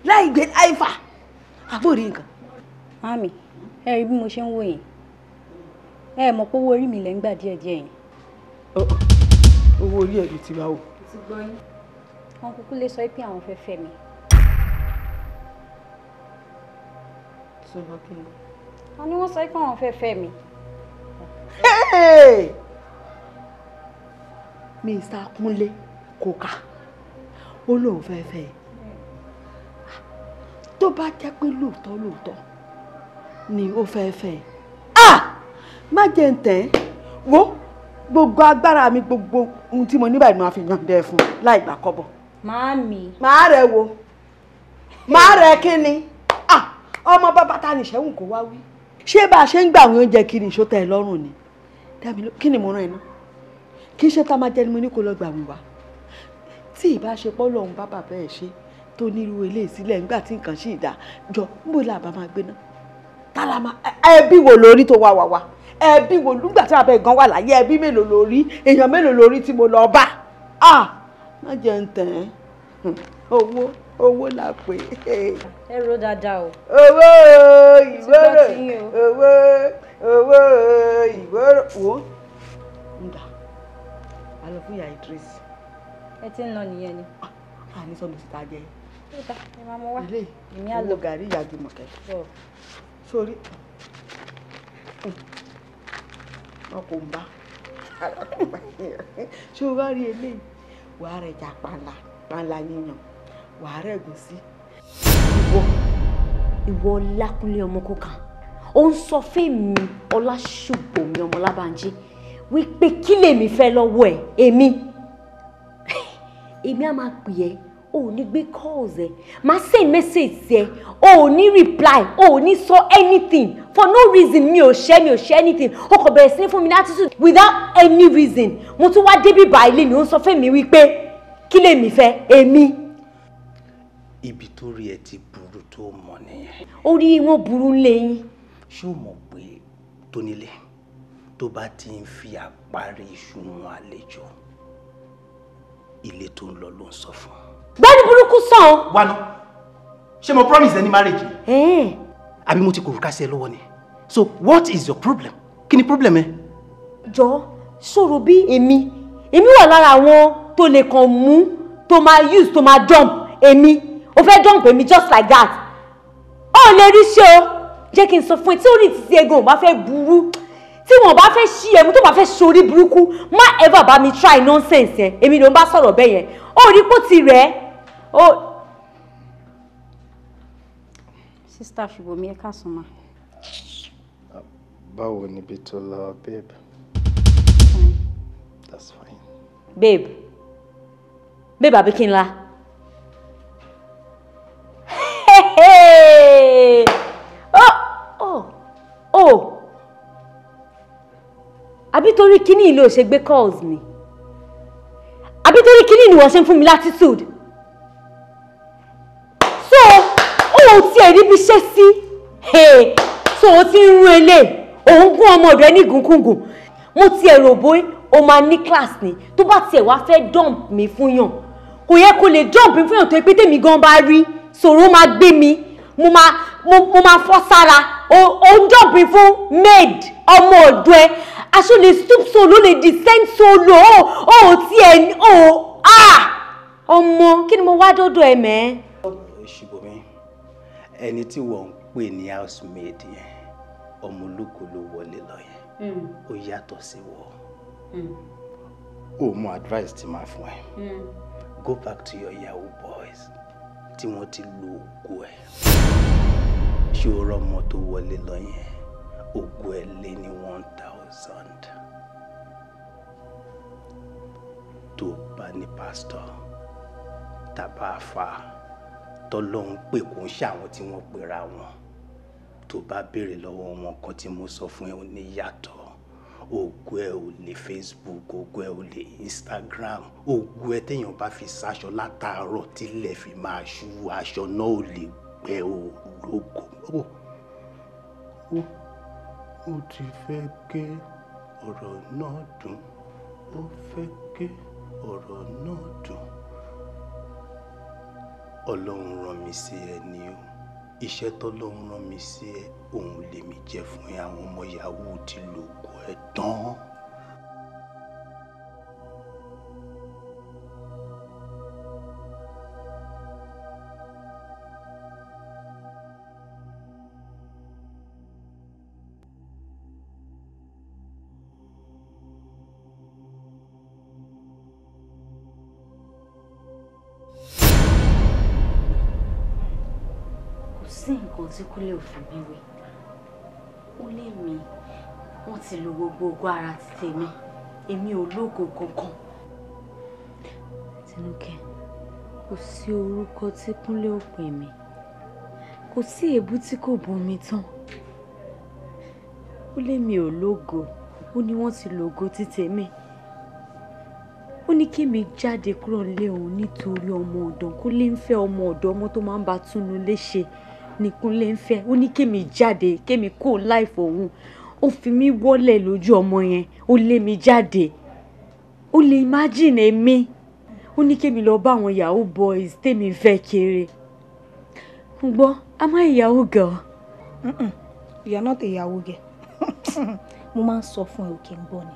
C: láì gbé láì fà, àbórí nǹkan.
H: Màámi, ẹ rí bí mo ṣe ń wò yín, ẹ mọ̀ pé owó orí mi lẹ́ ń gbà díẹ̀díẹ̀ yẹn.
C: Owó orí ẹ̀ ló ti wá o.
H: Ti gbọ́ yín. Wọn kúkú lè sọ pé àwọn fẹ́ fẹ́ mi.
C: Sọ̀rọ̀ kí ni?
H: Wọ́n ní wọ́n sọ pé àwọn fẹ́ fẹ́ mi.
C: Mr. Kúnlé Kòká ó lóun fẹ́ fẹ́ ẹ. Tó bá jẹ́ pé lóòótọ́ lóòótọ́ ni ó fẹ́ fẹ́ ẹ, má jẹ́ ń tẹ̀ ẹ́ wo Gbogbo agbára mi, gbogbo ohun tí mo ní báyìí máa fi yàn dẹ fún láì gbà kọ́bọ̀.
H: Màámi.
C: Màá rẹ̀ wo, màá rẹ̀ kí ni? Ọmọ bàbá ta ni ìṣẹ́wùn kò wá wí. Ṣé bá a ṣe ń gbà àwọn oúnjẹ kiri ìṣótẹ́ ẹ lọ́rùn ni? Kí ni mo rán ẹ ná? Kí ṣe tá a máa jẹ ni mo ní kó lọ gbà wọ́n wá? Tí ìbáṣepọ̀ lòun bá bàbá ẹ̀ ṣe tó nírú eléyìí sílẹ̀ nígbà tí nǹkan sì dá jọ, níbo la bá máa gbé ná? Tá la máa ẹbí wo lórí tó wá wá wá? Ẹbí wo nígbà tí bàbá ẹ̀ gan wà láyé, ẹbí mélòó lórí, èèyàn mélòó lórí tí mo lọ bá? Má jẹ́ ń tẹ̀ ẹ́. Owó owó là pé.
H: Ẹ ro dáadáa o.
C: Owó ìwóró, owó owó ìwóró. Wo ń dà á lọ fún ìyá Idris.
H: Ẹ ti ń lọ nìyẹn ni.
C: A ní sọmi síta jẹ.
H: Ẹ máa mọ wá.
C: Ilé owó gàrí ìyá Jùmọ̀kẹ́. Sórí wọn kò ń bá ṣé o bá rí eléyìí, wàá rẹ̀ jà panla panla yíyan, wàá rẹ̀ gùn sí.
J: Ìwọ Lákúnlé ọmọ kọkàn ó ń sọ fẹ́mi Ọlásùbọ̀mí ọmọ Lábànjí wípé kí lèmi fẹ́ lọ́wọ́ ẹ̀. Èmi á máa pè ẹ́, o ò ní gbé calls ẹ, máa send message sí ẹ, o ò ní reply, o ò ní sọ anything for no reason. Mi ò ṣe anything, o kò bẹ̀rẹ̀ sí ní fún mi ní attitude without any reason. Mo tún wá débi báyìí ni ó ń sọ fẹ́mi wípé kí lèmi fẹ́ èmi.
M: Ibi tó rí ẹ ti burú tó mọ̀ nìyẹn.
J: Orí wọn burú lẹ́yìn.
M: Ṣé o mọ̀ pé tónílé tó bá ti ń fi àparí iṣu wọn àlejò, ilé tó ń lọ ló ń sọ fún.
J: Gbẹ́ni burúkú sàn.
M: Wá ná, ṣé mo promise ẹni marriage ni? Àbí mo ti kòrò ká sí ẹ lọ́wọ́ ni? So what is your problem? Kí ni problem ẹ?
J: Jọ sọ̀rọ̀ bí èmi wà lára àwọn tó lè kàn mú, tó máa use, tó máa dump èmi. O fẹ́ dump èmi just like that. Ó lè rí ṣe o. Jẹ́ kí n sọ fún ẹ, tí orí títí egun ò bá fẹ́ burú, tí wọn bá fẹ́ ṣí ẹmu, tó bá fẹ́ ṣorí burúkú, má ever bá mi try nonsense yẹn. Èmi ló ń bá sọ̀rọ̀ bẹ́ẹ̀ yẹn. Ó rí pó ti rẹ̀ ó.
H: Sister Ṣùbọ́mi, ẹ káàsán ma.
I: Báwo ni bí tó lọ, babe? That's fine.
J: Babe, babe àbí kí n la? Hey! Oh! Oh! Oh! Àbí torí kíní ìlú ò ṣe gbé calls mi? Àbí torí kíní ni wọ́n ṣe ń fún mi latitude? So, ó tiẹ̀ ríbi ṣe sí. So, o ti ń rún elé, òun gún ọmọ rẹ ní gùnkùngùn. Mo tiẹ̀ rò bóyá o máa ní class ni, tó bá tiẹ̀ wá fẹ́ dump mi fún yàn. Kò yẹ kó lè dump mi fún yàn tó pé tèmi gan bá rí, sọ̀rọ̀ máa gbé mi, mo máa fọ́ sára. O ń dump mi fún maid ọmọ ọ̀dọ̀ ẹ. Aṣọ lè stoop so low, lè descend so low. O tiẹ̀ o ọmọ kí ni mo wá dọ́dọ̀ ẹ mẹ́.
M: Ṣùbọ́mi, ẹni tí wọ́n ń pè ní housemaid yẹn, ọmọ ológo ló wọlé lọ yẹn, ó yàtọ̀ sí wọ́. O mọ advice tí máa fún ẹ. Go back to your yahoo boys tí wọ́n ti lo ògo ẹ̀. Ṣé o rọ́mọ tó wọlé lọ yẹn? Ògo ẹ̀ lé ní 1,000. Tó bá ní pásítọ̀ tàbá àfà tọ́lọ́hún pè kó ń ṣe àwọn tí wọ́n pera wọn. Tó bá béèrè lọ́wọ́ wọn kan tí mo sọ fún ẹ, ò ní yàtọ̀. Ògo ẹ ò lè Facebook, ògo ẹ ò lè Instagram, ògo ẹ téèyàn bá fi sáṣọ látàárọ̀ tílẹ̀ fi máa ṣú, aṣọ náà ò lè gbẹ òlógo. Ó ti fẹ́ gé ọ̀rọ̀ náà dùn, ó fẹ́ gé ọ̀rọ̀ náà dùn. Ọlọ́run rán mi sí ẹ ní o. Iṣẹ́ tọ́lọ́run rán mi sí ẹ, òun lèmi jẹ́ fún ẹ. Àwọn ọmọ yahoo ti lògùn ẹ tán.
J: Sí nǹkan tí Kúnlé ò fi mí wé. Ó lé mi, wọ́n ti lo gbogbo ogún ara ti tèmi. Èmi ò lógo kankan. Tinúkẹ́, kò sí orúkọ tí Kúnlé ò pè mí. Kò sí èébú tí kò bú mi tán. Ó lé mi ò lógo, ó ní wọ́n ti lògo ti tèmi. Ó ní kí mi jáde kúrò nílé òun nítorí ọmọ ọ̀dọ̀. Kúnlé ń fẹ́ ọmọ ọ̀dọ̀, ọmọ tó máa ń ba túnú léṣe ni Kúnlé ń fẹ́. Ó ní kí mi jáde, kí mi kó láìfò òun. Ó fi mí wọ́lẹ̀ lójú ọmọ yẹn, ó lé mi jáde. Ó lè imagine èmi. Ó ní kí mi lọ bá àwọn yahoo boys tèmi fẹ́ kiri. Mo gbọ́, am I a yahoo girl?
A: You are not a yahoo girl. Mo máa ń sọ fún ẹ, òkè ń gbọ́ ni.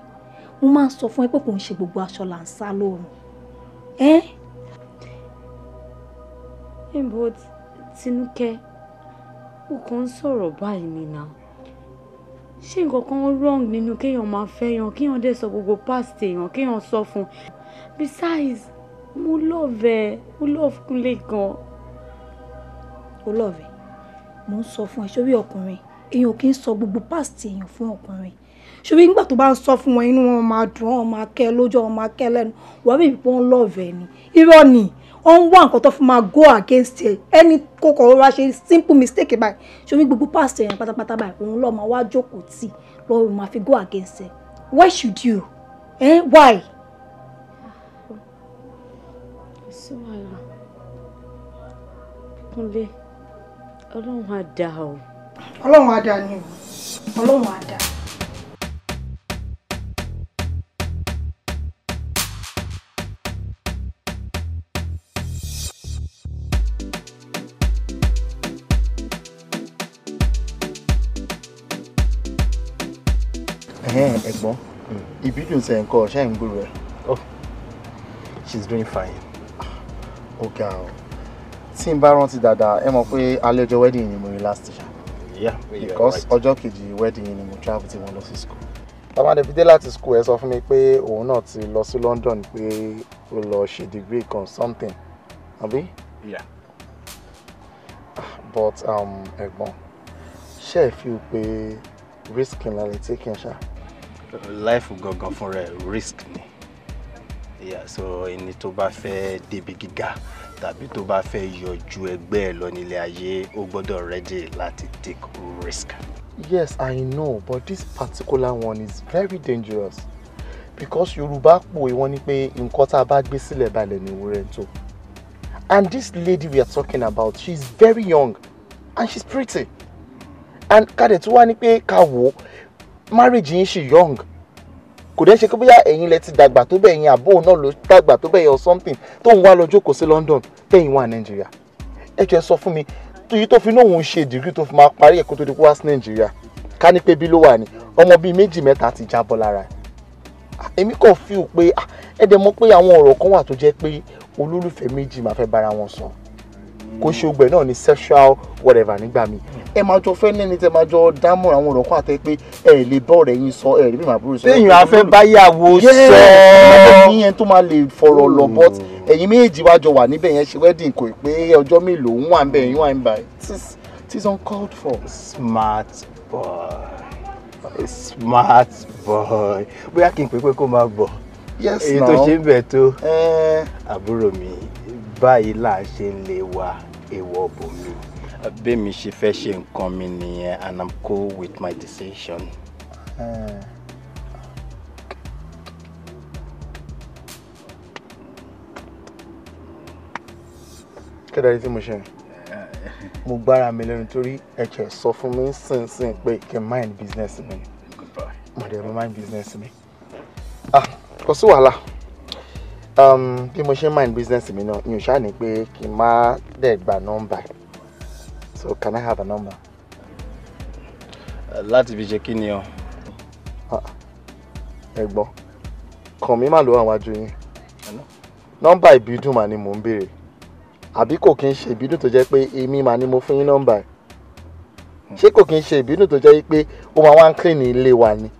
A: Mo máa ń sọ fún ẹ pé kò ń ṣe gbogbo aṣọ là ń sá lóorùn.
J: But Tinúkẹ́, ó kàn ń sọ̀rọ̀ báyìí ni now. Ṣé nǹkan kan wrong nínú kéèyàn máa fẹ́ yan, kéèyàn dẹ̀ sọ gbogbo past èèyàn, kéèyàn sọ fún un? Besides, mo love ẹ, mo love Kúnlé gan.
A: O love ẹ? Mo ń sọ fún ẹ, sórí ọkùnrin, èèyàn kì í sọ gbogbo past èèyàn fún ọkùnrin. Ṣùgbọ́n nígbà tó bá ń sọ fún wọn, inú wọn máa dùn, wọn máa kẹ́ lójú, wọn máa kẹ́ lẹ́nu, wọ́n bí wọ́n love ẹ ni. Irọ́ ni, wọ́n ń wá nǹkan tó fi máa go against ẹ. Ẹni kókò rọra ṣe simple mistake báyìí, ṣùgbọ́n gbogbo past èèyàn pátápátá báyìí, òun lọ́ọ́ máa wá jókòó tì, lọ́ọ́ máa fi go against ẹ. Why should you? Eh? Why?
J: Kò sí wàhálà. Kúnlé, Ọlọ́run á dá o.
A: Ọlọ́run á dá ni o. Ọlọ́run á dá.
N: Ẹ̀gbọ́n, Ìbídùn ṣe nǹkan ṣe ń gbúrò ẹ̀.
I: Oh, she's doing fine.
N: Ó ga ọ. Tí n bá rántí dáadáa, ẹ mọ̀ pé alẹ́ ọjọ́ wedding ni mo rí last year.
I: Yeah,
N: because ọjọ́ kejì wedding ni mo travel tí mo lọ sí school. Bàbá fi dé láti school, ẹ sọ fún mi pé òun náà ti lọ sí London, pé ó lọ ṣe degree kan something. Àbí?
I: Yeah.
N: But ẹ̀gbọ́n, ṣé ẹ feel pé risk ńlá lè take ẹ̀ ṣá?
I: Life gangan fúnra ẹ̀ risk ni. Yeah, so ẹni tó bá fẹ́ débi gíga tàbí tó bá fẹ́ yọjú ẹgbẹ́ ẹ̀ lọ nílé ayé, ó gbọ́dọ̀ ready láti take risk.
N: Yes, I know, but this particular one is very dangerous because Yorùbá pòwe wọ́n ní pé nǹkan tá a bá gbé sílẹ̀ balẹ̀ ní ewúrẹ́ ń tó. And this lady we are talking about, she is very young and she's pretty. And kàdé tó wá ní pé ká wò ó, marriage yín ṣì young. Kò dẹ́ ṣe pé bóyá ẹ̀yin lẹ ti dàgbà tó bẹ́ẹ̀ yẹn, àbó náà ló dàgbà tó bẹ́ẹ̀ yẹn or something, tó ń wá lọ jókòó sí London tẹ̀yìn wà Nàìjíríà. Ẹ jọ̀ọ́ ẹ sọ fún mi, èyí tó fi náà òun ṣe degree tó fi máa parí ẹ̀kọ́ tó di kó wá sí Nàìjíríà, ká ní pé bí ló wà ní ọmọ bíi méjì mẹ́ta ti jábọ́ lára ẹ̀. Èmi kàn feel pé ẹ dẹ̀ mọ̀ pé àwọn ọ̀rọ̀ kan wà tó jẹ́ pé olólùfẹ́ méjì máa fẹ́ bára wọn sọ. Kò ṣe ogbẹ̀ náà ní sexual whatever nígbà mi. Ẹ máa jọ fẹ́ lẹ́ni tẹ máa jọ dámọ̀ràn àwọn ọ̀rọ̀ kan àtẹ pé ẹ lè bọ́ ọ̀rẹ́ yín sọ, ẹ lè bí màbúrò sọ.
I: Téèyàn á fẹ́ báyàwó sọ.
N: Ẹ̀yin yẹn tó máa lè fọ̀rọ̀ lọ, but ẹ̀yin méjì wá jọ wà níbẹ̀ yẹn ṣe wedding kò pé ọjọ́ mélòó ń wà ń bẹ̀ yín wà ń bẹ̀. It is uncalled for.
I: Smart boy, smart boy. Bóyá kí n pè pé kó máa bọ̀.
N: Yes,
I: èyí
N: now.
I: tó ṣe ń bẹ̀ tó. Àbúrò mi, báyìí là ń ṣe ń lé wa èèwọ̀ bòmí. Bẹ́mi ṣe fẹ́ ṣe nǹkan mi nìyẹn, and I'm cool with my decision.
N: Kí ló dé tí mo ṣe? Mo gbára mi lẹ́nu torí ẹ̀jẹ̀ sọ fún mi sínsìn pé kí n mind business mi. Mo dẹ̀ mind business mi. Ah, kò sí wàhálà. Bí mo ṣe mind business mi náà, mi ò ṣáà ní pé kí n má dẹ̀ gba nọ́mbà. So can I have a number?
I: Láti fi ṣe kí ni o?
N: Ẹ̀gbọ́n, kàn mí má ló wà wájú yín. Nọ́mbà Ìbídùn mà ni mò ń béèrè. Àbí kò kí n ṣe Ìbídùn tó jẹ́ pé èmi mà ni mo fún yín nọ́mbà ẹ̀? Ṣé kò kí n ṣe Ìbídùn tó jẹ́ pé ó máa wá ń clean ilé wa ni?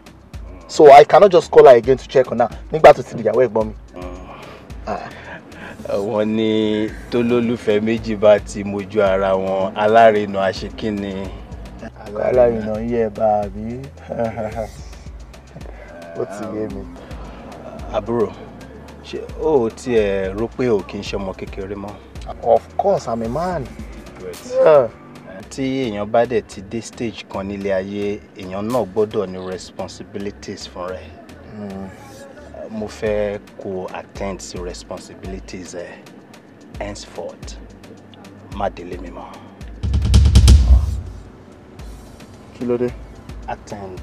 N: So I cannot just call her again to check on her nígbà tó ti dìyàwó ẹ̀gbọ́n mi.
I: Wọ́n ní tólólùfẹ́ méjì bá ti mojú ara wọn, alárinà àṣekínni.
N: Alárinà yẹ bá a bí. Ó ti yé mi.
M: Àbúrò, ṣé o tiẹ̀ rò pé o kì í ṣe ọmọ kékeré mọ́?
N: Of course, I'm a man.
M: Great.
N: Yeah.
M: Tí èèyàn bá dẹ̀ ti dé stage kan nílé ayé, èèyàn náà gbọ́dọ̀ ní responsibilities fún rẹ̀. Mo fẹ́ kó attend sí responsibilities ẹ henceforth. Má délé mi mọ́.
N: Kí ló dé?
M: Attend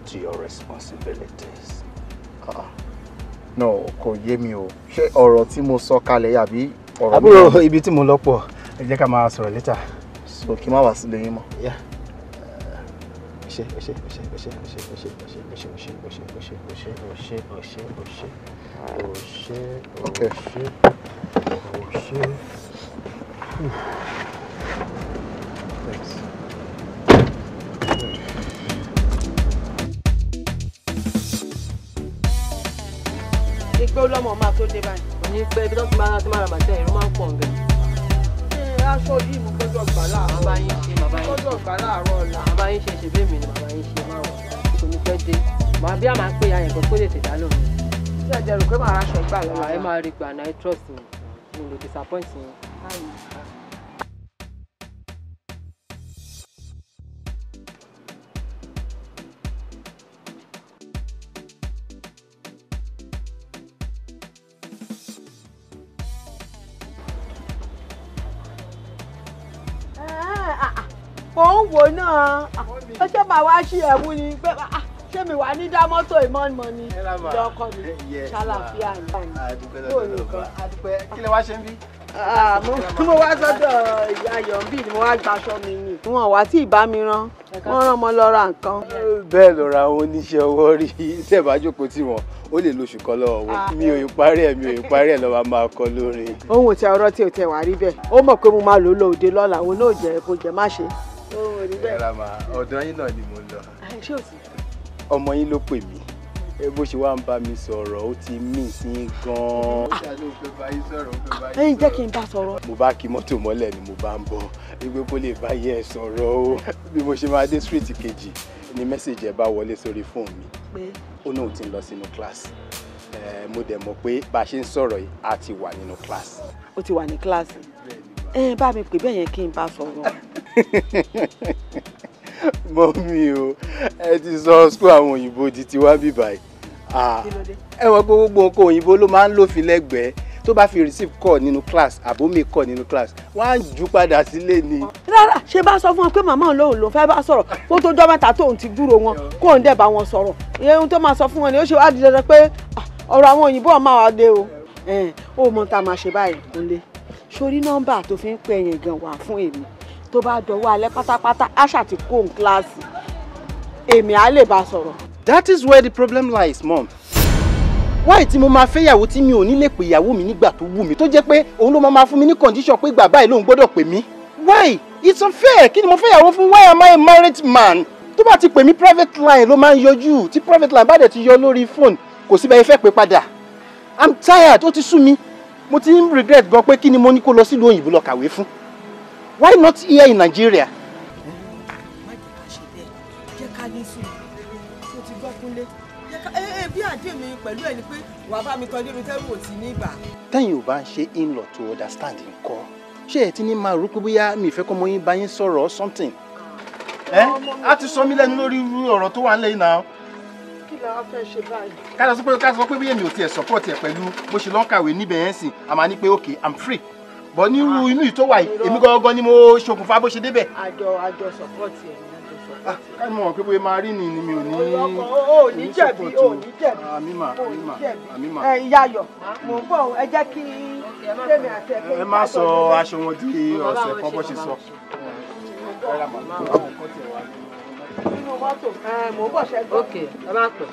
M: to your responsibilities.
N: No, kò yé mi o. Ṣé ọ̀rọ̀ tí mo sọ kalẹ̀ àbí ọ̀rọ̀ mi?
M: Àbúrò, ibi tí mo lọ pọ̀, ẹ jẹ́ ká máa sọ̀rọ̀ later.
N: So kí n má wá sílé yín mọ́.
M: Yeah. Ṣe ṣe ṣe ṣe ṣe ṣe ṣe ṣe ṣe ṣe ṣe ṣe ṣe ṣe ṣe ṣe
N: Okay.
M: ṣe ṣe. Thanks.
C: Ìgbé olọ́mọ máa tó dé báyìí.
B: Ní pé ibi tó ti máa ra màtẹ́ ìrún máa ń pọ̀ nbẹ.
C: Aṣọ yìí mo gbọ́dọ̀ gbà láàárọ̀.
B: Bàbá yín ṣe, bàbá yín ṣe.
C: Gbọ́dọ̀ gbà láàárọ̀ ọ̀la.
B: Bàbá yín ṣe, ṣèbí mi ni bàbá yín ṣe, máa wọ̀ kò ní pẹ́ dé. Màá bí a máa pè ya yẹn kan kó lè tètè lọ.
C: Ṣé ẹ jẹ́ rò pé màá raṣọ ìgbà lọ́la?
B: Ẹ máa rí gbà náà, ẹ trust me, mi lè disappoint yín.
C: Mò ń wò náà, ó ṣe máa wá sí ẹ̀wù ni pé ṣé mi wà ní dá mọ́tò ìmọ̀ọ́mọ́ ni lọ́kọ mi ṣàlàfíà ni. Bó ní nǹkan?
M: Kí lẹ wá ṣe ń bí?
C: Mo wá sọ́dọ̀ ìyá Yọ̀ǹbí ni mo wá gbaṣọ mi ni. Wọn wá tí ìbá mi rán, wọ́n rán ọmọ lọ ra nǹkan.
M: Bẹ́ẹ̀ lọ ra àwọn oníṣẹ́ ọwọ́ rí, tẹ́ bá jókòó tì wọ́n, ó lè lóṣù kan lọ́wọ́ wọn. Mi ò ì parí ẹ̀, mi ò ì parí ẹ̀ lọ́wọ́ máa kọ lórin.
C: Ohun ò tẹ ọ̀rọ̀ tí ò tẹ wá rí bẹ́ẹ̀. Ó mọ̀ pé mo máa lò ó lọ òde lọ́la, òun náà jẹ́ kó jẹ́ má ṣe.
M: Ọ̀dọ̀ yín náà ni mo lọ.
C: Ṣé o sì?
M: Ọmọ yín ló pè mí, bó ṣe wá ń bá mi sọ̀rọ̀, ó ti mí sí gan-an.
C: Ẹ̀yin jẹ́ kí n bá sọ̀rọ̀.
M: Mo bá kí mọ́tò mọ́lẹ̀ ni mo bá ń bọ̀ wípé kó lè bá yẹ ẹ sọ̀rọ̀ o. Bí mo ṣe máa dé street kejì ni mẹ́sàgì ẹ̀ bá wọlé sórí fóònù mi. Ó náà ti ń lọ sínú class. Mo dẹ̀ mọ̀ pé bá a ṣe ń sọ̀rọ̀ yìí, a ti wà nínú class.
C: Ó ti wà ní kíláàsì. Ẹ bá mi pè bẹ́ẹ̀ yẹn kí n bá sọ̀rọ̀.
M: Mọ́mí o, ẹ ti sọ school àwọn òyìnbó di tiwa bí báyìí. Ẹ mọ̀ pé gbogbo nǹkan òyìnbó ló máa ń lófin lẹ́gbẹ̀ẹ́. Tó bá fi receive call nínú class, àbómi call nínú class, wọ́n á jù padà sílé ni.
C: Rárá, ṣé bá sọ fún wọn pé màmá òun lòun ló fẹ́ bá sọ̀rọ̀ kó tó jọ́ mẹ́ta tóun ti gbúrò wọn kóun dẹ̀ bá wọn sọ̀rọ̀. Ìyẹn ohun tó máa sọ fún wọn ni ó ṣe wá di dandan pé ọ̀rọ̀ àwọn òyìnbó ọ̀ máa wá dé o. Ó mọ tá a máa ṣe báyìí, Kúnlé. Sórí nọ́mbà tó fi ń pè yẹn gan wà fún èmi. Tó bá dọwọ́ alẹ́ pátápátá, àṣà ti kó òun kíláàsì, èmi á lè bá sọ̀rọ̀.
M: That is where the problem lies, mom. Why tí mo máa fẹ́ ìyàwó tí mi ò ní lè pè ìyàwó mi nígbà tó wù mí, tó jẹ́ pé òun ló máa fún mi ní condition pé ìgbà báyìí lòun gbọ́dọ̀ pè mí? Why? It's unfair. Kí ni mo fẹ́ ìyàwó fún? Why am I a married man? Tó bá ti pè mí, private line ló máa ń yọjú. Tí private line bá dẹ̀ ti yọ lórí phone, kò síbẹ̀ ẹ fẹ́ pè padà. I'm tired. Ó ti sú mi. Mo ti ń regret gan pé kí ni mo ní kó lọ sílùú òyìnbó lọ kàwé fún. Why not here in Nigeria?
C: Má jẹ́ ká ṣe bẹ́ẹ̀, jẹ́ ká ní sùúrù. Tó ti gbọ́, Kúnlé? Bí àdé mi pẹ̀lú ẹ̀ ni pé wàá bá mi tọ́ débi tẹ́rù ò tí ní bà.
M: Tẹ́yìn ò bá ń ṣe in-law to understand nǹkan, ṣé ẹ ti ní máa rò pé bóyá mi ìfẹ́ kọ́ mọ yín bá yín sọ̀rọ̀ or something? Ẹ á ti sọ mí lẹ́nu lórí irú ọ̀rọ̀ tó wà ńlẹ̀ yìí náà.
C: Kí la wá fẹ́ ṣe báyìí?
M: Ká sọ pé bóyá mi ò tiẹ̀ support ẹ̀ pẹ̀lú bó ṣe lọ́n kàwé níbẹ̀ yẹn sìn, àmà ní pé okay, I'm free. But nírú inú ìtó wà yìí, èmi gangan ni mo ṣokùnfà bó ṣe débẹ̀.
C: Àjọ support ẹ̀ ni, àjọ support ẹ̀.
M: Ká ní mo mọ̀ pé bóyá máa rí ni ni mi ò ní.
C: O ò ní jẹ̀bi, o ò ní jẹ̀bi.
M: Àmì mà, àmì mà, àmì mà.
C: Ẹ ìyá Ayọ̀, mò ń bọ̀, ẹ jẹ́ kí tèmi àti ẹ̀.
M: Ẹ má sọ aṣọ wọn di ọ̀sẹ̀ kan bó ṣe sọ.
C: Nínú mọ́tò, mò ń bọ̀ ṣẹ́gun.
B: Ok, ẹ má pẹ́.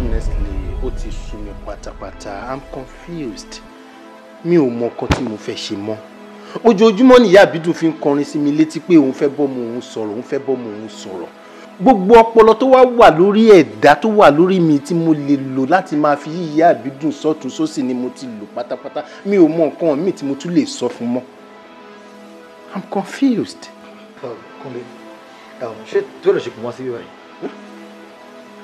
M: Honestly, ó ti sú mi pátápátá. I'm confused. Mi ò mọ nǹkan tí mo fẹ́ ṣe mọ́. Ojoojúmọ́ ni ìyá Àbídùn fi ń kọrin sí mi létí pé òun fẹ́ bọ́mọ òun sọ̀rọ̀, òun fẹ́ bọ́mọ òun sọ̀rọ̀. Gbogbo ọpọlọ tó wá wà lórí ẹ̀dá tó wà lórí mi tí mo lè lò láti máa fi yí ìyá Àbídùn sọ́tún sósì ni mo ti lò pátápátá. Mi ò mọ nǹkan míì tí mo tún lè sọ fún mọ́. I'm confused.
G: Kúnlé, ṣé tó lè ṣe kò wá síbí báyìí?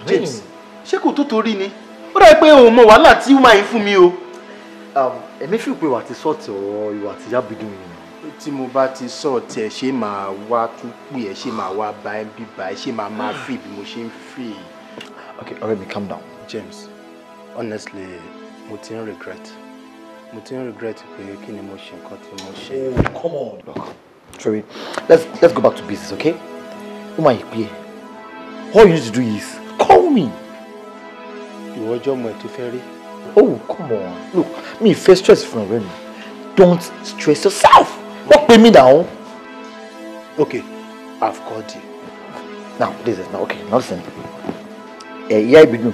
M: James, ṣé kò tó torí ni? Ó dàbí pé òun mọ wàhálà tí ó máa ń fún mi o.
G: Èmi fi pé wà ti sọ́ọ̀tì ọ̀rọ̀ ìwà àti ìyá Àbídùn yìí ni.
M: Tí mo bá ti sọ́ọ̀tì ẹ̀, ṣé máa wá tún pè ẹ́, ṣé máa wá bá ẹ bíbá ẹ, ṣé máa máa fi bí mo ṣe ń fi.
G: Okay, ọ̀rẹ́ mi, calm down.
M: James, honestly, mo ti ń regret. Mo ti ń regret pé kí ni mo ṣe nǹkan tí mo ṣe.
G: Oh, come on. Look, sorry, let's go back to business, okay? Ó máa yí pé all you need to do is call me.
M: Ìwọ ọjọ́ ọmọ ẹ̀ tó fẹ́ rí.
G: Oh, come on. Look, mi fẹ́ stress fún ọ̀rẹ́ mi. Don't stress yourself. Wọ́n pè mí now.
M: Okay, I've called you.
G: Now, this is now okay. Now listen. Ìyá Ìbídùn,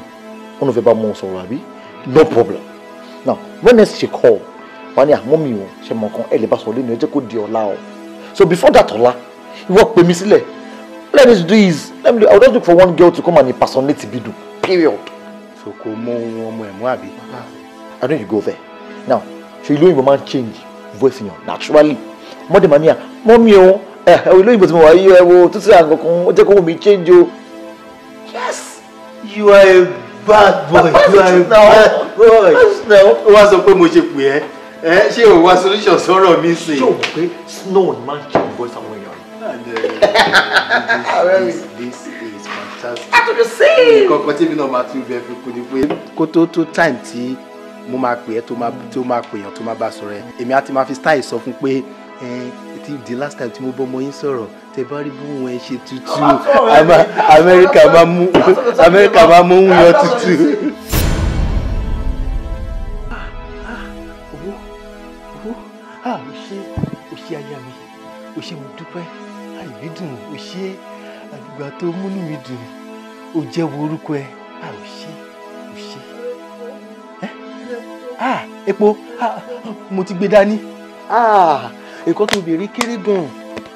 G: wọ́n fẹ́ bá mọ́ sọ̀rọ̀ àbí? No problem. Now, when next she call, wọ́n ní àmọ́ mi ò ṣe mọ̀ kan ẹ lè bá sọ̀rọ̀ lẹ́nu ẹ jẹ́ kó di ọ̀la o. So before that ọ̀la, ìwọ pè mí sílẹ̀. All I need to do is, I will just look for one girl to come and impersonate Ìbídùn. Period.
M: So kò mọ ohun ọmọ ẹ̀ mọ́ àbí?
G: I know you go there. Now, ṣe ìlú òyìnbó máa ń change voice yàn naturally. Mọ́dé màá ní à, mọ́mí o, ìlú òyìnbó tí mo wà yí ẹ wo tútù àgọ̀kan, ó jẹ́ kó mi change o. Yes!
M: You are a bad boy. You are a bad boy. Ó wá sọ pé mo ṣe pè ẹ́, ṣé o wá solution sọ̀rọ̀ mi sí?
G: Ṣé o mọ̀ pé snow ni máa ń change voice àwọn èèyàn?
M: This is fantastic.
G: That's what you're saying.
M: Nǹkan kan tí mi náà máa tún bẹ fi kú ni pé kó tó tó time tí mo máa pè ẹ́ tó máa pè yàn tó máa bá sọ̀rọ̀ ẹ̀, èmi á ti máa fi style sọ fún pé the last time tí mo bọ́ ọmọ yín sọ̀rọ̀ tẹ bá rí bóun ẹ ṣe tútù, Amẹ́ríkà máa mú òun yọ tútù. Owó owó, o ṣe aya mi, o ṣe mo dúpẹ́, Ìbídùn o ṣe àgbà tó múnú mi dùn, o jẹ́wọ́ orúkọ ẹ, o ṣe o ṣe. Epo mo ti gbé dání. Ẹ̀kọ́ tó béèrè kéré gan-an,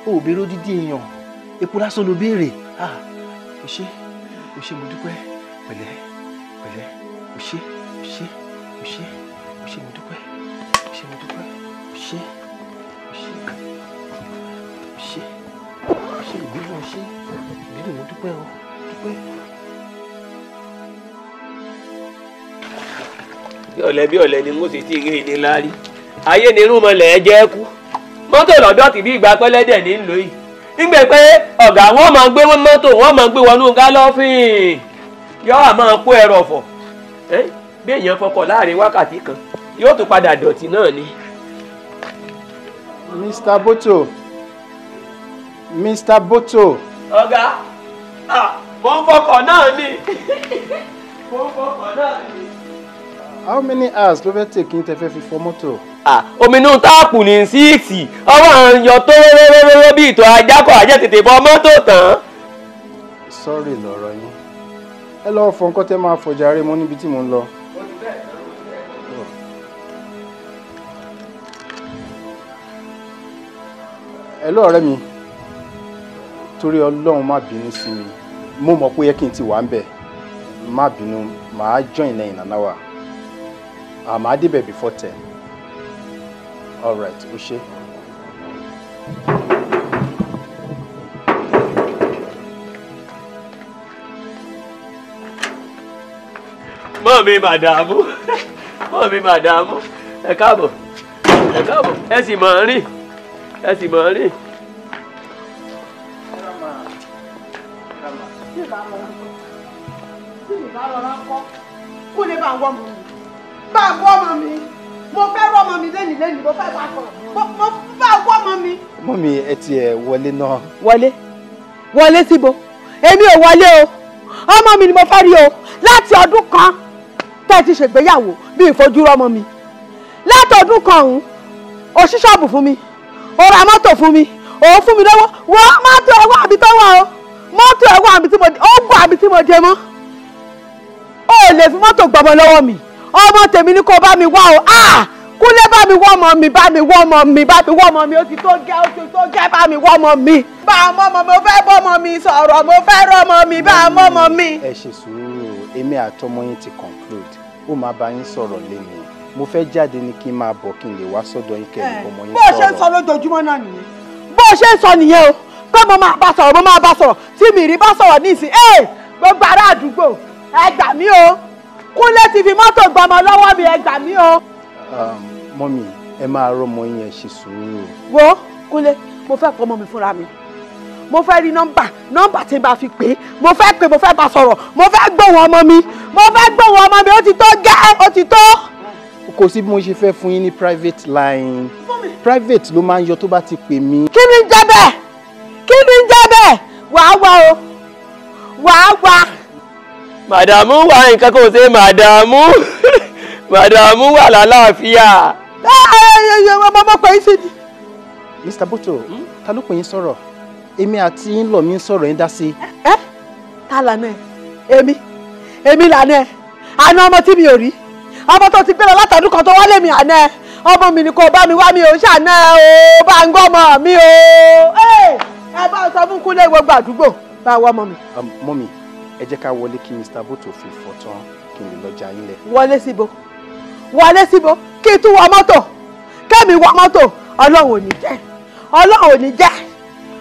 M: o ò béèrè odidi èèyàn, epo lásán ló béèrè. O ṣé, o ṣé mo dúpẹ́, pẹ̀lẹ́ pẹ̀lẹ́, o ṣé o ṣé o ṣé o ṣé mo dúpẹ́, o ṣé mo dúpẹ́, o ṣé o ṣé o ṣé o ṣé Ìbídùn, o ṣé Ìbídùn mo dúpẹ́ o, dúpẹ́.
K: Bí ọ̀lẹ ni mo sì ti rí ní láárí, ayé ni irú mọ̀lẹ́ jẹ́ kú. Mọ́tò lọ́dọ̀ tí bí ìgbà pẹ́lẹ́dẹ̀ ní lò yìí. Nígbà pé ọ̀gá wọn máa gbé mọ́tò, wọn máa gbé wọnú gálọ́fìn, yóò máa kó ẹrọ̀fọ̀. Bí èèyàn fọkọ̀ láàrin wákàtí kan, yóò tún padà dọ̀tí náà ni.
M: Mr. Boto, Mr. Boto.
K: Ọ̀gá, mo ń fọkọ̀ náà ni. Mo ń fọkọ̀ náà ni.
M: How many hours ló fẹ́ tèkí tẹ fẹ́ fi fọ mọ́tò?
K: Omi inú táàpù ní síìtì, ọwọ́ àyàn tó rọ́rọ́rọ́rọ́ bí ìtọ̀ ajákọ̀ ajẹ́ tètè bọ mọ́tò tán.
M: Sọ́ọ̀rì lọ̀rọ̀ yín. Ẹ lọ́ọ́ fọ nǹkan tẹ́ máa fọ jàre, mo níbi tí mò ń lọ. Ẹ lọ́ ọ̀rẹ́ mi, torí Ọlọ́run má bínú sí mi, mo mọ̀ pé ó yẹ kí n ti wà ń bẹ̀, má bínú, màá join lẹ́yìn nànáwà. Màá débẹ̀ before 10. All right, o ṣé.
K: Mọ́mi màdàmú, mọ́mi màdàmú, ẹ káàbọ̀, ẹ káàbọ̀, ẹ sì mọ̀ ń rìn, ẹ sì mọ̀ ń rìn.
C: Kó lè bá ń wọ́ ọmọ mi, bá ń wọ́ ọmọ mi, mo fẹ́ rọ́ ọmọ mi lẹ́nìí lẹ́nìí, mo fẹ́ bá sọ̀rọ̀, mo bá wọ́ ọmọ mi.
M: Mọ́mi ẹ ti ẹ̀ wọlé náà.
C: Wọlé wọlé síbo, èmi ò wọlé o, ọmọ mi ni mo fẹ́ rí o. Láti ọdún kan tẹ́ ẹ ti ṣègbéyàwó bí ìfojúrọ́ ọmọ mi, láti ọdún kan ọ̀hún o ṣí ṣọ́ọ̀bù fún mi, o ra mọ́tò fún mi, o fún mi lọ́wọ́, wọ́n mọ́tò ẹ̀wọ̀n àbí tó wà o, mọ́tò ẹ̀wọ̀n àbí tí mo ó gùn àbí tí mo dé mọ́. O ò lè fi mọ́tò gbọmọ lọ́wọ́ mi. Ọmọ tèmi ni kò bá mi wá o. Kúnlé bá mi wá ọmọ mi, bá mi wá ọmọ mi, bá mi wá ọmọ mi. Ó ti tó gẹ́, ó ti tó gẹ́, bá mi wá ọmọ mi. Bá a mọ́ ọmọ mi, mo fẹ́ bọ́ ọmọ mi sọ̀rọ̀, mo fẹ́ rọ́ ọmọ mi, bá a mọ́ ọmọ mi.
I: Ẹ ṣe sùúrù, èmi àtọmọ yín ti conclude. Ó máa bá yín sọ̀rọ̀ léni. Mo fẹ́ jáde ní kí n máa bọ̀ kí n lè wá sọ́dọ̀ yín kẹ́ ẹ ọmọ yín sọ̀rọ̀.
C: Bó o ṣe ń sọ lójoojúmọ́ náà nìyẹn. Bó o ṣe ń sọ nìyẹn o. Pé mo máa bá sọ̀rọ̀, mo máa bá sọ̀rọ̀. Tí mi rí bá sọ̀rọ̀ nísìn, gbogbo ará àdúgbò, ẹ gbà mí o. Kúnlé ti fi mọ́tò gbọmọ lọ́wọ́ mi, ẹ gbà mí o.
I: Mọ́mì, ẹ máa rọ́mọ yín, ẹ ṣe sùúrù.
C: Wo Kúnlé, mo fẹ́ pọ̀ ọmọ mi fúnra mi. Mo fẹ́ rí nọ́mbà tí n bá fi pè é. Mo fẹ́ pè, mo fẹ́ bá sọ̀rọ̀. Mo fẹ́ gbóhùn ọmọ mi. Mo fẹ́ gbóhùn ọmọ mi, ó ti tó gẹ́, ó ti tó.
I: Kò sí bí mo ṣe fẹ́ fún yín ní private line. Private ló máa ń yọ tó bá ti pè mí.
C: Kí ni ń jẹ́ bẹ́ẹ̀? Kí ni ń jẹ́ bẹ́ẹ̀? Wàá wá o, wàá wá.
K: Màdàmú wà, nǹkan kò ṣe màdàmú. Màdàmú wà lálàáfíà.
C: Ọmọ pè é sí ni.
I: Mr. Boto, ta ló pè yín sọ̀rọ̀? Èmi àti yín lọ mi ń sọ̀rọ̀ yín dá sí.
C: Ẹ ta lànà ẹ? Èmi lànà ẹ. Àná ọmọ tí mi ò rí. Ọmọ tó ti gbé lọ látọdún kan tó wálé mi àná ẹ. Ọmọ mi ni kò bá mi wá, mi ò ṣàná ẹ o, bá ń gbọ́ ọmọ mi o. Ẹ bá sọ fún Kúnlé gbogbo àdúgbò, bá wọ ọmọ mi.
I: Mọ́mì, ẹ jẹ́ ká wọlé kí Mr. Boto fi fọ̀ tán kí n lè lọ ja yín lẹ̀.
C: Wọlé síbo, wọlé síbo, kí n tún wọ mọ́tò, kẹ́mi wọ mọ́tò. Ọlọ́run ò ní jẹ́, Ọlọ́run ò ní jẹ́,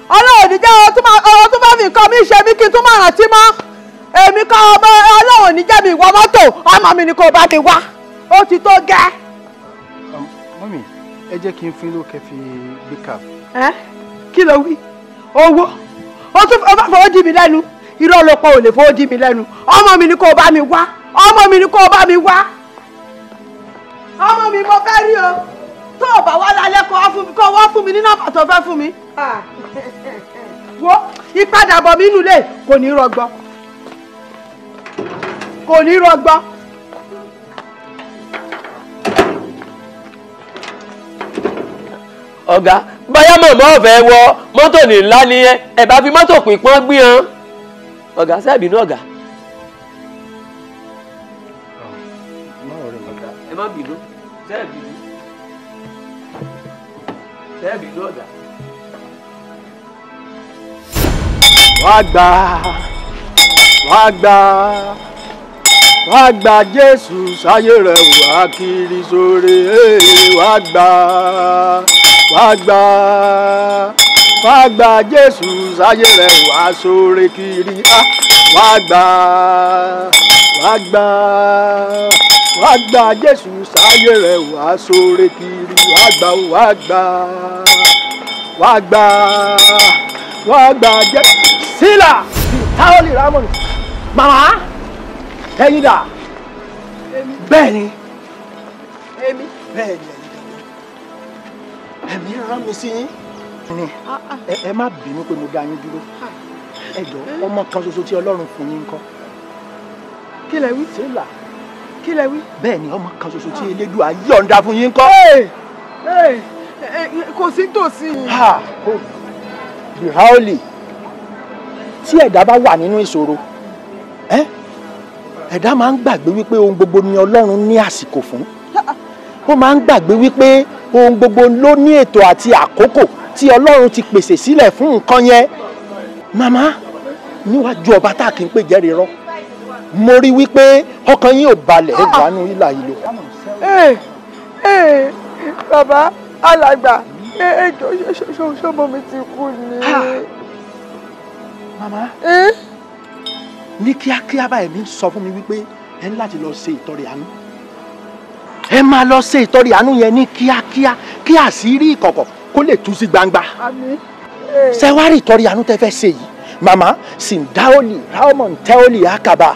C: Ọlọ́run ò ní jẹ́. Ọ̀rọ̀ tó bá fi nǹkan mi ṣe mí kí n tún máa rántí mọ́. Èmi kọ́ ọmọ, Ọlọ́run ò ní jẹ́ mi wọ mọ́tò, ọmọ mi ni kò bá mi wá. Ó ti tó gẹ́.
I: Mọ́mì, ẹ jẹ́ kí n fún yín lówó kẹ́ fi gbé cab.
C: Ẹ kí ló wí? Owó? Ó tún fẹ́ fowó dí mi lẹ́nu. Irọ́ ló pọ̀, ò lè fowó dí mi lẹ́nu. Ọmọ mi ni kò bá mi wá. Ọmọ mi ni kò bá mi wá. Ọmọ mi mo fẹ́ rí o. Tó o bá wá lálẹ́ kó wá fún mi ní nọ́mbà tó fẹ́ fún mi. Wo ìpadàbọ̀ mi nulẹ̀ kò ní rọgbọ. Kò ní rọgbọ.
K: Ọ̀gá, báyá mọ̀mọ́ ọ̀fẹ́ wọ mọ́tò ní ńlá ni ẹ bá fi mọ́tò pínpọ́n gbé hàn. Ọ̀gá, ṣé bínú ọ̀gá? Ẹ má bínú, ṣé bínú? Ṣé bínú ọ̀gá?
P: Wá gbà, wá gbà, wá gbà Jésù sáyé rẹ̀ wá kiri sóre, wá gbà, wá gbà, wá gbà Jésù sáyé rẹ̀ wá sóre kiri, wá gbà, wá gbà, wá gbà Jésù sáyé rẹ̀ wá sóre kiri, wá gbà, wá gbà, wá gbà, wá gbà Jésù. Sílà táwọlì rámọ̀nì màmá ẹ̀yin dà? Bẹ́ẹ̀ ni,
C: èmi.
P: Bẹ́ẹ̀ ni, ẹ̀yin dà. Ẹ̀mí rán mi sí yín. Ẹ má bínú pé mo dá yín dúró. Ẹ jọ̀ọ́, ọmọ kan ṣoṣo tí Ọlọ́run fún yín ńkọ́?
C: Kí lẹ wí?
P: Sílà.
C: Kí lẹ wí?
P: Bẹ́ẹ̀ ni, ọmọ kan ṣoṣo tí Elédùà yọ̀ǹda fún yín ńkọ́?
C: Kò sí tòsí.
P: Bìháólì, tí ẹ̀dá bá wà nínú ìṣòro, ẹ̀dá máa ń gbàgbé wípé ohun gbogbo ni Ọlọ́run ní àsìkò fún. Ó máa ń gbàgbé wípé ohun gbogbo ló ní ètò àti àkókò tí Ọlọ́run ti pèsè sílẹ̀ fún nǹkan yẹn. Màmá, níwájú ọba tá a kì í pè jẹ́rìí rọ́, mo rí wípé ọkàn yín ò balẹ̀, ẹ wà nù ìlà ìlò.
C: Bàbá alàgbà, ṣọmọ mi ti kú ni.
P: Màmá, ní kíákíá báyìí mi ń sọ fún mi wípé ẹ ní láti lọ ṣe ìtọrẹ àánú. Ẹ máa lọ ṣe ìtọrẹ àánú yẹn ní kíákíá kí àṣírí ìkọ̀kọ̀ kó lè tú sí gbangba. Ṣé wá rí ìtọrẹ àánú tẹ́ fẹ́ ṣe yìí? Màmá, sìndáólì ráọ́mọ̀n tẹ́ólì àkàbà.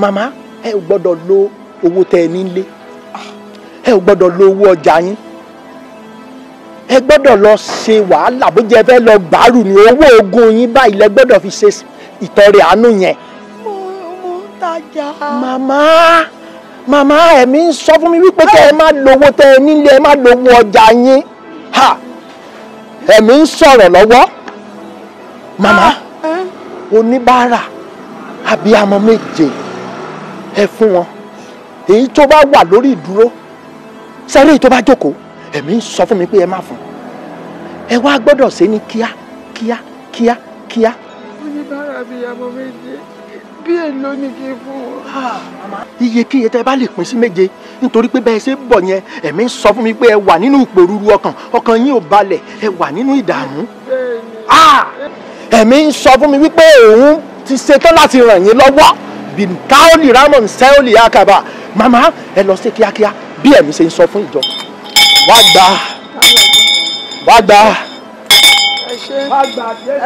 P: Màmá, ẹ ò gbọ́dọ̀ lo owó tẹ́ ẹ nílé. Ẹ ò gbọ́dọ̀ lo owó ọjà yín. Ẹ gbọ́dọ̀ lọ ṣe wàhálà bó jẹ́ fẹ́ lọ gbàrú ní owó oògùn yín báyìí lẹ gbọ́dọ̀ fi ṣe ìtọrẹ àánú yẹn.
C: Mo ń tajà.
P: Màmá, ẹ̀mí ń sọ fún mi wípé kẹ́ ẹ má lówó tẹ́ ẹ nílé, ẹ má lówó ọjà yín. Ẹ̀mí ń sọ̀rọ̀ lọ́wọ́. Màmá, oníbàárà abiyamọ méje Ẹ fún wọn. Èyí tó bá wà lórí ìdúró, sẹ́rí èyí tó bá jókòó, ẹ̀mí ń sọ fún mi pé ẹ má fún. Ẹ wá gbọ́dọ̀ ṣe ní kíá kíá kíá kíá.
U: Oníbàárà bíi àmọ́ méje bí èlò ní kí n fún wọn.
P: Iyekíye tẹ́ bá lè pín sí méje, nítorí pé bẹ́ẹ̀ ṣe ń bọ̀ yẹn, ẹ̀mí ń sọ fún mi pé ẹ wà nínú ìpòrúru ọkàn, ọkàn yín ò balẹ̀, ẹ wà nínú ìdààmú. Ẹ̀mí ń sọ fún mi wípé òun ti ṣetán láti ràn yín lọ́wọ́. Bìnkáólì ramon sẹ́ólì akaba. Màmá, ẹ lọ sí kíákíá bí ẹ̀mí ṣe ń sọ fún ìjọ. Wá gbà, wá gbà.
U: Ẹ ṣé,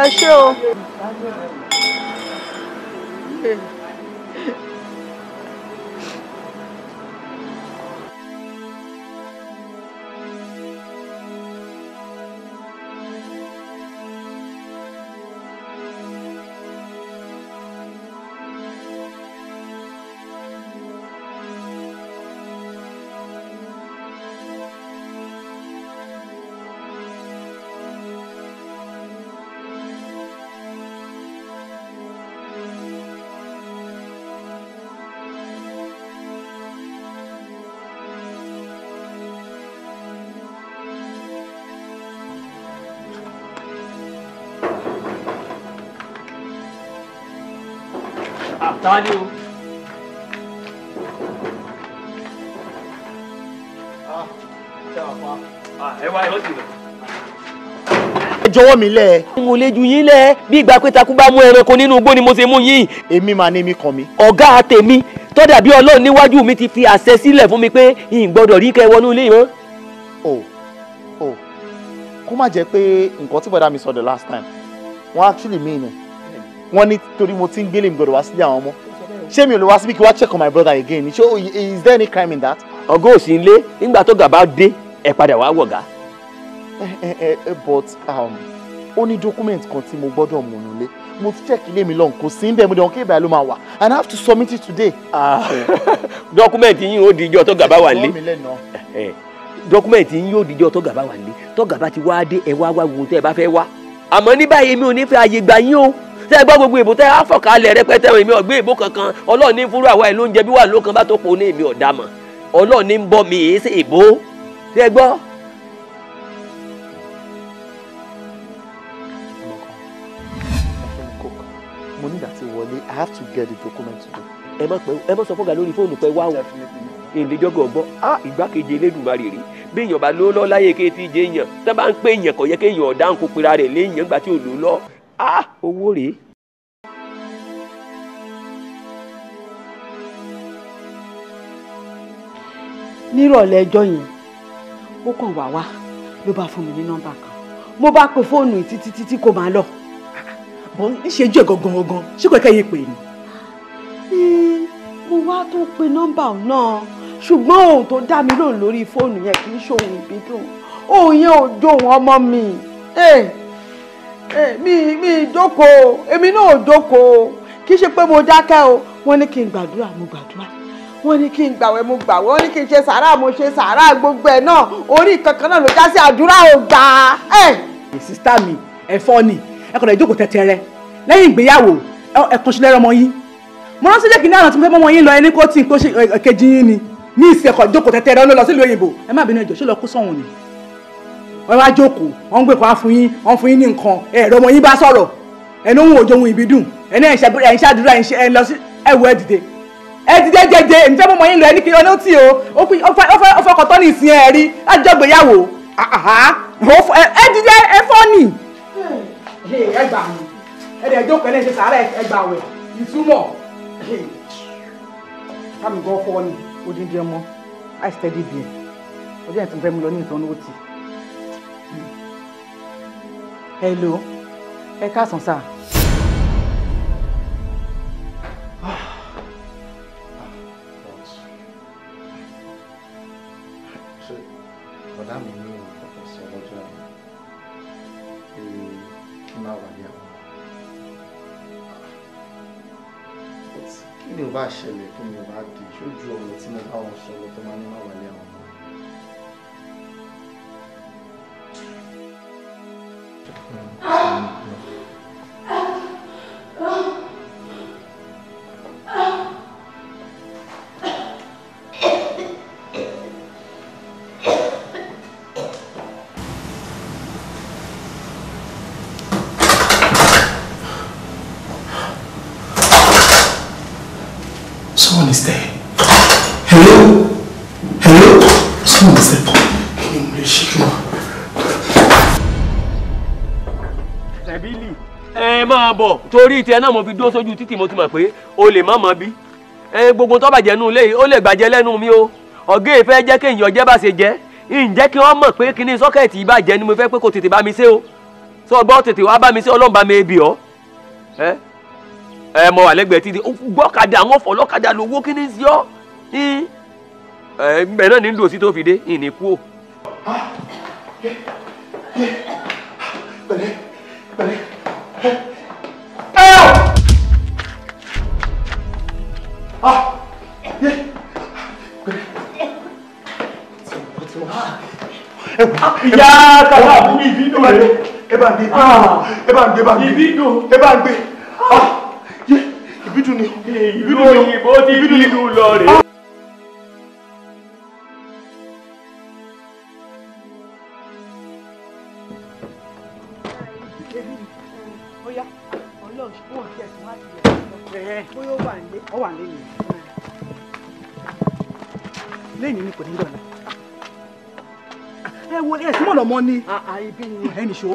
U: ẹ ṣé o.
K: Ta ni o? Ẹ wá ẹ lọ sí lọ.
N: Ẹ jọ̀wọ́ mi lẹ̀.
K: Mo lè ju yín lẹ̀ bí ìgbà pé takú bá mú ẹranko nínú igbó ni mo ṣe mú yín.
N: Èmi máa ní mi kàn mí.
K: Ọ̀gá tèmi tó dàbí Ọlọ́run níwájú mi ti fi àṣẹ sílẹ̀ fún mi pé n gbọ́dọ̀ rí kẹ́ wọnú ilé mọ́.
N: O kó má jẹ́ pé nǹkan tí bọ̀dá mi sọ the last time wọ́n actually mean it. Wọ́n ní torí mo ti ń gbélé mi gbọ́dọ̀ wá sílé àwọn ọmọ. Ṣé mi ò lè wá síbí kí wá check on my brother again? Ṣé is there any crime in that?
K: Ọ̀gá ò sí ilé nígbà tó gàba dé ẹ padà wá wọ̀gá.
N: But ó ní document kan tí mo gbọ́dọ̀ mú nílé. Mo ti check ilé mi lọ́hùn, kò sí níbẹ̀, mo dẹ̀ wọ́n kí ìbàlẹ̀ ló máa wà and I have to submit it today.
K: Document yín ó di ijọ́ tó gàba wà nílé. Document yín yóò di ijọ́ tó gàba wà nílé. Tó gàba ti wá dé ẹ wá wá wo tẹ́ ẹ bá fẹ́ wá. Àmọ́ ní báyìí mi ò ní fẹ́ àyè gbà yín o. Tẹ́ ẹ gbọ́ gbogbo ìbò tẹ́ ẹ á fọ̀kalẹ̀ rẹpẹtẹ, èmi ò gbé ìbò kankan. Ọlọ́run ní fúru àwa ẹ̀ ló ń jẹ bí wà lókan bá tó po ní èmi ọ̀dà mọ̀. Ọlọ́run ní ń bọ́ mi èé sí ìbò. Tẹ́ ẹ gbọ́.
N: Mo ní láti wọlé, I have to get the document today.
K: Ẹ má pẹ́, ẹ má sọ fọ́gà lórí fóònù pé wá o. Ìlẹ́jọ́gọ̀ ọgbọ́n, á ìgbákejì Elédùmarè rí. Bí èèyàn bá ló lọ láyé kéétì jẹ èèyàn, tẹ́ bá ń pè èèyàn kò yẹ kéèyàn ọ̀dà ń kó pera rẹ̀ léèyàn nígbà tí ò lò lọ. Á owó rèé.
C: Nírọ̀lẹ́ ẹjọ́ yẹn, ó kàn wá wá ló bá fún mi ní nọ́mbà kan. Mo bá pe fóònù títí títí kò máa lọ.
L: Bọ́n níṣẹ́jú ẹ̀ gangan gangan ṣé kò kẹ́yìn pè ní.
C: Mo wá tó pe nọ́mbà náà, ṣùgbọ́n ohun tó dá mi lóhùn lórí fóònù yẹn kì í ṣòhun ìbídùn. Òun yẹn ò jó òun ọmọ mi. Mi jókòó, èmi náà ò jókòó. Kì í ṣe pé mo dákẹ́ o. Wọ́n ní kí n gbàdúrà, mo gbàdúrà. Wọ́n ní kí n gbàwẹ̀, mo gbàwẹ̀. Wọ́n ní kí n ṣe sàárà, mo ṣe sàárà. Gbogbo ẹ̀ náà orí kankan náà ló já sí àdúrà ò gbà.
L: Sísítà mi, ẹ̀fọ́ ni ẹ kò lè jókòó tẹ̀tẹ̀rẹ̀ lẹ́yìn ìgbéyàwó ẹ kàn sí lẹ́rọ ọmọ yín. Mo rántí jẹ́ kí ní àná tí mo fẹ́ mọ́ ọmọ yín lọ ẹni kó tí n kó ṣe kejì yín ni ní ìsẹ̀kọ̀ jókòó tẹ̀tẹ̀rẹ̀ ló lọ sílùú òyìnbó. Ẹ má bínú ẹjọ́, ṣé lọ kó sọ̀hún ni? Wọ́n wá jókòó, wọ́n ń gbé kan fún yín, wọ́n fún yín ní nǹkan, ẹ̀rọ ọmọ yín bá sọ̀rọ̀ ẹni òun òjò ohun ìbídùn ẹni ẹ̀ ń ṣàdúrà ẹ̀ ń lọ sí ẹ̀wọ̀ ẹ̀ dìde ẹ dìde jẹjẹ. Èmi fẹ́ mọ́ ọmọ yín lọ ẹni kí ọ ní ó tì o, ó fọkàn tán ní ìsìn ẹ̀ rí láti jọ́ gbéyàwó. Ẹ dìde ẹ fọ́ nì. Ẹ gbà mí, ẹ dẹ̀ jókòó ẹ ṣe sàárà ẹ gbà wẹ̀ ìtumọ̀. Kámi gan fọ́ ni odindi ọmọ I steady beer ọjọ́ yẹn tí mo fẹ́ mú lọ ní ìtàn ó tì. Hello, ẹ káàsán sáà.
N: Ṣé bọ̀dá mi ní nǹkan kan sọ lọ́jọ́ yẹn pé kí n má wà ní àwọn? Kí ni ò bá ṣẹlẹ̀, kí ni ò bá di ṣojú ọ̀rọ̀ tí mo bá wọn sọ lọ tó máa ní má wà ní àwọn ọmọ?
E: Someone is there. Hello? Hello? Someone is there. Kí ni mo lè ṣe kí wọ́n?
K: Sẹ̀bílì, ẹ máa bọ̀ torí tiẹ̀ náà mo fi dúró sójú títì, mo ti mọ̀ pé o lè má mọ̀ bí. Ẹ gbogbo tó bàjẹ́ nù léyìí, ó lè gbàjẹ́ lẹ́nu mi o. Ọ̀gá ìfẹ́ jẹ́ kéèyàn jẹ́ bá ṣe jẹ́. Ǹjẹ́ kí wọ́n mọ̀ pé kíní sọ́kẹ̀tì ìbàjẹ́ ni mo fẹ́ pé kò tètè bá mi ṣe o. Sọ gbọ́ tètè wá bá mi ṣe, Ọlọ́run bá mi bì ọ́. Ẹ ẹ mọ wà lẹ́gbẹ̀ẹ́ títì, gbọ́kadà àwọn fọlọ́kadà lówó kíní sí ọ́. Ẹ bẹ́ẹ̀ náà ní dùn sí tó fi dé, ìní kú o.
E: Pẹ̀lẹ́, pẹ̀lẹ́. Ah!
K: Ìyá kàkà fún ìbínú rẹ.
E: Ẹ bá ń gbé, ẹ bá ń gbé, ẹ bá ń gbé,
K: ìbínú,
E: ẹ bá ń gbé. Ìbínú ni,
K: ìlú òyìnbó ti bínú lọ rè.
L: Bóyá ó wà nílé, ó wà nílé lẹ́yìn ni kò ní dọ̀la. Ẹ wo ẹ túmọ̀ lọ́mọ ni ẹ nìṣó.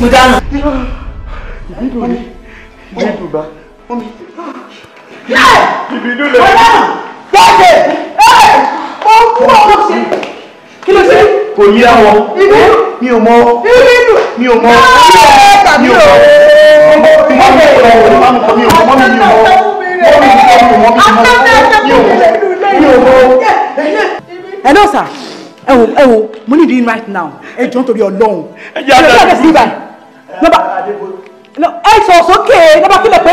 E: Mo dáná. Ìbídùn ni, ìbídùn bá.
K: Ìbídùn lè.
C: Jáde! Ó kú ọ̀rọ̀ ṣe. Kí ló ṣe?
O: Kò yí àwọn. Mi ò mọ̀. Mi ò mọ̀. Mi ò mọ̀. Mi ò mọ̀. Mi ò mọ̀. Mi ò mọ̀.
L: Hello sir, ẹ wo ẹ wo, mo need you right now. Ẹ jọ̀ọ́ nítorí Ọlọ́run.
K: Ẹ jẹ́ àdá
L: sí ibà. Ẹ sọ sókè nọ́mbà kí lè pè é?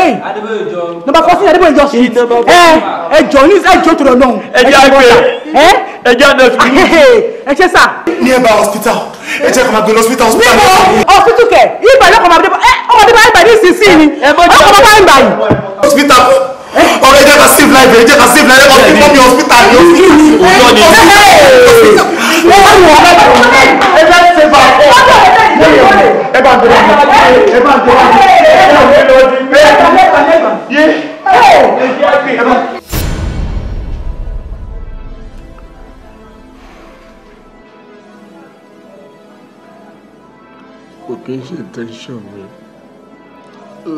L: Nọ́mbà 14 Adébóyè jọ sí. Ẹ jọ̀ọ́ ní ẹ jọ̀ọ́ nítorí Ọlọ́run.
K: Ẹ jẹ́ àgbẹ̀. Ẹ jẹ́ àdá sí.
L: Ẹ ṣe sà.
E: Ní ẹ bá hospital, ẹ jẹ́ ká máa gbé lọ hospital.
L: Níbo hospital kẹ̀? Ibà lọ́kọ̀ máa dé ẹ ọmọdé bá ibà ní ìsinsìnyí ni. Ọkọ̀ máa bá ibà yìí.
E: Hospital ọ̀rẹ́ jẹ́ ká save life, ẹ jẹ́ ká save life, ẹ kọ́ mi hospital ni hospital. Ẹ bá ń save our ẹ bá ń gbé ẹ bá ń gbé ẹ bá.
R: Kò kí ń ṣe intention mi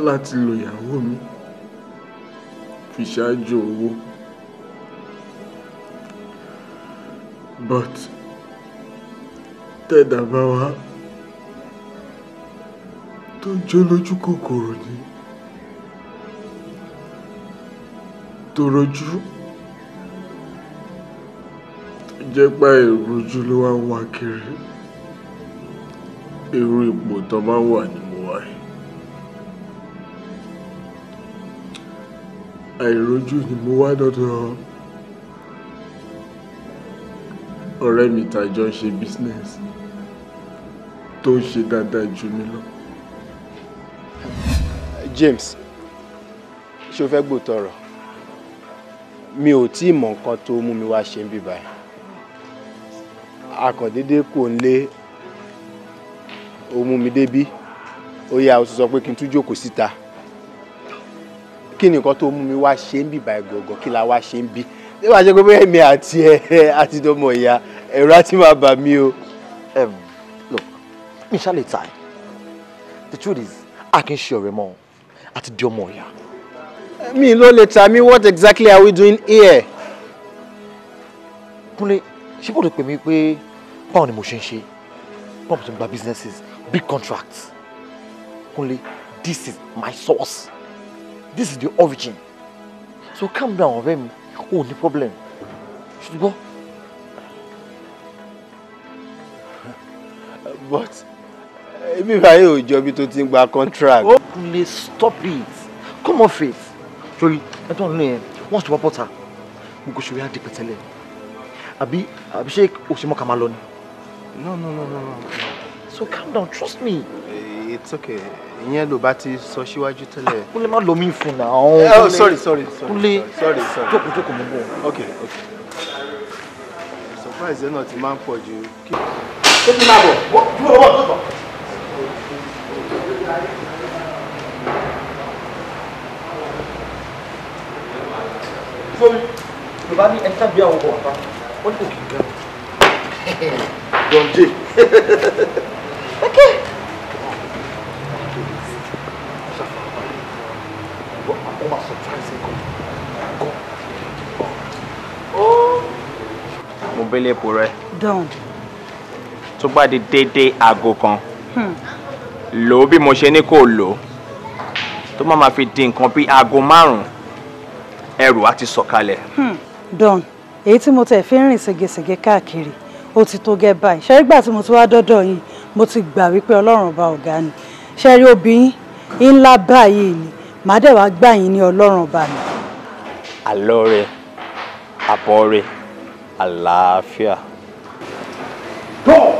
R: láti lo ìyàwó mi fi ṣáájú owó, but tẹ́dà bá wá tó jó lójú kòkòrò ni tó rojú tó jẹ́ pé ìrojú ló wá ń wá kiri, irú ipò tó bá wà ní mo wà yìí. Àìrójú ni mo wá dọ́dọ̀ ọ̀rẹ́ mi tàjọ ṣe business tó ń ṣe dáadáa jù mí lọ.
I: James, ṣé o fẹ́ gbòòtọ̀ ọ̀rọ̀? Mi ò tí ì mọ nǹkan tó mú mi wá ṣe ń bí báyìí. Akọ̀dédé kò ń lé, ó mú mi débí, ó yá o sọ pé kí n tún jókòó síta. Kí ni nǹkan tó mú mi wá ṣe ń bí báyìí gọ̀ọ̀gọ̀? Kí la wá ṣe ń bí? Ṣé wàá ṣe pé bóyá èmi àti ẹ àti dọmọ ìyá ẹ̀rọ á ti máa bà mí o.
G: Look, mi ṣá lè ta ẹ. The truth is, a kì í ṣe ọ̀rẹ́ mọ́ àti di ọmọ ìyá.
I: Mi ló lè ta mí, what exactly are we doing here?
G: Kúnlé, ṣé kò lè pè mí pé báwo ni mo ṣe ń ṣe? Báwo mo ṣe ń gba businesses, big contracts? Kúnlé, this is my source. This is the origin. So calm down, ọ̀rẹ́ mi. O ní problem. Ṣùgbọ́n.
I: But èmi báyìí ò jọ bí tó ti ń gba contract.
G: Kúnlé, stop it. Come off it. Sorry, ẹ tó ń lé yẹn, wọ́n ti wá pọ́tà. Gbogbo ṣòro yá di pẹ̀tẹ́lẹ̀. Àbí àbí ṣé o ṣe mọ́ ká máa lọ ni?
I: No, no, no, no, no.
G: So calm down, trust me.
I: It's okay. Ìyẹn ló bá ti sọ síwájú tẹ́lẹ̀.
G: Kúnlé, má lọ mí fún náà.
I: Oh, sorry, sorry, sorry.
G: Kúnlé,
I: sorry, sorry.
G: Jókòó, jókòó, mo bọ̀.
I: Okay, okay. Surprise yẹn náà ti máa ń pọ̀ ju.
G: Ṣé kí n máa bọ̀? Dúró wọ̀ tó tọ̀. Sórí, ló bá ní ẹni tàbí àwọn ọkọ̀ àpá, wọ́n ní kò kì í gan. Don J. Okay. Ó máa surprise gan. Gan.
Q: Mo bẹ́lẹ̀ epo rẹ.
F: Done.
Q: Tó bá di déédéé aago kan, lò ó bí mo ṣe ní kó lò ó. Tó má máa fi di nǹkan bí aago 5, ẹrù á ti sọ̀kalẹ̀.
F: Done. Èyí tí mo tẹ̀ fi ń rìn ségesège káàkiri, ó ti tó gẹ́ báyìí. Ṣé nígbà tí mo ti wá dọ́dọ̀ yín, mo ti gbà wípé Ọlọ́run ọba ọ̀gá ni. Ṣé rí obìnrin ńlá báyìí ni, màá dẹ̀ wá gbà yín ní Ọlọ́run ọba mi.
Q: Àlọ́ rẹ, àbọ̀ rẹ, àlàáfíà.
G: Dog!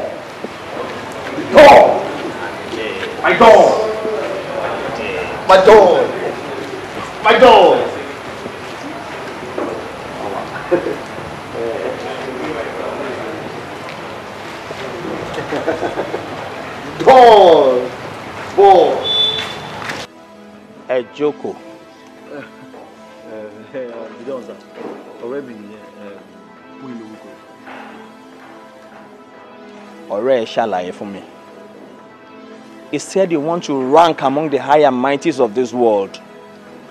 G: Dog! My dog! My dog! My dog! Dog! Ball!
Q: Ẹ jókòó.
N: Bidonza, ọ̀rẹ́ mi nìyẹn, fún ìlú orúkọ.
Q: Ọ̀rẹ́ ẹ ṣàlàyé fún mi. He said you want to rank among the higher mighties of this world.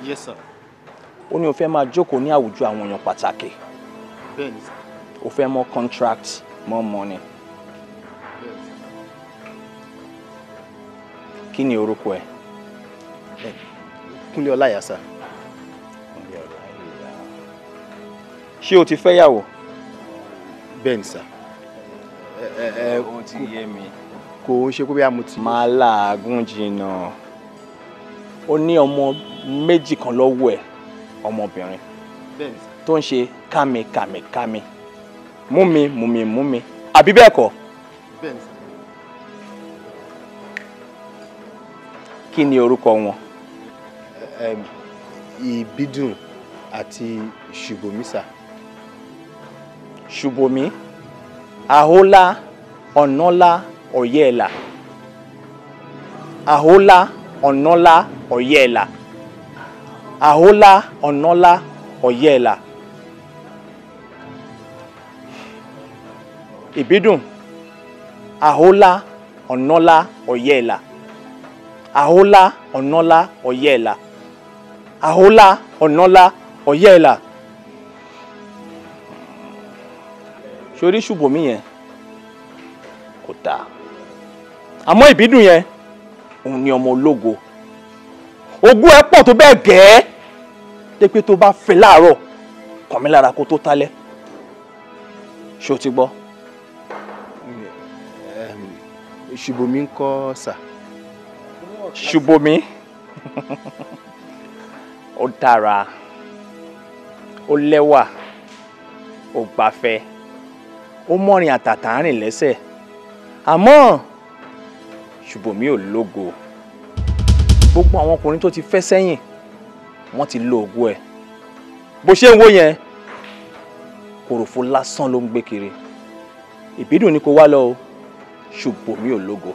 I: Yes, sir.
Q: Ó ní o fẹ́ máa jókòó ní àwùjọ àwọn èèyàn pàtàkì.
I: Bẹ́ẹ̀ni, sir.
Q: O fẹ́ more contracts, more money.
I: Bẹ́ẹ̀ni, sir.
Q: Kí ni orúkọ ẹ?
I: Kúnlé Ọláìyá, sir.
Q: Kúnlé Ọláìyá. Ṣé o ti fẹ́yàwó?
I: Bẹ́ẹ̀ni, sir.
Q: Ó ti yé mi.
I: Kò ń ṣe pé bí a mo ti.
Q: Máa làágùn jìnnà. Ó ní ọmọ méjì kan lọ́wọ́ ẹ̀, ọmọbìnrin
I: Bẹ́ẹ̀ni, sir.
Q: tó ń ṣe kámi kámi kámi, mú mi mú mi mú mi, àbí bẹ́ẹ̀ kọ́?
I: Bẹ́ẹ̀ni, sir.
Q: Kí ni orúkọ wọn?
I: Ìbídùn àti Ṣùbòmí, sir.
Q: Ṣùbòmí, Àhólá, Ọ̀nàlá, Ọ̀yẹ́ẹ̀là. Àhólá, Ọ̀nàlá, Ọ̀yẹ́ẹ̀là. Àhólá, Ọ̀nàlá, Ọ̀yẹ́ẹ̀là. Ìbídùn, Àhólá, Ọ̀nàlá, Ọ̀yẹ́ẹ̀là. Àhólá, Ọ̀nàlá, Ọ̀yẹ́ẹ̀là. Àhólá, Ọ̀nàlá, Ọ̀yẹ́ẹ̀là. Sórí Ṣùbòmí yẹn kò dáa, àmọ́ Ìbídùn yẹn, òun ni ọmọ ológo. Ogún ẹ pọ̀ tó bẹ́ẹ̀ gẹ́ẹ́ dé pé tó bá fẹ́ láàárọ̀, kàn mí lára kó tó tálẹ́. Ṣé o ti gbọ́?
I: Ṣùbòmí ńkọ́, sir?
Q: Ṣùbòmí, ó dára, ó lẹ́wà, ó gbafẹ́, ó mọ́rin àtàtà rìn lẹ́sẹ̀, àmọ́ Ṣùbòmí ò lógo. Gbogbo àwọn ọkùnrin tó ti fẹ́ sẹ́yìn, wọ́n ti lo ògo ẹ̀. Bó ṣe ń wò yẹn, kòròfo lásán ló ń gbé kiri. Ìbídùn ni kò wá lọ o. Ṣùbòmí ò lógo.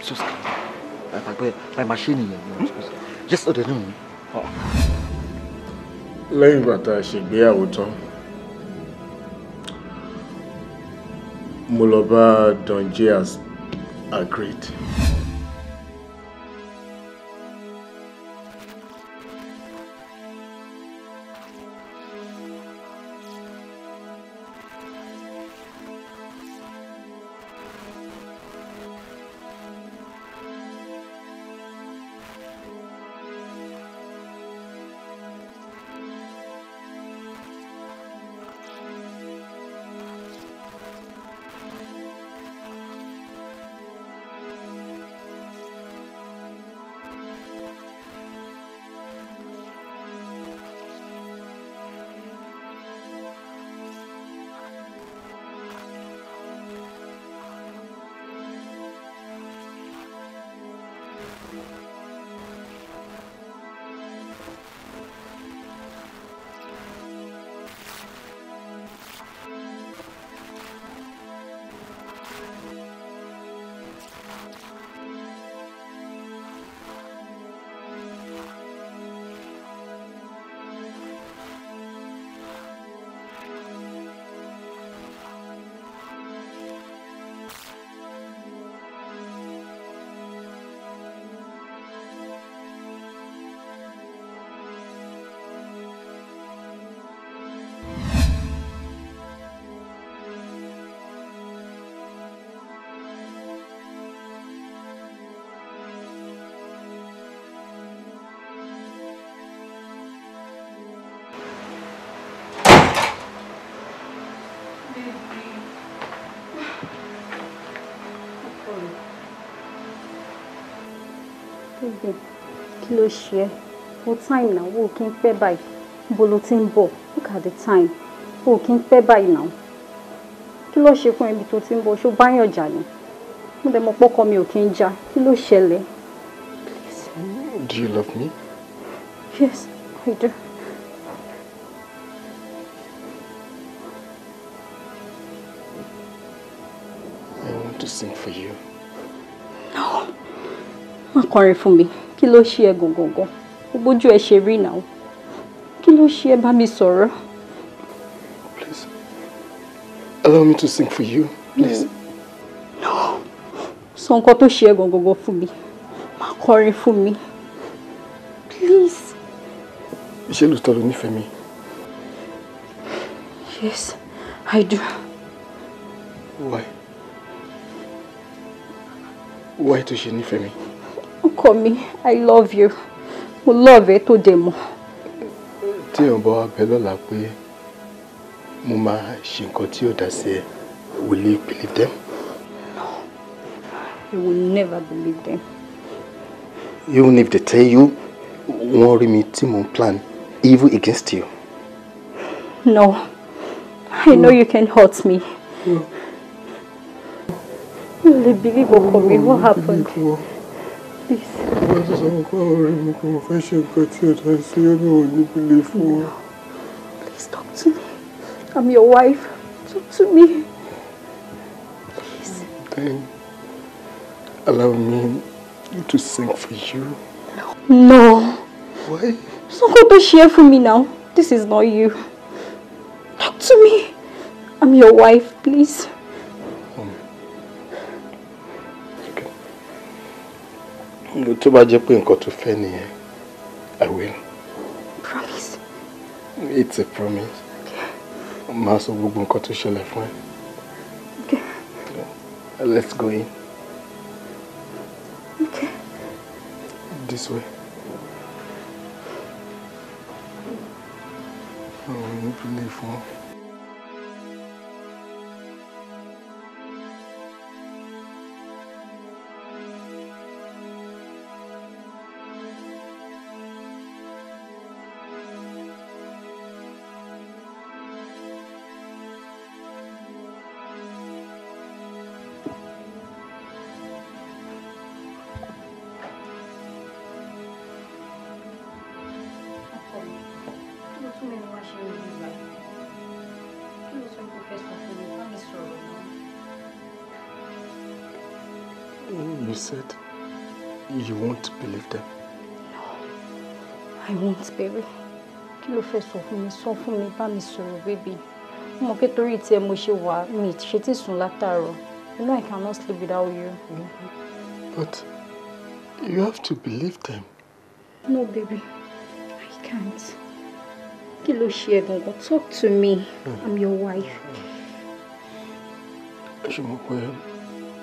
G: So, by machine nìyẹn. Yes, ọ̀dẹ̀ nínú mi.
R: Lẹ́yìn ìgbà tá a ṣègbéyàwó tán, mo lọ bá Don J as agreed.
H: Baby, kí ló ṣe ẹ́? Wo time now, wo kí n pẹ́ báyìí. Ibo lo ti ń bọ̀? Look at the time. Wo kí n pẹ́ báyìí now. Kí ló ṣe fún ibi tó ti ń bọ̀? Ṣó báyàn jà ni? Mo dẹ̀ mọ̀ pọ́kọ mi ò kí ń jà. Kí ló ṣẹlẹ̀? Please.
R: Do you love me?
H: Yes, I do.
R: I want to sing for you.
H: No. Má kọrin fún mi. Kí ló ṣe ẹ́ gangan? Bójú ẹ ṣe rí now. Kí ló ṣe ẹ́? Bá mi sọ̀rọ̀?
R: Please. Allow me to sing for you, please.
H: No. Sọ nǹkan tó ṣe ẹ́ gangan fún mi. Má kọrin fún mi. Please.
R: Ṣé lóòótọ́ ló nífẹ̀ẹ́ mi?
H: Yes, I do.
R: Why? Why tó ṣe nífẹ̀ẹ́ mi?
H: Ọkọ mi, I love you. Mo love ẹ tó dẹ̀ mọ̀.
R: Tí èèyàn bá wá bẹ lọ́la pé mo máa ṣe nǹkan tí ò dá sí ẹ, will you believe them?
H: No, I will never believe them.
R: Even if they tell you wọ́n rí mi tí mo ń plan evil against you.
H: No, I know you can hurt me. You lè believe ọkọ mi, what happened? Please.
R: Wọ́n ti sọ fún ọ̀rẹ́ mi pé mo fẹ́ ṣe nǹkan tí ò dá sí ó ní òní believe wọn.
H: Please talk to me. I'm your wife. Talk to me. Please.
R: Then allow me to sing for you.
H: No.
R: Why?
H: Sọ nǹkan tó ṣe é fún mi now. This is not you. Talk to me. I'm your wife, please.
R: Tó bá jẹ́ pé nǹkan tó fẹ́ nìyẹn, I will.
H: Promise.
R: It's a promise. Màá sọ gbogbo nǹkan tó ṣẹlẹ̀ fún ẹ.
H: Okay.
R: Let's go in.
H: Okay.
R: This way. Oh, you believe one. You said you won't believe them.
H: No, I won't, baby. Kí ló fẹ́ sọ fún mi? Sọ fún mi, bá mi sọ̀rọ̀, baby. Mo mọ̀ pé torí tí ẹ mo ṣe wà, mi ṣe tí sùn látàárọ̀. You know I cannot sleep without you.
R: But you have to believe them.
H: No, baby, I can't. Kí ló ṣe ẹ́ gangan? Talk to me. I'm your wife.
R: Ṣé mo pé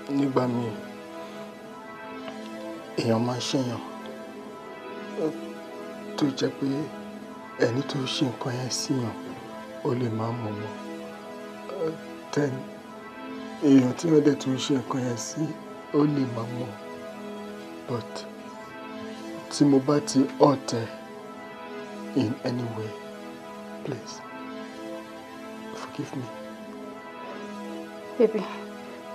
R: nígbà míì èèyàn máa ń ṣèyàn tó jẹ́ pé ẹni tó ṣe nǹkan yẹn síyàn ó lè má mọ̀ mọ́. Then èèyàn tí wọ́n dẹ̀ tún ṣe nǹkan yẹn sí ó lè má mọ̀. But tí mo bá ti hurt ẹ in any way, please forgive me.
H: Baby,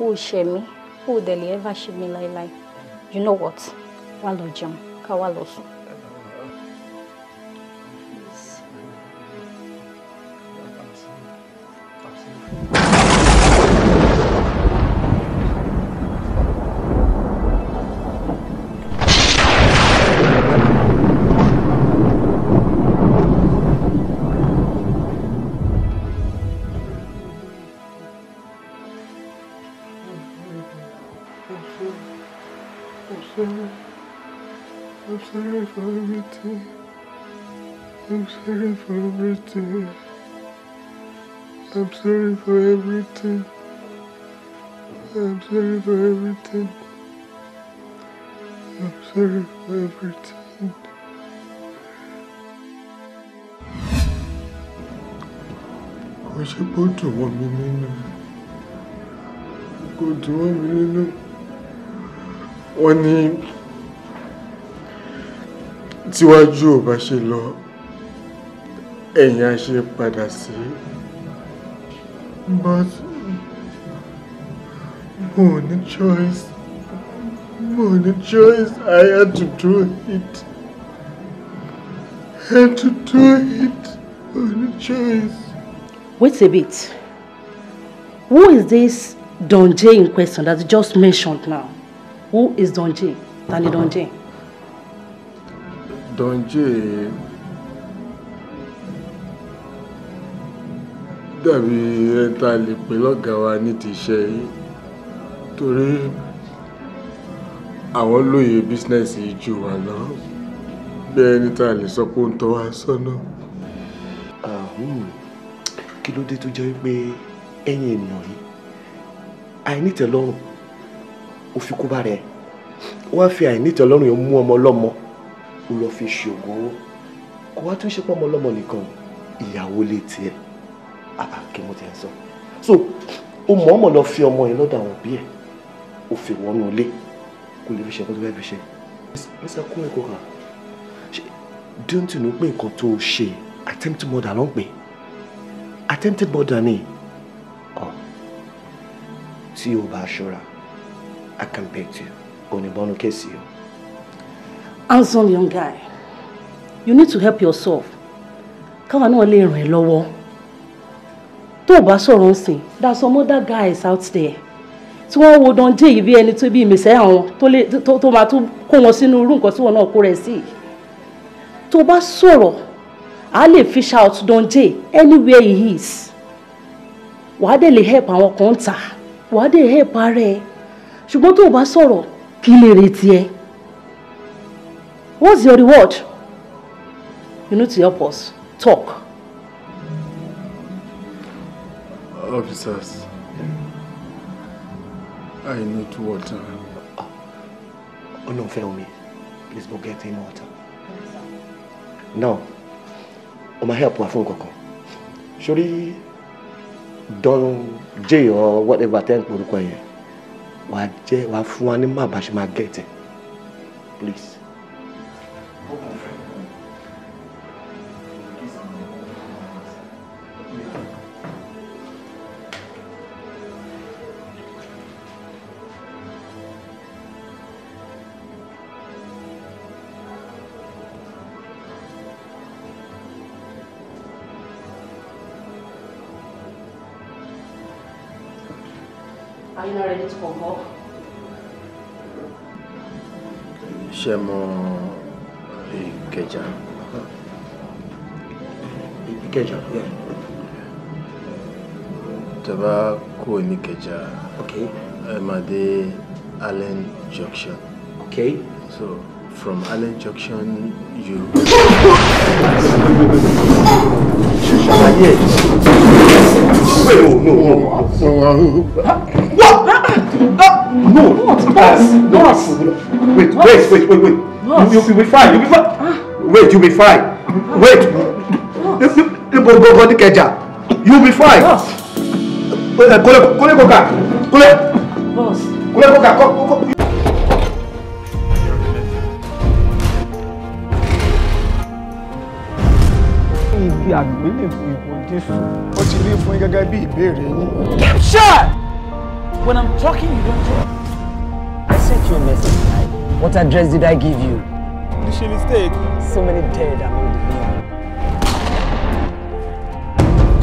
H: o ṣẹ̀ mí, o dẹ̀ lè ever ṣe mí láéláé. You know what? Wá lọ jẹun, ká wá lọ sùn. Please.
R: I'm sorry for everything. I'm sorry for everything. I'm sorry for everything. I'm sorry for everything. I'm sorry for everything. Kò ṣe bó dùn mọ́ mi nínú. Kò dùn mọ́ mi nínú. Wọ́n ní Tíwájú ò bá ṣe lọ, ẹ̀yìn á ṣe padà sí. But mo ò ní choice. Mo ò ní choice. I had to do it. I had to do it. Mo ò ní choice.
S: Wait a bit. Who is this Don J in question that you just mentioned now? Who is Don J? Tani Don J?
R: Don J dàbí ẹni tá a lè pè lọ́gàá wa nídìí iṣẹ́ yìí torí àwọn lóye business yìí jù wá lọ bí ẹni tá a lè sọ pé ó ń tọ́ wa sọ́nà.
E: Kí ló dé tó jẹ́ wípé ẹ̀yin ènìyàn yìí àìnítẹ̀lọ́rùn ó fi kó bá rẹ̀, ó wá fi àìnítẹ̀lọ́rùn yẹn mú ọmọ ọlọ́mọ, ó lọ fi ṣògùn owó. Kó wá tún ṣe pọ́ ọmọ ọlọ́mọ nìkan, ìyàwó lè tiẹ̀ kí mo ti ẹ̀ sọ. So ó mọ̀ọ́mọ̀ lọ fi ọmọ yẹn lọ́dọ̀ àwọn òbí ẹ̀, ó fi wọnú ilé kó lè fi ṣe nǹkan tó fẹ́ fi ṣe. Mr. Kunle Koka, don't you know pé nǹkan tó ṣe attempted murder ló ń pè? Attempted murder ni. Tí o bá ṣọ́ra, I can bet you, ò ní bọ́nu kéèsì o.
S: Handsome young guy, you need to help yourself. Káwa náà lè ràn ẹ́ lọ́wọ́. Tó o bá sọ̀rọ̀ ń sìn, there are some other guys out there tí wọ́n wo Don J yìí bí ẹni tó bí ìmìsẹ́ àwọn tó máa tún kó wọn sínú irú nǹkan tí wọn náà kó rẹ̀ sí. Tó o bá sọ̀rọ̀, a lè fish out Don J anywhere he is. Wàá dẹ̀ lè help àwọn kan tà, wàá dẹ̀ help ara ẹ. Ṣùgbọ́n tó o bá sọ̀rọ̀, kí lè retí ẹ? What's your reward? You need to help us. Talk.
R: Officers, I need water.
E: Oh no, fail me. Please go get him water. Now, o ma help wa fún nǹkan kan. Sori Don J or whatever tẹ́ ń porúkọ yẹn, wàá jẹ́ wàá fún wa ní má bàa ṣe máa get it. Please.
S: Are you not ready to concur?
I: Ṣé mo Ìkẹjà?
E: Ìkẹjà, yeah.
I: Tẹ́ bá kúrò ní Ìkẹjà,
E: okay,
I: ẹ máa dé Allen Junction.
E: Okay.
I: So from Allen Junction, you.
E: Ṣàlàyé ẹ̀. Wait, no, no, no. What? No, boss, no, wait, wait, wait, wait, wait. You'll be fine. You'll be fine. Wait, you'll be fine. Wait. Go, go, go, Nikeja. You'll be fine. Kole, Koka. Kole.
S: Boss.
E: Kole, Koka. Go, go.
U: Ibi àgbélébùú ìbò Jésù.
R: Ó ti rí fún yín gẹ́gẹ́ bí ìbéèrè yín.
U: Keep shut! When I'm talking, you don't talk.
T: I sent you a message, right? What address did I give you?
O: Did she mistake?
T: So many dead among the living.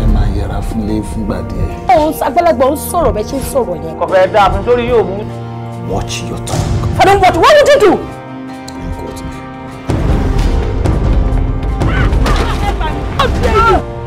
W: Ẹ máa yẹra fúnlé fúngbà díẹ̀.
B: Òun àgbàlagbà ń sọ̀rọ̀ bẹ́ẹ̀ ṣe ń sọ̀rọ̀ yẹn.
U: Kò fẹ́ dáa fún sórí yóò mú.
W: Watch your tongue.
B: I don't want. What would you do? How dare you?